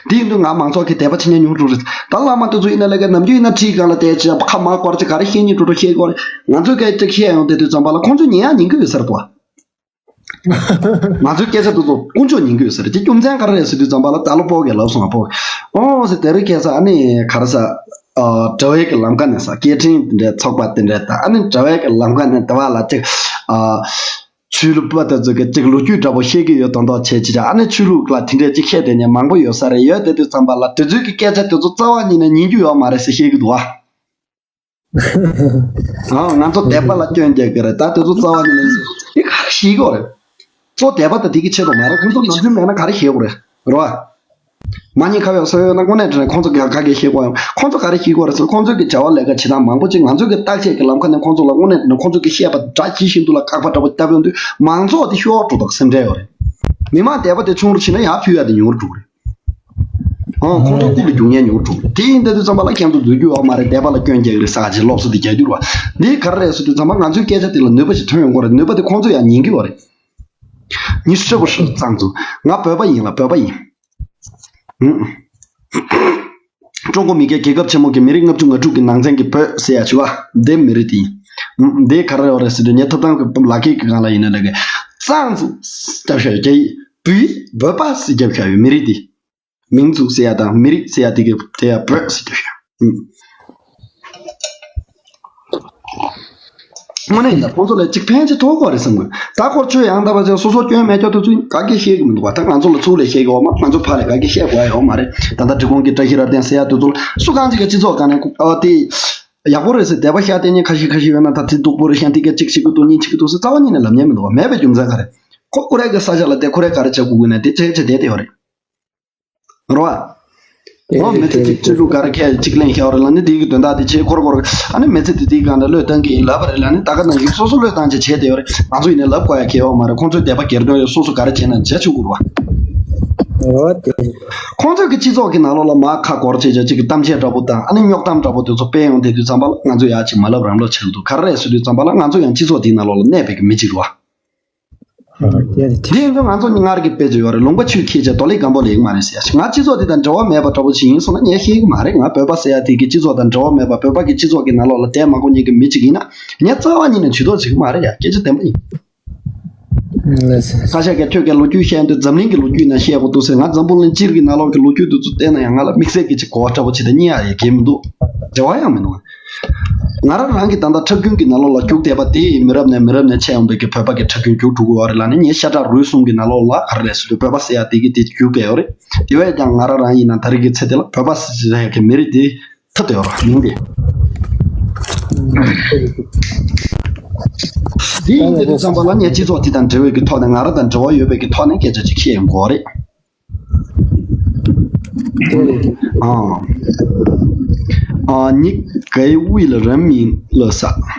དེ་ཡིན་དུས་ང་མང་ཚོགས་ཀྱི་དད་པ་བྱེད་མཁན་ཉུང་འགྲོ་རེད། ད་བླ་མ་དེ་ཚོ་ཡིན་ན་ལས་ཀ་ནམ་རྒྱུན་ཡིན་ན་ཁྲིའི་སྒང་ལ་བསྡད་ཅིག་ཁ་མར་སྐོར་ཅིག་ག་རེ་བཤད་སྙིང་འདོད་འདོད་བཤད་དགོས་རེད། ང་ཚོས་སྐད་ཅིག་བཤད་ཡོང་བསྡད་དུས་ཙམ་པ་ལ་ཁོང་ཚོས་ཉན་ཡང་ཉན་གི་ཡོད་ས་རེད་དོ། ང་ཚོའི་སྐད་ཆ་དེ་ཚོ་དཀོན་མཆོག་ཉན་གི་ཡོད་ས་རེད། དེ་རྒྱུ་མཚན་ག་རེ་རེད་ཟེར་དུས་ཙམ་པ་ལ་ད་ལོ་སྤོ་གི་ལབ་སོང་ང་སྤོ་གི། ཨོ་ཟེར་དེ་རིང་ཁ་སང་ཨ་ནི་ག་རེ་ཟ། ཨ་གྲྭ་བའི་གི་ལམ་ཁ་ནས་ས་སྐད་འཕྲིན་དེ་འདྲའི་ཚོགས་པ་དེ་འདྲའི་ད་ཨ་ནི་གྲྭ་བའི་གི་ལམ་ཁ་ནས་དེ་བ་ལ་ཅིག་ཨ། ཆོས་ལུགས་པ་དེ་ཚོ་གི་ཅིག་ལོ་རྒྱུས་འདྲ་པོ་བཤད་ཀྱི་ཡོད་མདོག་མདོག་བྱས་ཅི་ཅག་ཨ་ནི་ཆོས་ལུགས་ལ་དེ་འདྲས་ཅིག་བཤད་བསྡད་མཁན་མང་པོ་ཡོད་ས་རེད། ཡོད་དེ་དུས་ཙམ་པ་ལ་དེ་ཚོའི་གི་སྐད་ཆ་དེ་ཚོ་རྩ་བ་ཉིད་ནས་ཉན་རྒྱུ་ཡོད་མ་རེད་ཟེར་བཤད་ཀྱི་འདུག་ཨ། ཨ། ང་ཚོ་དད་པ་ལ་སྐྱོན་རྒྱག་གི་རེད། ད་དེ་ཚོ་རྩ་བ་ཉིད་ནས་དེ་ག་རེ་ཤེས་ཀྱི་ཡོད་རེད། གཙོ་དད་པ་དང་དེ་གི་ཆེད་དུ་མ་རེད། ཁོང་ཚོ་ནམ་རྒྱུན་མེད་ན་ག་རེ་ཤེས་དགོས་རེད། རེད་བ། མ་ཉེས་ཁ་བའི་བཟོ་ཡོད་ན་དངོས་གནས་དྲན་ཁོང་ཚོ་གི་ག་གེ་ཤེས་དགོས་ཡོད། ཁོང་ཚོ་ག་རེ་ཤེས་དགོས་རེད་ཟེར། ཁོང་ཚོ་གི་བྱ་བ་ལས་ཀ་བྱེད་སྟངས་མང་པོ་ཅིག་ང་ཚོ་གི་བརྟག་དཔྱད་ཀྱི་ལམ་ཁ་ནས་ཁོང་ཚོ་ལ་དངོས་གནས་དྲན་ཁོང་ཚོ་གི་བཤད་པ་སྒྲ་ཇི་བཞིན་དུ་ལ་བཀག་པ་འདྲ་པོ་བཏབ་ཡོང་དུས་མང་ཚོགས་དེ་ཤོར་འགྲོ་དང་སེམས་ཁྲལ་ཡོད་རེད། མི་མང་དད་པ་དེ་ཆུང་རུ་ཕྱིན་ན་ཡར་ཕུལ་ཡ་དེ་ཉུང་རུ་འགྲོ་གི་རེད། ཨང་། ཁོང་ཚོ་སྐུ་ལ་རྒྱུག་ཉེན་ཉུང་དྲུག་དེ་ཡིན་དེ་དུས་ཙམ་པ་ལ་ཁྱེད་ཚོ་འཛུལ་རྒྱུ་ཡོད་མ་རེད། དད་པ་ལ་སྐྱོན་རྒྱག་གི་རེད་ཟེར་ག་ཅིག་སློབ་གསོ་དེ་རྒྱག་རྒྱུ་རེད་བ། འདི་ག་རེ་རེད་ཟེར་དུས་ཙམ་པ་ང་ཚོའི་སྐད་ཆ་དེ་ལ་ནུས་པ་ཞིག་ཐོན་ཡོང་གི་རེད། ནུས་པ་དེ་ཁོང་ཚོ་ཡང་ཉན་གི་ཡོད་རེད། ཉི་ཤུ་རྩ་བ་ཧྲི་གཙང་ཚོ། ང་བོད་པ་ཡིན་ལ་བོད་པ་ཡིན། ཨུམ། ཀྲུང་གོ་མི་སྒེར་རྒྱལ་ཁབ་ཆེན་མོ་གི་མི་རིགས་ལྔ་བཅུ་ང་དྲུག་གི་ནང་ཚན་གྱི་བོད་ཟེར་ཡ་ཆུ་བ་འདི་མི་རིགས་དེ་ཡིན། ཨུམ། འདི་ག་རེ་རེད་ཟེར་དུས་ངས་ཐོབ་ཐང་གི་ལག་ཁྱེར་གྱི་སྒང་ལ་ཡིན་ན་འདྲ་གི་གཙང་ཚོ་རྒྱབ་ཤ་རྒྱ་ཡིག་བོད་བོད་པ་ཟེར་རྒྱབ་ཤ་ཡོད་མི་རིགས་དེ། མིང་འཛུགས་ཟེར་ཡ་དང་མི་རིགས་ཟེར་ཡ་དེ་གི་དེ་ཡ་བོད་ཟེར་རྒྱབ་ཤ། ཨུམ། དངོས་གནས་ཡིན་ན་ཁོང་ཚོ་ལ་གཅིག་ཕན་ཅིག་ཐོགས་དགོས་རེད་བསམ་གི། ད་སྐོར་ཆོས་ཡང་དག་པ་ཅན་སོ་སོ་སྐྱོན་མེད་ཀྱང་དུ་ཚུལ་ག་གེ་ཤེས་གི་མི་འདུག་བ། ད་ང་ཚོ་ལ་ཚུགས་ལས་ཤེས་གི་འོ་མ་ང་ཚོ་ཕ་ལས་ག་གེ་ཤེས་དགོས་ཡ་ཡོད་མ་རེད། ད་ལྟ་འབྲི་གུང་གི་བཀྲ་ཤིས་རབ་བརྟན་ཟེར་ཡ་དུ་ཚོ་ལ་སུ་གང་ཅིག་གི་སྤྱི་ཚོགས་ག་ནས་ཨ་དེ་ཡག་པོ་རེད་ཟེར་དད་པ་ཤ་བརྟན་ཉེ་ཁ་ཤས་ཁ་ཤས་ཡོད་ན་ད་དེ་སྡུག་པོ་རེད་ཤ་འདི་ག་གཅིག་ཤེས་གི་འདུག་གཉིས་ཤེས་གི་འདུག་ཟེར་རྩ་བ་ཉིད་ནས་ལབ་ཉན་མི་འདུག་བ། མེད་པའི་རྒྱུ་མཚན་ག་རེད། ཁོ་ཁོ་རའི་གི་ས་ཆ་ལ་དེ་ཁོ་རའི་ག་རེ་བྱ་དགོས་གི་ན་དེ་བྱས་བྱས་བསྡད་དེ་ཡོད་རེད། རོ། ཨ། ཨོ་མི་ཚེ་གཅིག་སྤྱི་ལུགས་ག་རེ་ཁས་གཅིག་གླེང་ཤར་རེ་ལ་ནི་དེའི་གི་དོན་དག་དེ་ཆེ་ཁོར་ཁོར་ཨ་ནི་མི་ཚེ་དེ་དེའི་སྒང་ལ་བློས་བཏང་གི་ཡིན་ལབ་པ་རེ་ལ་ནི་ད་ག་ནང་བཞིན་སོ་སོ་བློས་བཏང་བྱས་བྱས་དེ་ཡོད་རེད། ང་ཚོ་ཡིན་ནས་ལབ་དགོས་ཡ་གལ་ཡོད་མ་རེད། ཁོང་ཚོའི་དད་པ་སྒེར་དོན་ཡོད་སོ་སོ་ག་རེ་བྱས་ན་བྱས་ཆོག་གི་རེད་བ། ཨོ་དེ། ཁོང་ཚོས་གི་སྤྱི་ཚོགས་ཀྱི་ནང་ལོགས་ལ་མར་ཁ་སྐོར་བྱས་བྱས་གཅིག་གི་གཏམ་བཤད་འདྲ་པོ་དང་ཨ་ནི་རྙོག་གཏམ་འདྲ་པོ་དེ་ཚོ་སྤེལ་ཡོང་དེ་དུས་ཙམ་པ་ལ་ང་ཚོ་ཡ་གཅིག་མ་ལབ་རང་ལོ་ཆེ་ལ་འདུག་ག་རེ་རེད་ཟེར་དུས་ཙམ་པ་ལ་ང་ཚོ་ཡང་སྤྱི་ཚོགས་དེའི་ནང་ལོགས་ལ་གནས་པའི་གི་མི་གཅིག་རེད་བ། དེ་ཡིན་ཙང་ང་ཚོ་ནི་སྔར་གྱི་དཔེ་ཅིག་ཡོད་རེད། ལུང་པ་ཆུས་ཁྱེར་བྱས་རྡོ་ལེགས་སྒམ་པོ་ལེགས་མ་རེད་ཟེར་ཡ་ཞིག་ང་སྤྱི་ཚོགས་དེ་དང་འབྲེལ་བ་མེད་པ་འདྲ་པོ་ཞིག་ཡིན་སོང་ན་ངས་ཤེས་ཀྱི་མ་རེད། ང་བོད་པ་ཟེར་ཡ་དེ་གི་སྤྱི་ཚོགས་དང་འབྲེལ་བ་མེད་པ་བོད་པ་གི་སྤྱི་ཚོགས་ཀྱི་ནང་ལོགས་ལ་བསྡད་མ་དགོས་མཁན་གྱི་མི་གཅིག་ཡིན་ན་ངས་རྩ་བ་ཉིད་ནས་ཇུས་གཏོགས་བྱེད་ཀྱི་མ་རེད་ཡ། སྐད་ཆ་བདེན་པ་ཡིན། ཁ་ཤས་ཀྱིས་ཁྱོད་ཀྱི་ལོ་རྒྱུས་བཤད་དུས་འཛམ་གླིང་གི་ལོ་རྒྱུས་ནང་བཤད་དགོས་འདུག་ཟེར། ང་འཛམ་བུ་གླིང་སྤྱིར་གྱི་ནང་ལོགས་ཀྱི་ལོ་རྒྱུས་དེ་ཚོ་བལྟས་ན་ཡང་ང་ལ་དམིགས་བསལ་གྱི་ཅིག་གོ་བ་འདྲ་པོ་ཅིག་དང་གཉིས་ཡ་ཡ་གལ་མི་འདུག་འབྲེལ་བ་ཡང་མི་འདུག་ང་རང་རང་གི་ད་ལྟ་འཁྲབ་རྒྱུན་གྱི་ནང་ལོགས་ལ་རྒྱུགས་བསྡད་པ་དེ་མི་རབས་ནས་མི་རབས་ནས་འཆད་ཡོང་པའི་གི་བོད་པ་གི་འཁྲབ་རྒྱུན་རྒྱུགས་འགྲོ་གི་ཡོད་རེད་ལབ་ནས་ངས་ཤ་ཁྲག་རུས་གསུམ་གྱི་ནང་ལོགས་ལ་ག་རེ་རེད་ཟེར་དུས་བོད་པ་ཟེར་ཡ་དེ་གི་དེ་རྒྱུགས་བསྡད་ཡོད་རེད། དེ་བས་ཀྱང་ང་རང་རང་ཡིན་ན་ད་རེས་ཀྱི་ཚེ་དེ་ལ་བོད་པ་ཟེར་ཡ་གི་མི་རིགས་དེ་ཐུབ་བསྡད་ཡོད་རེད་མིང་དེ། དེ་ཡིན་དེ་དུས་ཙམ་པ་ལ་ངས་སྤྱི་ཚོགས་དེ་དང་འབྲེལ་བའི་གི་ཐོག་ནས་ང་རང་དང་འབྲེལ་བ་ཡོད་པའི་གི་ཐོག་ནས་སྐད་ཆ་ཅིག་བཤད་ཡོང་གི་ཡོད་རེད། ཨ། ཨ། ཉི་གའི་དབུས་ལ་རིམ་ཡིན་ལ་ས།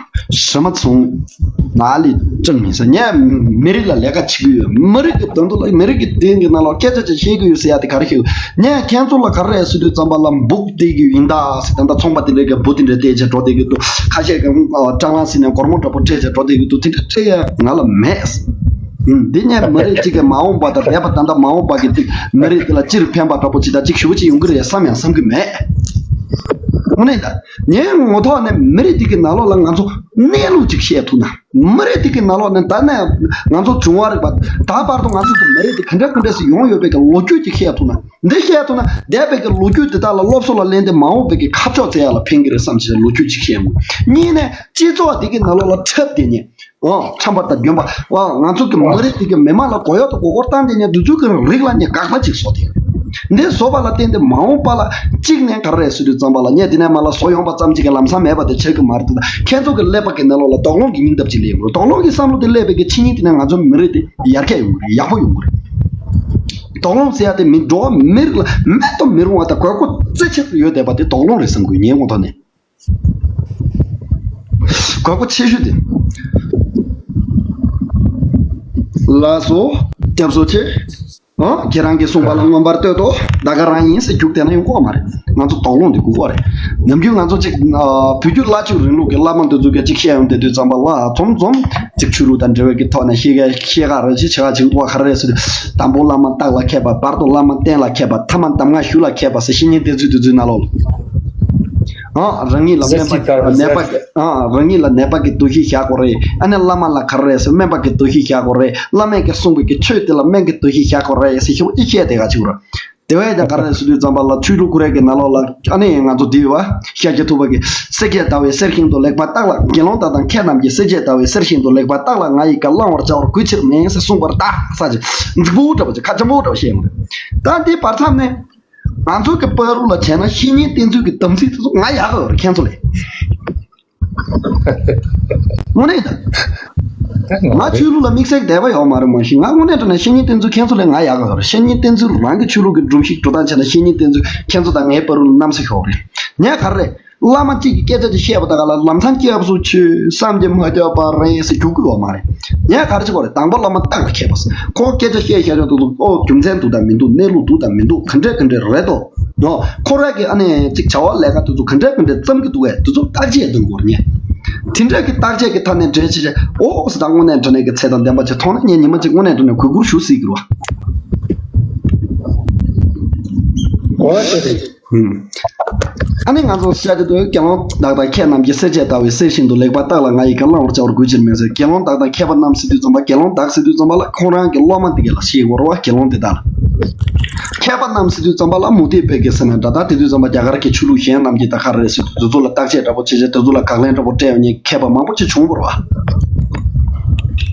ཧྲི་མ་ཚོང་ན་ལི་ཀྲང་མིན་ས། ངས་མི་རིགས་ལ་ལས་ཀ་བྱེད་ཀྱི་ཡོད། མི་རིགས་ཀྱི་དོན་དུ་ལ་མི་རིགས་ཀྱི་དོན་གྱི་ནང་ལ་སྐད་ཆ་ཅིག་བཤད་ཀྱི་ཡོད་ཟེར་ཡ་དེ་ག་རེ་ཤེས་ཡོད། ངས་ཁྱེད་ཚོ་ལ་ག་རེ་ཟེར་དུས་ཙམ་པ་ལ་འབུག་བསྡད་ཀྱི་ཡིན་ད་ཟེར། ད་ལྟ་ཚོང་པ་དེ་འདྲས་ཀྱི་འབུ་དེ་འདྲས་བལྟས་བྱས་འགྲོ་བསྡད་ཀྱི་འདུག་ཁ་ཤས་ཀྱིས་སྤྲང་ལང་ཟིན་ནས་སྒོར་མོ་འདྲ་པོ་སྤྲད་བྱས་འགྲོ་བསྡད་ཀྱི་འདུག་དེ་འདྲས་སྤྲད་ཡ་ང་ལ་མེད། ཨུམ། འདི་ངས་མི་རིགས་གཅིག་གི་མ་འོངས་པ་དང་འདས་པ་ད་ལྟ་མ་འོངས་པ་གི་ཅིག་མི་རིགས་དེ་ལ་སྤྱིར་ཕན་པ་འདྲ་པོ་ཅིག་དང་ཅིག་ཞུ་བ་ཅིག་ཡོང་གི་རེད་བསམ་ཡང་བསམ་གི་མེད། དངོས་གནས་ད་ངའི་ངོ་ཐོག་ནས་མི་རིགས་དེ་གི་ནང་ལོགས་ལ་ང་ཚོ་གནས་ལུགས་ཅིག་བཤད་ཐུབ་ན། མི་རིགས་དེ་གི་ནང་ལོགས་ནས་ད་ནས་ང་ཚོ་བྱུང་བ་རིག་པ་ད་བར་དུ་ང་ཚོ་གི་མི་རིགས་དེ་ག་འདྲ་ག་འདྲ་ཞིག་ཡོང་ཡོད་པའི་གི་ལོ་རྒྱུས་ཅིག་བཤད་ཐུབ་ན། འདི་བཤད་ཐུབ་ན་འདས་པའི་གི་ལོ་རྒྱུས་དེ་དག་ལ་སློབ་གསོ་ལ་ལེན་ཏེ་མ་འོངས་པའི་གི་ཁ་ཕྱོགས་བཙལ་ཡ་ལ་ཕན་གི་རེད་བསམ་བྱས་ལོ་རྒྱུས་ཅིག་བཤད་དགོས། གཉིས་ནས་སྤྱི་ཚོགས་དེ་གི་ནང་ལོགས་ལ་འཁྲབ་བསྡད་ཉེན། ཨོ། ཁྲམ་པ་དང་རྒྱུན་པ། ཨོ། ང་ཚོ་གི་མི་རིགས་དེ་གི་མི་མང་ལ་མགོ་གཡོག་དང་མགོ་སྐོར་བཏང་དེ་ནས་འདི་ཚོ་གི་རིགས་ལ་ནི་དགག་པ་ཅིག་བཟོ་དེ། འདི་བཟོ་བ་ལ་བརྟེན་ཏེ་མ་འོངས་པ་ལ་གཅིག་ནས་ག་རེ་ཟེར་དུས་ཙམ་པ་ལ་ངས་དེ་ནས་མ་ལ་བཟོ་ཡོང་པ་ཙམ་ཅིག་གི་ལམ་སང་མེད་པ་དེ་བྱེད་གི་མ་རེད་དེ། ཁྱེད་ཚོ་གི་ཀླད་པ་གི་ནང་ལོགས་ལ་དོགས་སློང་གི་སྙིང་སྟོབས་ཅིག་སླེབས་དགོས། དོགས་སློང་གི་བསམ་བློ་དེ་སླེབས་པའི་གི་ཕྱི་ཉིན་དེ་ནས་ང་ཚོ་མི་རིགས་དེ་ཡར་རྒྱས་ཡོང་གི་རེད། ཡག་པོ་ཡོང་གི་རེད། དོགས་སློང་ཟེར་ཡ་དེ་མི་འགྲོ་བ་མི་རིགས་ལ་མེད་དུ་མི་རུང་བ་དང་དགོས་མཁོ་རྩེ་གཅིག་ཏུ་ཡོད་བསྡད་པ་དེ་དོགས་སློང་རེད་བསམ་དགོས་ངའི་ངོ་ཐོག་ནས། དགོས་མཁོ་ཆེ་ཤོས་དེ། ལགས་སོ། སྐྱབས་སུ་མཆི། ཨོ། ཁྱེད་རང་གིས་གསུངས་པ་ལ་མངོན་པར་བསྟོད་དོ། ད་ག་རང་ཡིན་ཟེར་རྒྱུགས་བསྡད་ན་ཡོང་གི་མ་རེད། ང་ཚོ་དོགས་སློང་དེ་དགོས་ཀྱི་རེད། ནམ་རྒྱུན་ང་ཚོ་ཅིག་ཨ། བོད་བརྒྱུད་བླ་བརྒྱུད་རིང་ལུགས་ཀྱི་བླ་མ་འདི་ཚོ་གིས་ཅིག་བཤད་ཡོང་དེ་དུས་ཙམ་པ་ལ་ཚོམ་ཚོམ་ཅིག་ཆོས་ལུགས་དང་འབྲེལ་བའི་གི་ཐོག་ནས་བཤད་ག་བཤད་ག་རེ་ཅིག་བྱེད་ག་ཅིག་འདུག་ག་རེ་རེད་ཟེར་དུས། དང་པོ་བླ་མ་སྟག་ལ་མཁས་པ། བར་དུ་བླ་མ་བསྟན་ལ་མཁས་པ། ཐ་མ་གདམས་ངག་ཞུ་ལ་མཁས་པ་ཟེར་བཤད་མཁན་དེ་ཚོའི་དུས་ཚོད་ནང་ལོགས་ལ། ཨ། རང་ཉིད་ལ་སྨན་པ་ནད་པ་གི། ཨ། རང་ཉིད་ལ་ནད་པ་གི་འདུ་ཤེས་བཞག་དགོས་རེད། ཨ་ནི་བླ་མ་ལ་ག་རེ་རེད་ཟེར་སྨན་པ་གི་འདུ་ཤེས་བཞག་དགོས་རེད། བླ་མས་ཀྱི་གསུངས་པའི་གི་ཆོས་དེ་ལ་སྨན་གྱི་འདུ་ཤེས་བཞག་དགོས་རེད་ཟེར་ཞེ་པོ་ཅིག་བཤད་བསྡད་ག་ཅིག་རེད། དེ་བས་ཀྱང་ག་རེ་ཟེར་དུས་ཙམ་པ་ལ་ཆོས་ལུགས་ཁོ་རའི་གི་ནང་ལོགས་ལ་ཨ་ནི་ང་ཚོ་འདི་བ་ཤཱཀྱ་ཐུབ་པ་གི་སྲེག་བཅད་ཟླ་བའི་གསེར་བཞིན་དུ་ལེགས་པར་བརྟགས་ལ་དགེ་སློང་དག་དང་ཁྱེད་རྣམས་ཀྱིས་སྲེག་བཅད་ཟླ་བའི་གསེར་བཞིན་དུ་ལེགས་པར་བརྟགས་ལ་ང་ཡི་ག་བླང་བར་བྱ་བར་གུས་ཕྱིར་མིན་ཟེར་གསུངས་པར་གདའ་ས་ཅིག་རྫིག་པོ་འདྲ་པོ་ཅིག་ཁ་འཇམ་པོ་འདྲ་པོ་བཤད་ཡོང་རེད། ད་འདི་བར་མཚམས་ནས་ང་ཚོ་གི་བར་དུ་ལ་བྱས་ན་བཤེས་གཉེན་བསྟེན་ཚུལ་གྱི་དམ་ཚིག་དེ་ཚོ་ང་ཡག་གི་ཡོད་རེད་ཁྱེད་ཚོ་ལས། དངོས་གནས་ད། ང་ཆོས་ལུགས་ལ་དམིགས་བསལ་དད་པ་ཡོད་མ་རེད་མ་གཞི་ང་དངོས་གནས་དྲང་གནས་བཤེས་གཉེན་བསྟེན་ཚུལ་ཁྱེད་ཚོ་ལས་ང་ཡག་གི་ཡོད་རེད། བཤེས་གཉེན་བསྟེན་ཚུལ་རང་གི་ཆོས་ལུགས་ཀྱི་སྒྲོམ་གཞི་འགྲོ་སྟངས་བྱས་ན་བཤེས་གཉེན་བསྟེན་ཚུལ་ཁྱེད་ཚོ་དང་ངའི་བར་དུ་ལ་གནམ་ས་ཤོག་རེད། ངས་ག་རེ་རེད། བླ་མ་གཅིག་གིས་སྐད་ཆ་ཅིག་བཤད་པ་དང་ག་ལ་ལམ་སང་སྐྱབས་སུ་མཆི་བསམ་གྱིས་མ་ཁྱབ་པ་རེད་ཟེར་རྒྱུག་གི་ཡོད་མ་རེད། ངས་ག་རེ་བྱེད་དགོས་རེད། དང་པོ་བླ་མ་བརྟག་པ་མཁས་པ། ཁོ་སྐད་ཆ་བཤད་བཤད་ཡོང་དུས་ཨོ་རྒྱུ་མཚན་འདུག་དང་མི་འདུག་གནས་ལུགས་འདུག་དང་མི་འདུག་ག་འདྲས་ག་འདྲས་རེད་དོ། ཡོ། ཁོ་རང་གིས་ཨ་ནི་ཅིག་བྱ་བ་ལས་ཀ་དེ་ཚོ་ག་འདྲས་ག་འདྲས་བརྩམ་གྱི་འདུག་གས་དེ་ཚོ་བརྟག་དཔྱད་གཏོང་དགོས་རེད་ངས། དེ་འདྲས་ཀྱི་བརྟག་དཔྱད་ཀྱི་ཐད་ནས་འགྲེལ་བྱེད་ཅིག་ཨོ་ཟེར་ད་དངོས་གནས་དྲང་གནས་ཀྱི་ཚད་དང་ལྡན་པ་ཅིག་མཐོང་ན་ངས་ཉི་མ་གཅིག་དངོས་གནས་དྲང་གནས་གུས་བཀུར་ཞུ་སྲིད་ཀྱི་རེད་བ། ཨ་ནི་ང་ཚོ་བཤད་ཀྱི་འདུག་དགེ་སློང་དག་དང་ཁྱེད་རྣམས་ཀྱིས་སྲེག་བཅད་ཟླ་བའི་གསེར་བཞིན་དུ་ལེགས་པར་བརྟགས་ལ་ང་ཡི་ག་བླང་བར་བྱ་བར་གུས་ཕྱིར་མིན་ཟེར། དགེ་སློང་དག་དང་མཁས་པ་རྣམས་ཟེར་དུས་ཙམ་པ་དགེ་སློང་དག་ཟེར་དུས་ཙམ་པ་ལ་ཁོང་རང་གི་སློབ་མ་འདི་གས་ལ་བཤད་དགོས་རེད་བ། དགེ་སློང་འདི་དག་ལ། མཁས་པ་རྣམས་ཟེར་དུས་ཙམ་པ་ལ་མུ་སྟེགས་པའི་གི་ཟེར་ན་འདྲ། ད་དེ་དུས་ཙམ་པ་རྒྱ་གར་གྱི་ཆོས་ལུགས་གཞན་རྣམས་ཀྱིས་ད་ག་རེ་ཟེར་དུས་དེ་ཚོ་ལ་བརྟག་དཔྱད་འདྲ་པོ་བྱེད་བྱེད་དེ་ཚོ་ལ་དགག་ལན་འདྲ་པོ་སྤྲད་ཡོང་མཁན་མཁས་པ་མང་པོ་ཅིག་བྱུང་བ་རེད་བ།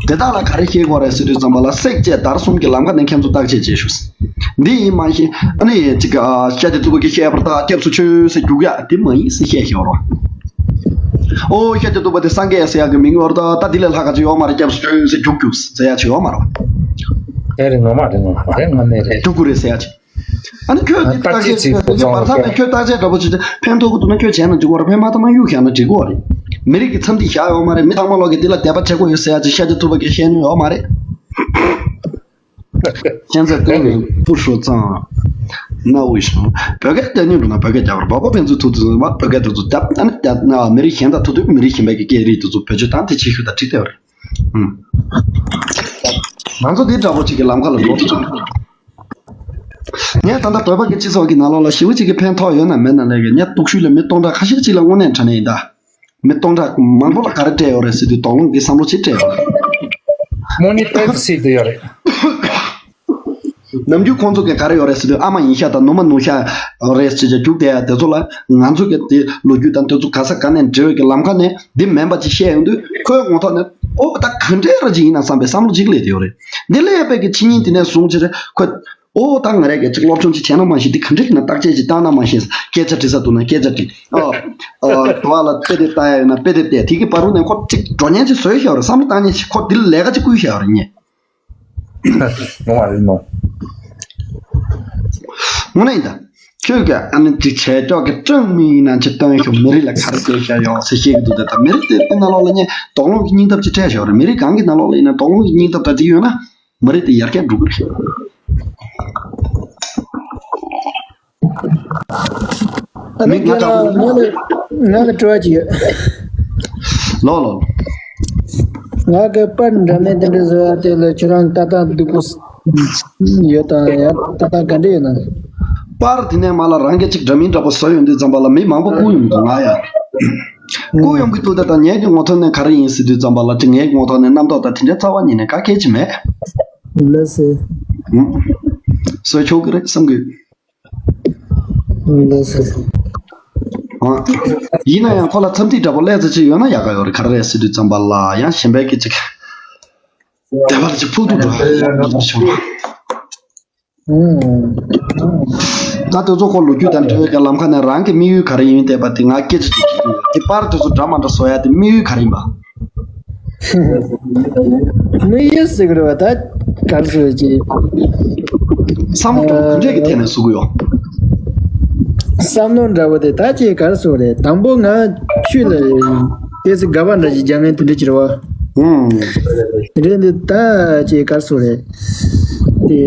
དེ་དག་ལ་ག་རེ་བཤད་དགོས་རེད་ཟེར་དུས་ཙམ་པ་ལ་སྲེག་བཅད་བརྡར་གསུམ་གྱི་ལམ་ཁ་ནས་ཁྱེད་ཚོ་བརྟག་དཔྱད་བྱེད་ཤོག་འདི་ཡིན་མ་གཞི་ཨ་ནི་ཅིག་ཤཱཀྱ་ཐུབ་པ་གིས་བཤད་པར་ད་སྐྱབས་སུ་མཆི་ཟེར་རྒྱུག་ཡ་དེ་མ་ཡིན་ཟེར་བཤད་ཤོག་རོགས། ཨོ་ཤཱཀྱ་ཐུབ་པ་དེ་སངས་རྒྱས་ཟེར་ཡག་གི་མིང་ཡོད་རེད་ད། ད་དེ་ལས་ལྷག་ག་ཅིག་ཡོད་མ་རེད། སྐྱབས་སུ་མཆི་ཟེར་རྒྱུག་རྒྱུག་ཟེར་ཡ་ཅིག་ཡོད་མ་རེད། དེ་རེད་ངོ་མ་རེད་ངོ་མ་རེད་ངོ་མ་རེད། རྒྱུག་གི་རེད་ཟེར་ཡ་ཅིག་ཨ་ནི་ཁྱོད་ཀྱིས་བརྟག་དཔྱད་བྱེད་ཁྱོད་བར་མཚམས་ནས་ཁྱོད་བརྟག་དཔྱད་འདྲ་པོ་བྱེད་དུས་ཕན་ཐོགས་ཀྱི་འདུག་ན་ཁྱོད་བྱས་ན་འགྲིག་གི་རེད། ཕན་མ་ཐོགས་ན་གཡུག་བཞག་ན་འགྲིག་གི་རེད། མི་རིགས་ཀྱི་འཚམས་འདྲི་བཞག་ཡོད་མ་རེད། མི་ཚང་མ་ལོག་གིས་འདི་ལ་དད་པ་བྱེད་དགོས་ཡོད་ཟེར་ཡ་ཅིག་ཤཱཀྱ་ཐུབ་པ་གིས་བཤད་མྱོང་ཡོད་མ་རེད། ཁྱེད་ཚོས་སྟོན་ནས་པུ་ཧྲུ་ཙང་། ན་འུ་ཤང་བོད་སྐད་བསྟན་ཉུང་འགྲོ་ན་བོད་སྐད་རྒྱབ་རོགས། བོད་པ་ཕན་ཚུན་ཐུག་དུས་ཙམ་པ་བོད་སྐད་དེ་ཚོ་རྒྱབ། ཨ་ནི་རྒྱ་ན་མི་རིགས་གཞན་དང་ཐུག་དུས་མི་རིགས་གཞན་པའི་གི་སྐད་རིགས་དེ་ཚོ་བེད་སྤྱོད་བཏང་དེ་བྱེད་ཤུགས་དང་འགྲིག་བསྡད་པ་རེད། ཧུམ། ང་ཚོ་འདི་འདྲ་པོ་ཅིག་གི་ལམ་ཁ་ལ་འགྲོ་ཐུབ་ཀྱི་འདུག་ངས་ད་ལྟ་བོད་པ་གི་སྤྱི་ཚོགས་ཀྱི་ནང་ལོགས་ལ་ཞེ་པོ་ཅིག་གི་ཕན་ཐོགས་ཡོད་ན་མེད་ན་ལས་ཀྱི་ངས་སྟོབས་ཤུགས་ལ་མི་སྟོང་ཕྲག་ཁ་ཤས་ཅིག་ལ་དངོས་གནས་དྲང་གནས་ཡིན་ད། མི་སྟོང་ཕྲག་མང་པོ་ལ་ག་རེ་སྤྲད་ཡོད་རེད་ཟེར་དུས་དོགས་སློང་གི་བསམ་བློ་ཅིག་སྤྲད་ཡོད་རེད། མོ་ནི་ཏོག་ཙམ་སྲིད་དུ་ཡོད་རེད། ནམ་རྒྱུན་ཁོང་ཚོ་གིས་ག་རེ་ཡོད་རེད་ཟེར་དུས་ཨ་མ་ཡིན་ཤག་དང་ནུ་མ་ནུ་ཤག་རེད་ཟེར་བྱས་རྒྱུགས་བསྡད་ཡ་དེ་ཚོ་ལ་ང་ཚོ་གིས་དེ་ལོ་རྒྱུས་དང་དེ་ཚོ་ག་ས་ག་ནས་འབྲེལ་བའི་གི་ལམ་ཁ་ནས་འདི་མིན་པ་ཅིག་བཤད་ཡོང་དུས་ཁོའི་ངོ་ཐོག་ནས་ཨོ་ད་ག་འདྲས་ར་ཅིག་ཡིན་ན་བསམ་པའི་བསམ་བློ་ཅིག་སླེབས་བསྡད་ཡོད་རེད། འདི་སླེབས་པའི་གི་ཕྱི་ཉིན་དེ་ནས་བཟུང་བྱས་རེད་ཁོ། ཨོ་ད་ང་རང་གིས་ཅིག་སློབ་སྦྱོང་ཅིག་བྱས་ན་མ་ཤེས། འདི་ག་འདྲ་ཡིན་ན་བརྟག་དཔྱད་ཅིག་བཏང་ན་མ་ཤེས། སྐད་ཆ་དྲི་ས་འདུག་ན་སྐད་ཆ་དྲི། ཨོ། ཨོ་དུ་བ་ལ་དཔེ་དེབ་ལྟ་ཡ་ཡོད་ན་དཔེ་དེབ་བལྟས། དེ་གི་བར་དུ་ནས་ཁོ་ཅིག་འགྲོ་མཁན་ཅིག་བཟོས་བཞག་རེད། བསམ་བློ་བཏང་མཁན་ཅིག་ཁོ་འདི་ལ་ལས་ཀ་ཅིག་བསྐུལ་བཞག་རེད་ངས། ཡོང་བ་རེད་མོ། དངོས་གནས་ཡིན་ད། ཁྱོད་ཀྱིས་ཨ་ནི་ཅིག་བྱས་ཀྱོག་གི་སྤྲང་མི་ཡིན་ན་ཅིག་སྟོན་ཤོག་མི་རིགས་ལ་ག་རེ་བྱས་བཞག་ཡོད་ཟེར་བཤད་ཀྱི་འདུག་ད་ལྟ་མི་རིགས་དེ་དེ་ནང་ལོགས་ལ་ངས་དོགས་སློང་གི་སྙིང་སྟོབས་ཅིག་སྤྲད་བཞག་རེད། མི་རིགས་གང་གི་ནང་ལོགས་ལ་ཡིན་ན་དོགས་སློང་གི་སྙིང་སྟོབས་དང་དེ་ཡོད་ན། མི་རིགས་དེ་ཡར་རྒྱས་འགྲོ་གི་རེད། ཨ་ནི་མི་ང་རྒན་ལགས་ལ་ང་ལ་ང་ལ་དྲི་བ་ཅིག་ཡོད། ལོ་ལོ། ང་གི་པར་འདྲ་མིན་དེ་འདྲ་བཟོ་ཡ་དེ་ལ་ཁྱོད་རང་ལྟ་སྟངས་སྡུག་པོ་ཡོད་དང་ཡང་ལྟ་སྟངས་ག་འདྲ་ཡོད་ན། པར་དེ་ནས་མ་ལ་རང་གིས་ཅིག་འདྲ་མིན་འདྲ་པོ་བཟོ་ཡོང་དུས་ཙམ་པ་ལ་མི་མང་པོ་བཀུག་ཡོང་གི་འདུག་ང་ཡ། བཀུག་ཡོང་གི་འདུག་ད་ལྟ་ངའི་གི་ངོ་ཐོག་ནས་ག་རེ་ཡིན་ཟེར་དུས་ཙམ་པ་ལ་ཅིག་ངའི་གི་ངོ་ཐོག་ནས་རྣམ་རྟོག་དང་དེ་འདྲའི་རྩ་བ་ཉིད་ནས་ག་གེ་ཅིག་མེད། ལགས་སེ། ཧུམ། བཟོས་ཆོག་གི་རེད་བསམ་གི། ལགས་སེ། ཨ། ཡིན་ན་ཡང་ཁོ་ལ་འཚམས་ཐིག་འདྲ་པོ་ལས་ཚོད་ཅིག་ཡོད་ན་ཡག་ག་ཡོད་རེད། ག་རེ་རེད་ཟེར་དུས་ཙམ་པ་ལ་ཡང་གཞན་པའི་གི་ཅིག་དད་པ་ལ་ཅིག་ཕོག་ཐུག་འགྲོ་བྱུང་བ། ཨུམ། ད་དེ་ཚོ་ཁོ་ལོ་རྒྱུས་དང་འབྲེལ་བའི་གི་ལམ་ཁ་ནས་རང་གི་དམིགས་ཡུལ་ག་རེ་ཡིན་བལྟས་པ་དེ་ང་སྐད་ཆ་ཅིག་དྲིས་འདུག་དེ་པར་དེ་ཚོ་འདྲ་མ་འདྲ་བཟོ་ཡ་དེ་དམིགས་ཡུལ་ག་རེ་ཡིན་པ། དམིགས་ཡུལ་ཟེར་གི་རེད་བ་ད་ག་རེ་ཟེར་གྱི། བསམ་བློ་འདྲ་པོ་ག་འདྲས་ཀྱི་ཐད་ནས་བཟོ་གི་ཡོད། བསམ་བློ་འདྲ་པོ་དེ་ད་ཅིག་ག་རེ་ཟེར་རེད། དང་པོ་ང་ཆོས་ལ་ཏོག་ཙམ་དགའ་པ་འདྲ་ཞིག་རྒྱག་མཁན་དེ་འདྲ་ཅིག་རེད་བ། ཨང་། དེ་འདྲ་འདི་ད་ཅིག་ག་རེ་ཟེར་རེད། དེ།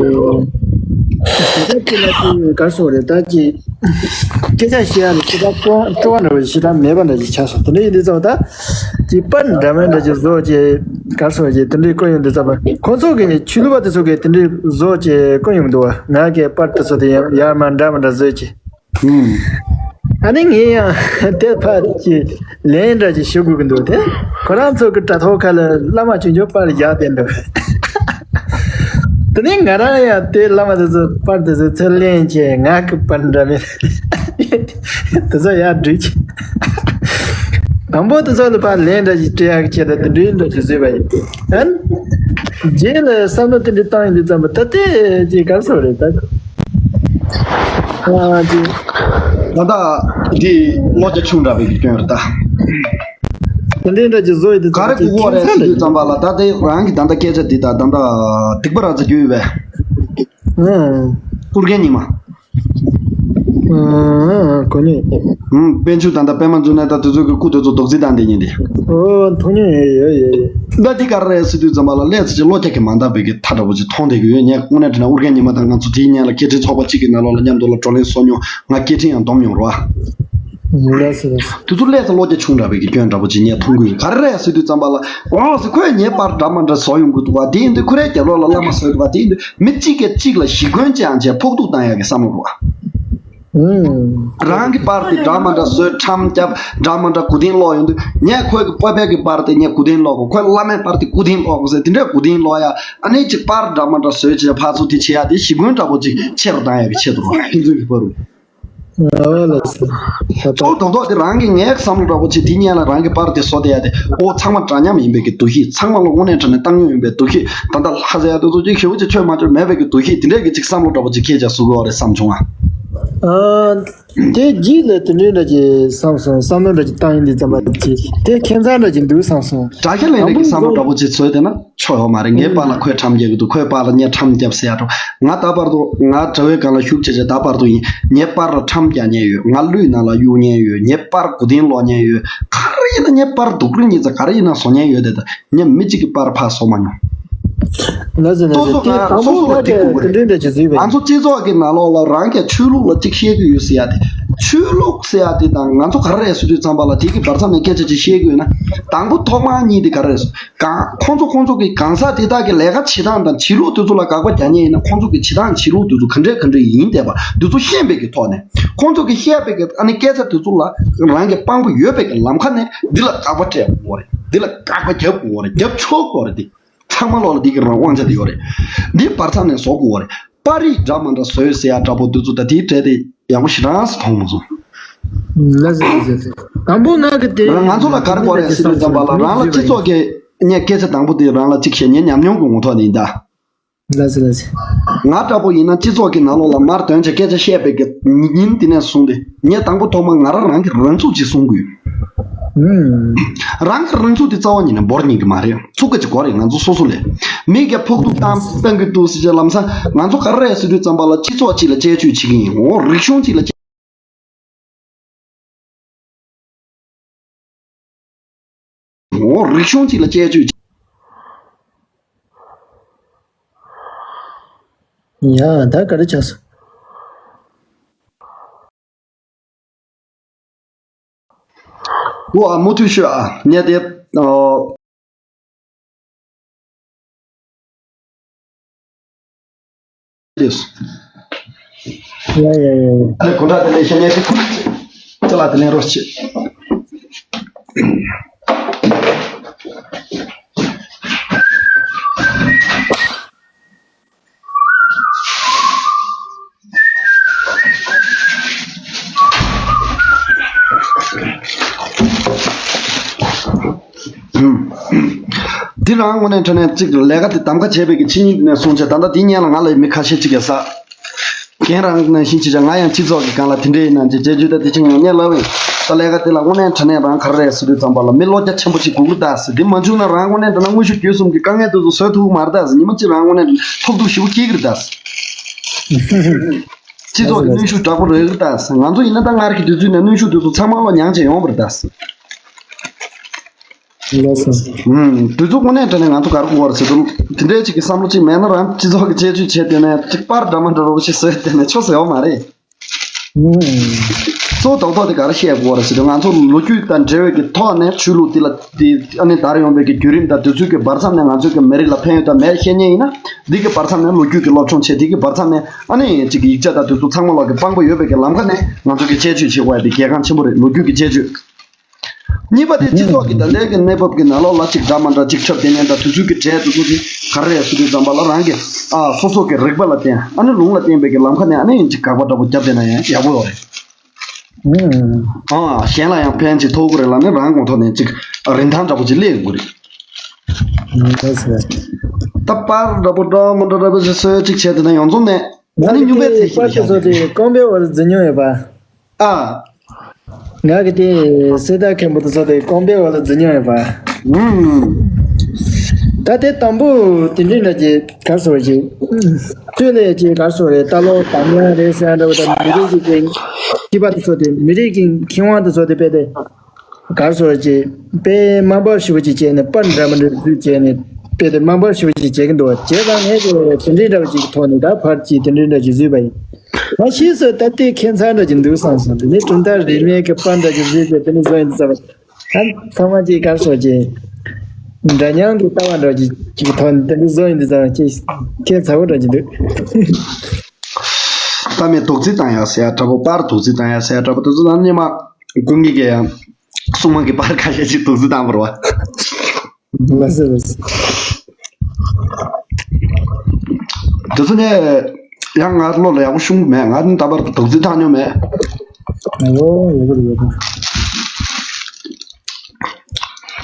ད་ཅི་ལ་ཅི་གར་སོང་རེད་ད་ཅི། སྐད་ཆ་བཤད་ཡ་ལ་ཞེ་དྲག་སྤྲོ་སྤྲོ་བ་འདྲ་བ་ཞེ་དྲག་མེད་པ་འདྲ་ཞིག་ཆགས་སོང་། དེ་འདྲ་ཡིན་དུས་ཙམ་ད་ཅི་པར་འདྲ་མིན་འདྲ་ཅིག་བཟོ་ཅིག་གར་སོང་ཅིག་དེ་འདྲའི་བཀོད་ཡོང་དུས་ཙམ་པ་ཁོ་ཚོ་གི་ཆོས་ལུགས་པ་དེ་ཚོ་གི་དེ་འདྲའི་བཟོ་ཅིག་བཀོད་ཡོང་འདུག་བ། ང་གི་པར་དེ་ཚོ་དེ་ཡང་ཡར་མར་འདྲ་མི་འདྲ་བཟོས་ཅིག་ཨ་ནི་ངས་ཡང་དེ་ཕར་གྱི་ལན་འདྲ་ཅིག་ཞུ་དགོས་ཀྱི་འདུག་དེ་ཁོ་རང་ཚོ་གི་དྲ་ཐོག་ཁ་ལ་བླ་མ་ཆུང་ཆུང་པར་བཞག་བསྡད་འདུག་དེ་ནས་ང་རང་ཡང་དེ་བླ་མ་དེ་ཚོ་པར་དེ་ཚོ་ཚུར་ལེན་བྱས། ང་གི་པར་འདྲ་མིན་དེ་ཚོ་ཡར་སྒྲིག་བྱས། དང་པོ་དེ་ཚོ་ལ་ཕར་ལན་འདྲ་ཞིག་སྤྲད་ཡག་ཆེད་དུ་དེ་འདྲའི་འདྲ་ཞིག་བཟོས་པ་ཡིན། ཨན། རྗེས་ལ་བསམ་བློ་དེ་འདྲ་བཏང་ཡོང་དུས་ཙམ་པ་ད་ལྟའི་ཅིག་ག་རེ་ཟེར་དགོས་རེད་ད། ཨ་ཅིག་ད་ལྟ་འདི་བློ་རྒྱ་ཆུང་དྲགས་པའི་སྐྱོན་རེད་ད། དེ་འདྲའི་འདྲ་ཅིག་བཟོ་ཡི་དེ་ག་རེ་དགོས་ཀྱི་རེད་ཟེར་དུས་ཙམ་པ་ལ། ད་ལྟའི་རང་གི་ད་ལྟ་སྐད་ཆ་འདི་དང་ད་ལྟ་སྡིག་པ་ར་ཙ་རྒྱུ་ཡོད་པས། ཨང་། ཨུ་རྒྱན་ཉི་མ། ཨང་། གོ་ནི། ཨང་། པཎ་ཆེན་ད་ལྟ་པདྨ་འབྱུང་གནས་ད་དེ་ཚོ་གི་སྐུ་དེ་ཚོ་རྡོག་རྫིས་བཏང་བསྡད་མཁན་དེ། ཨོ། མཐོང་མྱོང་ཡོད་ཡོད་ཡོད། ད་འདི་ག་རེ་རེད་ཟེར་དུས་ཙམ་པ་ལ་ལས་ཚེ་ཅིག་བློ་རྒྱ་གི་མ་འདང་བའི་གི་ཐ་འདྲ་པོ་ཅིག་མཐོང་བསྡད་ཀྱི་ཡོད། ངས་དངོས་གནས་དྲང་གནས་ཨུ་རྒྱན་ཉི་མ་དང་ང་ཚོ་དེའི་སྔོན་ལ་སྐད་འཕྲིན་ཚོགས་པ་གཅིག་གི་ནང་ལོགས་ལ་མཉམ་དུ་ལ་བགྲོ་གླེང་བཟོ་མྱོང་། ང་སྐད་འཕྲིན་ཡང་སྡོམ་མྱོང་རོ། ལགས་སོ་ལགས་སོ། དེ་ཚོ་ལས་ཚེ་བློ་རྒྱ་ཆུང་དྲགས་པའི་གི་སྐྱོན་འདྲ་པོ་ཅིག་ངས་མཐོང་གི་ཡོད། ག་རེ་རེད་ཟེར་དུས་ཙམ་པ་ལ། འོ་ཟེར། ཁོས་ངའི་པར་འདྲ་མ་འདྲ་བཟོ་ཡོང་གི་འདུག་བ། དེ་ཡིན་དུས་ཁོ་རའི་རྒྱབ་ལོགས་ལ་བླ་མ་བཟོས་འདུག་བ། དེ་ཡིན་དུས་མི་གཅིག་གིས་གཅིག་ལ་ཞི་རྒོལ་ཅིག་ཡང་བྱས་ཕོག་ཐུག་བཏང་ཡག་གི་བསམ་བློ་རོ། ཨང་། རང་གི་པར་དེ་འདྲ་མ་འདྲ་བཟོས། ཁྲམ་བརྒྱབ། འདྲ་མ་འདྲ་མགོ་རྟིང་སློག་ཡོང་དུས། ངས་ཁོའི་གི་བོད་པའི་གི་པར་དེ་ངས་མགོ་རྟིང་སློག་དགོས། ཁོའི་བླ་མའི་པར་དེ་མགོ་རྟིང་སློག་དགོས་ཟེར། དེ་འདྲའི་མགོ་རྟིང་སློག་ཡ། ཨ་ནི་ཅིག་པར་འདྲ་མ་འདྲ་བཟོས་བྱས་ཕར་ཚུར་དེ་བྱེད་ཡ་དེ་ཞི་རྒོལ་འདྲ་པོ་ཅིག་ཆེ་རུ་བཏང་ཡ་གི་ཆེད་དུ་རོ། ཕན་ཚུན་གྱི་བར་རུ། ཨོ་ལགས་སོ། གཙོ་བོ་རྡོག་རྡོག་དེ་རང་གི་ངའི་བསམ་བློ་འདྲ་པོ་ཅིག་དེ་སྔོན་ལ་རང་གི་པར་དེ་བཟོ་བསྡད་ཡ་དེ། ཨོ་ཚང་མ་འདྲ་མཉམ་ཡིན་པའི་གི་འདུ་ཤེས། ཚང་མ་ལ་དངོས་གནས་དྲང་གནས་བཏང་མྱོང་ཡིན་པའི་འདུ་ཤེས། ད་ལྟ་ལྷ་ས་ཡ་དེ་ཚོ་ཅིག་ཞེ་པོ་ཅིག་ཆོད་མ་ཆོད་མེད་པའི་གི་འདུ་ཤེས་དེ་འདྲའི་གི་ཅིག་བསམ་བློ་འདྲ་པོ་ཅིག་སྐྱེས་བྱས་བཟོ་དགོས་པ་རེད་བསམ་བྱུང་ཨ། ཨ། དེ་རྗེས་ལ་དེ་འདྲའི་འདྲ་ཅིག་བསམ་སོང་། བསམ་བློ་འདྲ་ཅིག་བཏང་ཡིན་དུས་ཙམ་པ་ཅིག་དེ་ཁྱད་མཚར་འདྲ་ཅིག་འདུག་བསམ་སོང་། དགྲ་ཤ་ལེན་པའི་གི་བསམ་བློ་འདྲ་པོ་ཅིག་ཚོར་བསྡད་ན་ཆོ་ཡོད་མ་རེད། ངའི་པར་ལ་ཁོས་ཁྲམ་རྒྱག་གི་འདུག་ཁོའི་པར་ལ་ངས་ཁྲམ་བརྒྱབ་ཟེར་ཡ་འགྲོ། ང་ད་བར་དུ་ང་དྲ་བའི་སྒང་ལ་ཞུགས་བྱས་བྱས་ད་བར་དུ་ཡིན། ངའི་པར་ལ་ཁྲམ་རྒྱག་མཁན་ཡོད། ང་ལུས་ནང་ལ་གཡུག་མཁན་ཡོད། ངའི་པར་མགོ་རྟིང་སློག་མཁན་ཡོད། ག་རེ་ཡིན་ན་ངའི་པར་སྡུག་རུས་ཉིས་ཙམ་ག་རེ་ཡིན་ན་བཟོ་མཁན་ཡོད་དེ། ད་ངས་མི་གཅིག་གི་པར་ཕར་བཟོ་མ་མྱོང་། ལགས་སོ་ལགས་སོ། ལྟོས་དང་། ང་ཚོ་སོ་སོ་ལ་དེ་ཁུག་གི་རེད། དེ་འདྲ་འདྲ་ཅིག་བཟོས་པ་ཡིན། ང་ཚོ་སྤྱི་ཚོགས་ཀྱི་ནང་ལོགས་ལ་རང་གིས་ཆོས་ལུགས་ལ་གཅིག་བཤད་ཀྱི་ཡོད་ཟེར་ཡ་དེ། ཆོས་ལུགས་ཟེར་ཡ་དེ་དང་ང་ཚོ་ག་རེ་རེད་ཟེར་དུས་ཙམ་པ་ལ་དེ་གི་བར་མཚམས་ནས་སྐད་ཆ་ཅིག་བཤད་ཀྱི་ཡོད་ན། དང་པོ་ཐོག་མར་གཉིས་དེ་ག་རེ་རེད་ཟེར། གང་ཁོང་ཚོ་ཁོང་ཚོ་གི་གང་ཟག་དེ་དག་གི་ལས་ཀ་བྱེད་སྟངས་དང་བྱེད་ལུགས་དེ་ཚོ་ལ་དགག་པ་རྒྱག་མཁན་ཡིན་ན། ཁོང་ཚོ་གི་བྱེད་སྟངས་བྱེད་ལུགས་དེ་ཚོ་ག་འདྲས་ག་འདྲས་ཡིན་བསྡད་པ་དེ་ཚོ་ཤེས་པའི་གི་ཐོག་ནས། ཁོང་ཚོ་གི་བཤད་པའི་གི་ཨ་ནི་སྐད་ཆ་དེ་ཚོ་ལ་རང་གི་དཔང་པོ་ཡོད་པའི་གི་ལམ་ཁ་ནས་འདི་ལ་དགག་པ་སྤྲད་དགོས་རེད། འདི་ལ་དགག་པ་རྒྱབ་དགོས་རེད། རྒྱབ་ཆོག་དགོས་རེད། འདི། ཚང་མ་ལོག་ལ་འདི་གི་རང་དབང་ཆ་དེ་ཡོད་རེད། འདི་བར་མཚམས་ནས་བཟོ་དགོས་པ་རེད། པར་རིས་འདྲ་མ་འདྲ་བཟོས་ཟེར་ཡ་འདྲ་པོ་འདི་ཚོ་ད་དེའི་གྲས་དེ་ཡག་པོ་ཞེ་དྲག་མཐོང་མ་སོང་། ལགས་སོ་ལགས་སོ། དང་པོ་ང་གི་དེ་ང་ཚོ་ལ་ག་རེ་དགོས་རེད་ཟེར་དུས་ཙམ་པ་ལ། རང་ལ་སྤྱི་ཚོགས་ཀྱི་ངས་སྐད་ཆ་དང་པོ་དེ་རང་ལ་གཅིག་བཤད། ངའི་ཉམས་མྱོང་གི་ངོ་ཐོག་ནས་ཡིན་ད། ལགས་སོ་ལགས་སོ། ང་འདྲ་པོ་ཡིན་ན་སྤྱི་ཚོགས་ཀྱི་ནང་ལོགས་ལ་མར་དོན་བྱས་སྐད་ཆ་བཤད་པའི་གི་ཉིན་དེ་ནས་བཟུང་སྟེ། ངས་དང་པོ་ཐོག་མ་ང་རང་རང་གི་རང་ཚུགས་ཅིག་གསུང་གི་ཡོད། ཨུམ། རང་གི་རང་ཚུགས་དེ་རྩ་བ་ཉིད་ནས་འབོར་ཉན་གི་མ་རེད། ཚུགས་ཀ་ཅིག་དགོས་རེད། ང་ཚོ་སོ་སོ་ལ། མི་གིས་ཕོག་ཐུག་བཏང་བཏང་གི་འདུག་ཟེར་བྱས་ལམ་སང་ང་ཚོ་ག་རེ་རེད་ཟེར་དུས་ཙམ་པ་ལ་སྤྱི་ཚོགས་གཅིག་ལ་དཔྱད་བརྗོད་བྱེད་ཀྱི་ཡིན། འོ་རིག་གཞུང་གཅིག་ལ་དཔྱད། འོ་རིག་གཞུང་གཅིག་ལ་དཔྱད་བརྗོད་བྱེད། ཡ་ད་ག་རེ་ཆགས་སོང་། འོ་ཨ་མུ་མཐུད་ཤོད་ཨ། ངས་དེ་ཨོ། ཡ་ཡ་ཡ་ཡ། ཨ་ནི་དགོང་དག་དེ་ནས་ཤ་ཉལ་ཞིག་ཁུར། ཅ་ལག་དེ་ནས་རོགས་བྱེད། འདི་རང་དངོས་གནས་དྲང་གནས་གཅིག་ལས་ཀ་དེ་གདམ་ག་བྱས་པའི་གི་ཕྱི་ཉིན་ནས་བཟུང་བྱས་ད་ལྟ་འདི་སྔོན་ལ་ང་ལ་མི་ཁ་ཤས་གཅིག་གིས་ཟ། རྒན་རང་ནང་བཞིན་བྱེད་བྱ། ང་ཡང་སྤྱི་ཚོགས་ཀྱི་སྒང་ལ་དེ་འདྲ་ཡིན་ན་ཅེས་དཔྱད་བརྗོད་ད་དེ་ཅིག་ཡང་ངས་ལབ་ཡིན། ད་ལས་ཀ་དེ་ལ་དངོས་གནས་དྲང་གནས་རང་ག་རེ་རེད་ཟེར་དུས་ཙམ་པ་ལ་མི་བློ་རྒྱ་ཆེན་པོ་ཞིག་དགོས་ཀྱི་རེད་ད་ཟེར། དེ་མ་བྱུང་ན་རང་དངོས་གནས་དྲང་གནས་དངོས་ཤུགས་བརྒྱུད་གསུམ་གྱི་དཀའ་ངལ་དེ་ཚོ་བཟོད་ཐུབ་ཀྱི་མ་རེད་ད་ཟེར། ཉི་མ་གཅིག་རང་དངོས་གནས་ཕོག་ཐུག་ཞེ་པོ་སྐྱེ་གི་རེད་ད་ཟེར། སྤྱི་ཚོགས་ཀྱི་གནོན་ཤུགས་དྲག་པོ་རེད་གི་རེད་ད་ཟེར། ང་ཚོ་ཡིན་ན་ད་སྔར་གྱི་དུས་ཚོད་ནས་གནོན་ཤུགས་དེ་ཚོ་ཚང་མ་ལ་མྱངས་བྱས་ཡོང་བ་རེད་ད་ཟེར། ལགས་སོ། ཨུམ། དུས་ཚོད་དངོས་གནས་དྲང་གནས་ང་ཚོ་ག་རེ་དགོས་པ་རེད་ཟེར་དུས། དེ་འདྲའི་ཅིག་གི་བསམ་བློ་ཅིག་མེད་ན་རང་སྤྱི་ཚོགས་ཀྱི་དཔྱད་བརྗོད་བྱས་བསྡད་ནས་ཅིག་པར་འདྲ་མ་འདྲ་རོགས་ཞིག་བཟོས་བསྡད་ནས་ཆོ་ཟེར་བ་མ་རེད། ཨུམ། གཙོ་བོ་རྡོག་རྡོག་དེ་ག་རེ་བཤད་དགོས་པ་རེད་ཟེར་དུས། ང་ཚོ་ལོ་རྒྱུས་དང་འབྲེལ་བའི་གི་ཐོག་ནས་ཆོས་ལུགས་འདི་ལ་འདི་ཨ་ནི་དར་ཡོང་བའི་གི་བརྒྱུད་རིམ་དང་དུས་ཚོད་ཀྱི་བར་མཚམས་ནས་ང་ཚོའི་གི་མི་རིགས་ལ་ཕན་ཡོན་དང་མེད་བཤད་མཁན་ཡིན་ན། འདི་གི་བར་མཚམས་ནས་ལོ་རྒྱུས་ཀྱི་སློབ་སྦྱོང་བྱས། འདི་གི་བར་མཚམས་ནས་ཨ་ནི་ཅིག་གི་ཡིག་ཆ་དང་དེ་ཚོ་ཚང་མ་ལོག་གི་དཔང་པོ་ཡོད་པའི་གི་ལམ་ཁ་ནས་ང་ཚོ་གི་དཔྱད་བརྗོད་བྱེད་དགོས་ཡ་དེ་གལ་འགངས་ཆེན་པོ་རེད། ལོ་རྒྱུས་ཀྱི་དཔྱད་བརྗོད། གཉིས་པ་དེ་སྤྱི་ཚོགས་ཀྱི་ད་ལྟའི་གི་གནས་བབ་ཀྱི་ནང་ལོགས་ལ་ཅིག་འདྲ་མ་འདྲ་ཅིག་ཁྱབ་བསྡད་མཁན་འདྲ། དུས་ཚོད་ཀྱི་གྲས་དེ་ཚོ་དེ་ག་རེ་རེད་ཟེར་དུས་ཙམ་པ་ལ་རང་གི་ཨ་སོ་སོ་གི་རིག་པ་ལ་བརྟེན། ཨ་ནི་ལུང་ལ་བརྟེན་པའི་གི་ལམ་ཁ་ནས་ཨ་ནི་ཅིག་དགག་པ་འདྲ་པོ་བརྒྱབ་བསྡད་ན་ཡང་ཡག་པོ་ཡོད་རེད། ཨང་། གཞན་ལ་ཡང་ཕན་ཅིག་ཐོགས་ཀྱི་རེད་ལབ་ནས་རང་ངོ་ཐོག་ནས་ཅིག་རིན་ཐང་འདྲ་པོ་ཅིག་སླེབས་ཡོང་གི་རེད། ཨང་། ལགས་སོ། ད་པར་འདྲ་པོ་འདྲ་མི་འདྲ་འདྲ་པོ་ཞིག་བཟོས་ཅིག་བྱས་བསྡད་ན་ཡོངས་རྫོགས་ནས་ཨ་ནི་སྨྱུག་པའི་ཚད་ཞིག་ལ་བཞག་ཅིག་རེད། རྐང་པའི་འོག་ལ་འཛུལ་མྱོང་ཡོད་པ། ཨ། ང་གི་དེ་གསེར་རྟ་མཁན་པོ་དེ་ཚོ་དེ་རྐང་པའི་འོག་ལ་འཛུལ་མྱོང་ཡོད་པ། ཨང་། ད་དེ་དང་པོ་དེ་འདྲའི་འདྲ་ཅིག་ག་རེ་ཟེར་བ་ཅིག་ལྟོས་ལས་ཅིག་ག་རེ་ཟེར་བ་རེད། ལྟ་ལོག་དམ་ཉམས་རེད་ཟེར་འདྲ་བོ་དང་། མི་རིགས་ཀྱི་དེ་སྐྱེས་པ་དེ་ཚོ་དེ་མི་རིགས་ཀྱི་མཁས་དབང་དེ་ཚོ་དེ་དཔེ་དེ་ག་རེ་ཟེར་བ་ཅིག་དཔེ་དམའ་འབེབས་ཞེ་པོ་ཅིག་བྱས་ནས། པར་འདྲ་མི་འདྲ་བཟོས་བྱས་ནས་དཔེ་དེ་དམའ་འབེབས་ཞེ་པོ་ཅིག་བྱེད་ཀྱི་འདུག་བ། བྱས་ཙང་ངས་དེ་དེ་འདྲའི་འདྲ་བོ་ཅིག་གི་ཐོག་ནས་ད་ཕར་ཅིག་དེ་འདྲའི་འདྲ་ཅིག་བཟོས་པ་ཡིན། ད་ཕྱིས་སུ་ད་ལྟའི་ཁྱད་མཚར་འདྲ་ཅིག་འདུག་བསམ་སོང་། དེ་ནས་གྲུབ་མཐའ་རིས་མེད་ཀྱི་པར་འདྲ་ཅིག་བཟོས་བྱས་དེ་ནས་བཟོས་ཡིན་དུས་ཙམ་པ། ཨ། ཚང་མ་ཅིག་ག་རེ་ཟེར་བ་ཅིག་འདྲ་མཉམ་གྱི་ལྟ་བ་འདྲ་ཅིག་ཅིག་ཐོག་ནས་དེ་འདྲ་བཟོ་ཡིན་དུས་ཙམ་ཅིག་ཁྱད་མཚར་པོ་འདྲ་ཅིག་འདུག་ད་མི་རྡོག་རྫིས་བཏང་ཡག་ཟེར་ཡག་འདྲ་པོ། པར་རྡོག་རྫིས་བཏང་ཡག་ཟེར་ཡག་འདྲ་པོ་དེ་ཚོ་ནང་སྔོན་མ་ཀུན་གྱིས་ཀྱི་ཡང་སྲུང་མ་གི་པར་ཁ་ཤས་ཅིག་རྡོག་རྫིས་བཏང་བ་རེད་བ། ལགས་སོ་ལགས་སོ། དེ་ཚོ་ནས་ཡང་ང་བློ་ལ་ཡག་པོ་ཤོང་གི་མེད། ང་ནི་ད་བར་རྡོག་རྫིས་བཏང་མྱོང་མེད། ཨོ། ཡག་པོ་རེད། ཡག་པོ།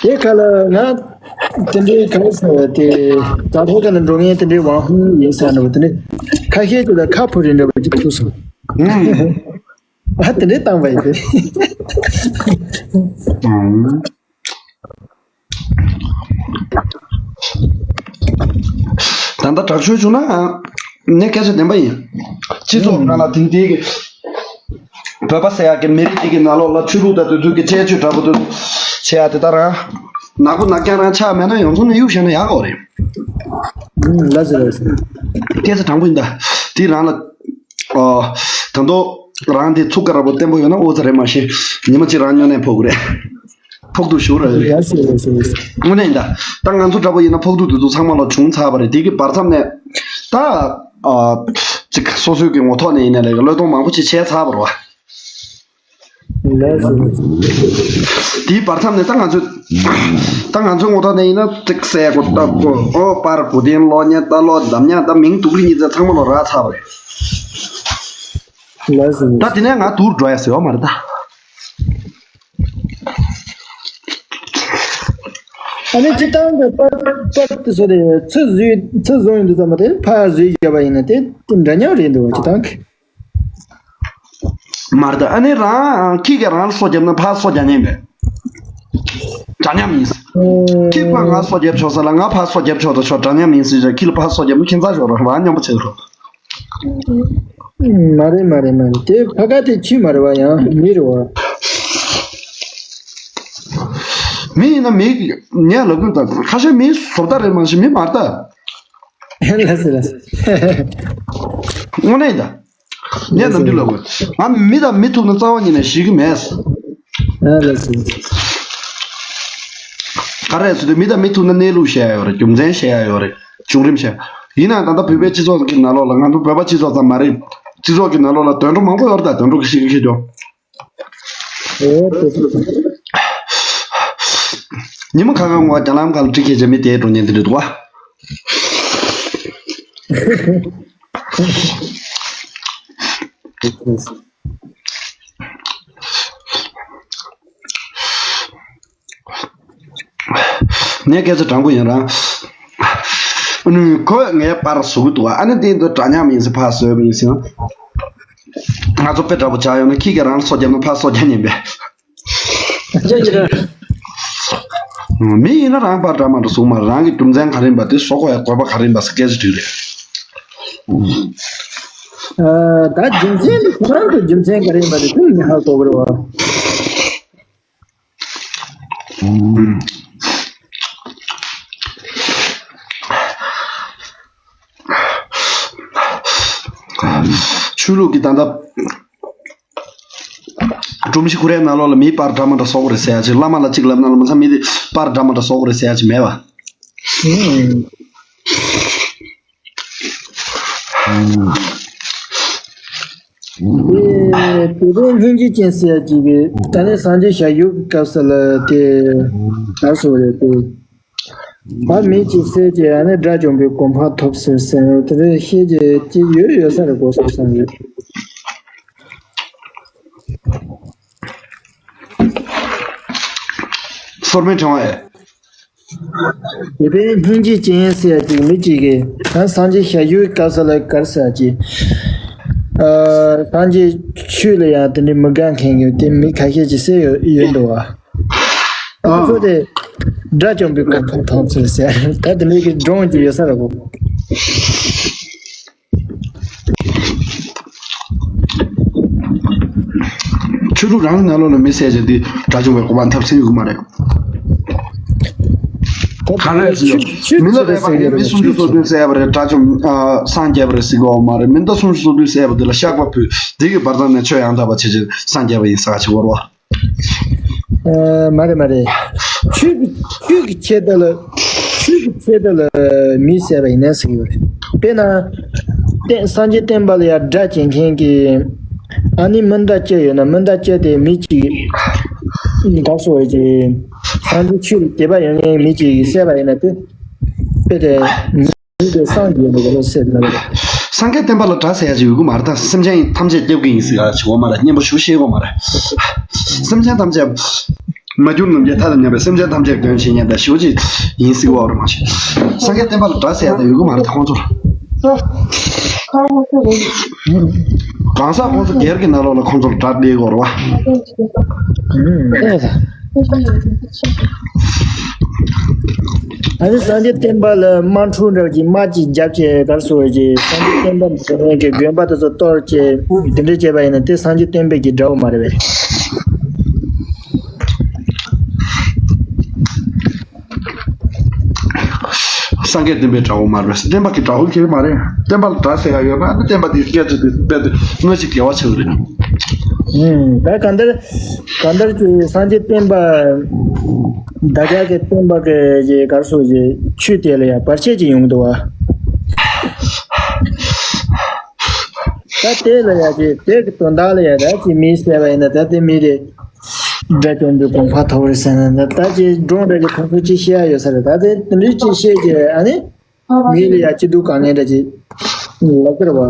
དེ་ཁ་ལ་ང་དེ་འདྲའི་ག་རེ་ཟེར་བ་དེ། དྲ་ཐོག་དེ་ལ་འགྲོ་མཁན་དེ་འདྲའི་ཝང་ཧུང་ཡིན་ཟེར་འདྲ་བོ་དེ་འདྲའི་ཁ་ཤས་ཀྱི་ལ་ཁ་ཕོ་རེ་འདྲ་བོ་ཅིག་ཐུག་སོང་། ཨ། དེ་འདྲའི་བཏང་བ་ཡིན་ཏེ། ད་ལྟ་དྲག་ཤོས་བྱུང་ན་ངས་སྐད་ཆ་བདེན་པ་ཡིན། སྤྱི་ཚོགས་ནང་ལ་དེང་དུས་ཀྱི་བོད་པ་ཟེར་ཡག་གི་མི་རིགས་དེ་གི་ནང་ལོགས་ལ་ཆོས་ལུགས་དང་དེ་ཚོའི་གི་ཁྱད་ཆོས་འདྲ་པོ་དེ་བྱེད་ཡག་དེ་ད་རང་ནག་པོ་ནག་རྐྱང་རང་ཆགས་མེད་ན་ཡོངས་རྫོགས་ནས་གཡུག་བཞག་ན་ཡག་གོ་རེད། ལགས་སོ་ལགས་སོ། སྐད་ཆ་དྲང་པོ་ཡིན་ད། དེ་རང་ལ། ཨོ། ད་དུང་རང་དེ་ཚུགས་ཀ་ར་པོ་བརྟན་པོ་ཡོད་ན་འོ་ཙི་རེད། མ་གཞི་ཉི་མ་གཅིག་རང་སྨྱོ་ནས་ཕོག་གི་རེད། ཕོག་ཐུག་ཞུ་ར་རེད། ཡ་སི་ཡ་སི་ཡ་སི། དངོས་གནས་ཡིན་ད། ད་ང་ཚོ་འདྲ་པོ་ཡིན་ན་ཕོག་ཐུག་དེ་ཚོ་ཚང་མ་ལ་བྱུང་ཚར་བ་རེད། དེ་གི་བར་མཚམས་ནས་ད། ཨ། ཅིག་སོ་སོའི་གི་ངོ་ཐོག་ནས་ཡིན་ན་ལས་བློས་གཏོང་མང་པོ་ཅིག་བྱས་ཚར་བ་རེད་བ། ལགས་སོ། དེའི་བར་མཚམས་ནས་ད་ང་ཚོས། ད་ང་ཚོའི་ངོ་ཐོག་ནས་ཡིན་ན་ཏིག་གསལ་པོ་ལྟ་བུ། ཨོ། པར་བུ་དན་ལོ་ཉེ་ད་ལོ་འདམ་ཉག་ད་མིང་དུག་རི་གཉིས་ཚེ་ཚང་མ་ལོ་རག་ཚར་བ་རེད། ལགས་སོ། ད་དེ་ནས་ང་དུར་འགྲོ་ཡ་ཟེར་བ་མ་རེད་ད། ཨ་ནི་སྤྱི་བཏང་གི་པར་པར་དེ་ཚོ་དེ་ཚུར་བཟོས་ཚུར་བཟོས་ཡོང་དུས་ཙམ་པ་དེ་ཕར་བཟོས་བརྒྱབ་པ་ཡིན་ན་དེ་འདྲ་མཉམ་རེད་འདུག་བ། སྤྱི་བཏང་གི། མ་རེད་ད། ཨ་ནི་རང་ཁྱི་གིས་རང་ལ་སོ་བརྒྱབ་ན་ཕར་སོ་རྒྱག་ཉན་པས། འདྲ་མཉམ་ཡིན། ཁྱི་ཕར་ང་སོ་བརྒྱབ་ཆོག་ས་ལ་ང་ཕར་སོ་བརྒྱབ་ཆོག་ད་ཆོག་འདྲ་མཉམ་ཡིན་ཟེར་བྱས། ཁྱི་ལ་ཕར་སོ་བརྒྱབ་ན་ཁྱད་མཚར་ཤོར་རོགས། རང་སྙོམས་པོ་བྱེད་རོགས། མ་རེད་མ་རེད་མ་རེད། དེ་ཕ་ག་དེ་ཁྱི་མ་རེད་བ། ཡང་མི་རེད་བ། མི་ཡིན་ན་མི་ངས་ལབ་དགོས་ད། ཁ་ཤས་མི་བཟོ་ལྟ་རེད། མ་གཞི་མི་མ་རེད་ད། ལགས་སོ་ལགས་སོ། དངོས་གནས་ཡིན་ད། ངས་ནམ་རྒྱུན་ལབ་དགོས། ང་མི་དང་མི་ཐུག་ན་རྩ་བ་ཉིད་ནས་ཞེད་ཀྱི་མེད། ཨ་ལགས་སོ། ག་རེ་ཟེར་དུས་མི་དང་མི་ཐུག་ན་གནས་ལུགས་བཤད་ཡ་ཡོད་རེད། རྒྱུ་མཚན་བཤད་ཡ་ཡོད་རེད། བྱུང་རིམ་བཤད། ཡིན་ནའང་ད་ལྟ་བོད་པའི་སྤྱི་ཚོགས་ཀྱི་ནང་ལོགས་ལ། ང་ཚོ་བོད་པ་སྤྱི་ཚོགས་ཙམ་མ་རེད། སྤྱི་ཚོགས་ཀྱི་ནང་ལོགས་ལ་དུད་འགྲོ་མང་པོ་ཡོད་རེད་ད། དུད་འགྲོ་གི་ཤི་གི་ཤི་ཀྱོ། ཨོ་ཏེ་ཏེ་ཏེ། ཉི་མ་ཁ་ཁ་ངོ་རྒྱ་ལམ་ཁ་ལ་གྲི་ཁྱེར་བྱས་མི་དེའི་འགྲོ་ཉེན་དེ་འདྲ་འདུག་བ། ངས་སྐད་ཆ་དྲང་པོ་ཡིན་རང་། ཨ་ནི་ཁོས་ངའི་པར་བཟོ་གི་འདུག་བ། ཨ་ནི་དེ་འདི་འདྲ་མཉམ་ཡིན་ཟེར་ཕར་བཟོས་པ་ཡིན་ཟེར། ང་ཚོ་དཔེ་འདྲ་པོ་ཆགས་ཡོང་ན་ཁྱི་གིས་རང་ལ་སོ་བརྒྱབ་ན་ཕར་སོ་རྒྱག་ཉན་པས། ཅི་ཅི་རེད། མི་ཡིན་ན་རང་པར་འདྲ་མ་འདྲ་བཟོ་མ་རེད། རང་གི་རྒྱུ་མཚན་ག་རེ་ཡིན་པ་དེ་བཟོ་དགོས་ཡ་དགོས་པ་ག་རེ་ཡིན་པ་སྐད་ཆ་དྲིས་རེད། ཨ། ད་རྒྱུ་མཚན་དེ་ཁོ་རང་གི་རྒྱུ་མཚན་ག་རེ་ཡིན་པ་དེ་ཁོས་མི་ཧ་གོ་གི་རེད་བ། ཆོས་ལུགས་ཀྱི་ད་ལྟ་སྒྲོམ་གཞི་ཁོ་རའི་ནང་ལོགས་ལ་མིའི་པར་འདྲ་མ་འདྲ་བཟོ་དགོས་རེད་ཟེར་ཡ་ཅིག་བླ་མ་ལ་ཅིག་ལབ་ན་ལ་མ་ཚང་མི་དེ་པར་འདྲ་མ་འདྲ་བཟོ་དགོས་རེད་ཟེར་ཡ་ཅིག་མེད་པ། དེ་ དེ་ནས་སྙིང་རྗེ་ཅན་ཟེར་ཡ་ཅིག་གིས་ད་ནི་སངས་རྒྱས་ཞབས་བཞུགས་ཀྱི་སྐབས་སུ་ལ་དེ་ག་སོ་རེད་དེ། ཨ་མི་གཅིག་བསད་ཀྱི་ཨ་ནི་དགྲ་བཅོམ་པའི་གོ་འཕང་ཐོབ་ཟེར་ཟེར་དེ་འདྲ་བཤད་ཀྱི་ཅིག་ཡོད་ཡོད་ས་རེད་གོ་སོང་བསམ་ཡོད། སོར་མོའི་ཕྲེང་བ་ཨེ། དེ་པའི་སྙིང་རྗེ་ཅན་ཟེར་ཡ་ཅིག་མི་གཅིག་གིས་ད་སངས་རྒྱས་ཞབས་བཞུགས་སྐབས་སུ་ལ་གར་ཟེར་ཡ་ཅིག་ཨ་སངས་རྒྱས་ཆོས་ལ་ཡང་དེ་འདྲའི་མི་དགའ་མཁན་གྱི་དེ་མི་ཁ་ཤས་ཅིག་བསད་ཡོད་ཡོད་འདུག་བ། ཨ་ཁོ་ཚོ་དེ་དགྲ་བཅོམ་པའི་གོ་འཕང་ཐོབ་ཚུལ་ཟེར་ད་དེ་འདྲའི་གི་སྒྲུང་ཅིག་ཡོད་ས་རེད་གོ། ཆོས་ལུགས་རང་གི་ནང་ལོགས་ལ་མི་བསད་ཅིང་དེ་དགྲ་བཅོམ་པའི་གོ་འཕང་ཐོབ་ཟིན་ཡོད་ཀྱི་མ་རེད། གང་རེད་ཟེར་ན་མི་ལ་རས་པ་གིས་མི་སུམ་ཅུ་སོ་བདུན་བསད་པ་རེད་དགྲ་བཅོམ་ཨ་སངས་རྒྱས་པ་རེད་ཟེར་གི་ཡོད་མ་རེད། མི་ཟླ་སུམ་ཅུ་སོ་བདུན་བསད་པ་དེ་ལ་བཤགས་པ་ཕུལ་དེ་གི་བར་མཚམས་ནས་ཆོས་ཡང་དག་པ་བྱེད་ཅིང་སངས་རྒྱས་པ་ཡིན་ཟེར་ག་ཅིག་བོར་བ། ཨ་མ་རེད་མ་རེད། ཆོས་ཀྱི་ཆོས་ཀྱི་ཆེད་དུ་ལ་ཆོས་ཀྱི་ཆེད་དུ་ལ་མི་བསད་པ་ཡིན་ན་ཟེར་གྱི་ཡོད་རེད། དཔེར་ན་བསྟན་སངས་རྒྱས་བསྟན་པ་ལ་ཡང་དགྲ་བྱེད་མཁན་གྱི་ཨ་ནི་མི་ཟླ་བཅུ་ཡོད་ན་མི་ཟླ་བཅུ་དེ་མི་གཅིག་ག་སོ་ཡོད་ཀྱི་སངས་རྒྱས་ཆོས་ལ་དད་པ་ཡོད་མཁན་མི་གཅིག་གིས་བསད་པ་ཡིན་ན་དེ་དཔེ་དེ། མི་དེ་སངས་རྒྱས་པ་ལ་སེམས་ན། སངས་རྒྱས་བསྟན་པ་ལ་དགྲ་ཟེར་ཡ་ཅིག་ཡོད་གི་མ་རེད་ད། སེམས་ཅན་ཐམས་ཅད་སྐྱོབ་ཀྱི་ཡིན་ཟེར་ཡ་ཅིག་འོ་མ་རེད། སྙན་པོ་ཞུ་ཤེས་གོ་མ་རེད། སེམས་ཅན་ཐམས་ཅད་མ་གྱུར་ནམ་མཁའི་མཐའ་དང་མཉམ་པའི་སེམས་ཅན་ཐམས་ཅད་དོན་བྱེད་མཁན་དང་ཞེ་པོ་ཅིག་ཡིན་ཟེར་གི་འོ་རེད་མ་གཞི། སངས་རྒྱས་བསྟན་པ་ལ་དགྲ་ཟེར་ཡ་ད་ཡོད་གི་མ་རེད་ད་ཁོང་ཚོར། གང་ཟག་ཁོང་ཚོ་སྒེར་གྱི་ནང་ལོགས་ལ་ཁོང་ཚོར་དགྲ་སླེབས་གི་འོ་རེད་བ། ཨེ་ད། ཨ་ནི་སངས་རྒྱས་བསྟན་པ་ལ་དམག་འཁྲུག་འདྲ་བ་ཅིག་དམག་ཅིག་བརྒྱབ་བྱས་ག་རེ་ཟེར་བ་ཅིག་སངས་རྒྱས་བསྟན་པ་འཛིན་མཁན་གྱི་དགོན་པ་དེ་ཚོ་གཏོར་བྱས་དེ་འདྲ་བྱས་པ་ཡིན་ན་དེ་སངས་རྒྱས་བསྟན་པའི་གི་དགྲ་བོ་མ་རེད་པས། སངས་རྒྱས་བསྟན་པའི་དགྲ་བོ་མ་རེད་པས། བསྟན་པ་གི་དགྲ་བོ་ཁྱེད་མ་རེད། བསྟན་པ་ལ་དགྲ་ཟེར་ཡ་ཡོད་ན་ཨ་ནི་བསྟན་པ་དེ་སྐད་ཆ་དེ་དཔེ་དེ་དངོས་གཞི་དགེ་བ་ཆེ་བ་རེད། ཨུམ། ད་གང་ལྟར་གང་ལྟར་གྱི་སངས་རྒྱས་བསྟན་པ། བདག་ཅག་གི་སྟོན་པ་གི་ཡི་གར་སོགས་ཀྱི་ཆོས་དེ་ལ་ཡང་བར་ཆད་ཅིག་ཡོང་གི་འདུག་བ། ད་དེ་ལ་ཡང་ཅིག་དེ་གི་དོན་དག་ལ་ཡང་ད་ཅིག་མི་བསད་པ་ཡིན་ན་ད་དེ་མི་རེད། དགྲ་བཅོམ་པའི་གོ་འཕང་ཐོབ་རེད་ཟེར་ན་ད་ད་ཅིག་སྒྲུང་འདྲ་གི་ཁོང་ཚོ་ཅིག་བཤད་ཡ་ཡོད་ས་རེད། ད་དེ་དེ་འདྲའི་ཅིག་བཤད་ཀྱི་ཨ་ནི་མི་ལ་ཡང་སྐྱིད་སྡུག་གང་ངེས་འདྲ་ཅིག་ལབ་ཀྱི་རེད་བ།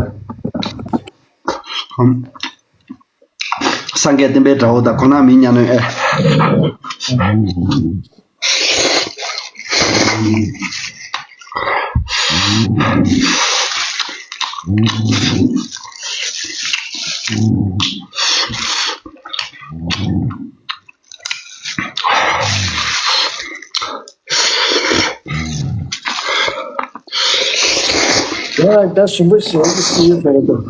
སངས་རྒྱས་བསྟན་པའི་དགྲ་བོ་དང་གོ་ན་མི་གཉའ་གནོན་ཨེ། ཡང་ད་ཞིམ་པོ་ཞིག་ཞིག་ཡོད་པ་རེད་འདུག་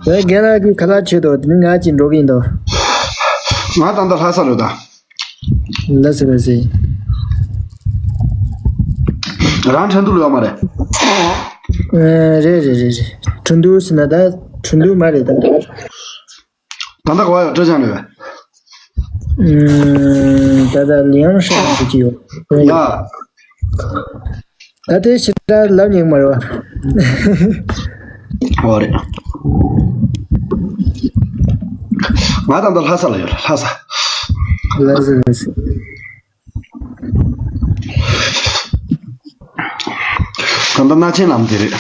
ད་རྒན་ལགས་ཀྱིས་ཁ་ལག་མཆོད་དོ་དེ་ནི་ང་གཅིག་འགྲོ་གི་ཡིན་དོ། ང་ད་ལྟ་ལྷ་ས་ལོས་ད། ལ་སི་ལ་སི། རང་ཁྲིན་ཏུའུ་ལོས་ཡོད་མ་རེད། ཨ་རེད་རེད་རེད་རེད། ཁྲིན་ཏུའུ་ཟེར་ན་ད་ཁྲིན་ཏུའུ་མ་རེད་ད། ད་ལྟ་ག་བ་ཡོད་ཀྲེ་ཅང་ལོས། ཨུམ། ད་ལྟ་ལིའང་ཧྲན་ཟེར་གྱི་ཡོད། ཡ། ད་དེ་ཞེ་དྲག་ལབ་ཉན་མ་རེད་བ། འོ་རེད། ང་ད་ལྟ་ལྷ་ས་ལ་ཡོད་ལྷ་ས། ལྷ་ས་ལྷ་ས། ད་ལྟ་སྣ་ཆེན་ལམ་དེ་རེད།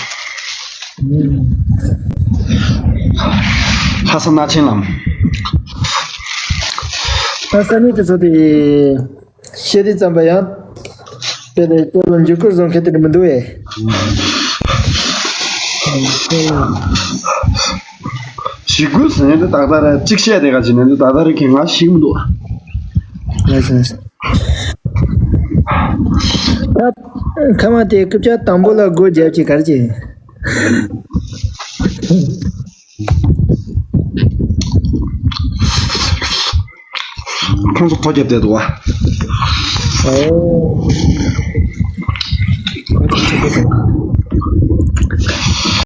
ལྷ་ས་སྣ་ཆེན་ལམ། ད་ས་གནས་དེ་ཚོ་དེ། བཤད་དུས་ཙམ་པ་ཡང་། དེ་ལས་ཁྱོད་ལ་འཇུག་སྐུལ་བཟོ་མཁན་དེ་འདྲ་མི་འདུག་ཨེ། ཞི་རྒོལ་ཟེར་ནས་ད་ལྟ་རེ་གཅིག་བཤད་དེ་ག་ཅིག་ནས་ད་ལྟ་རེ་གི་ང་ཞིག་མི་འདུག་ལགས་སོ་ལགས་སོ། ད་ཁ་མ་དེ་རྐུབ་བཀྱག་དང་པོ་ལ་སྒོ་རྒྱབ་ཀྱི་གར་གྱི། ཁོང་ཚོ་ཁོ་རྒྱབ་བསྡད་འདུག་བ། ཨོ།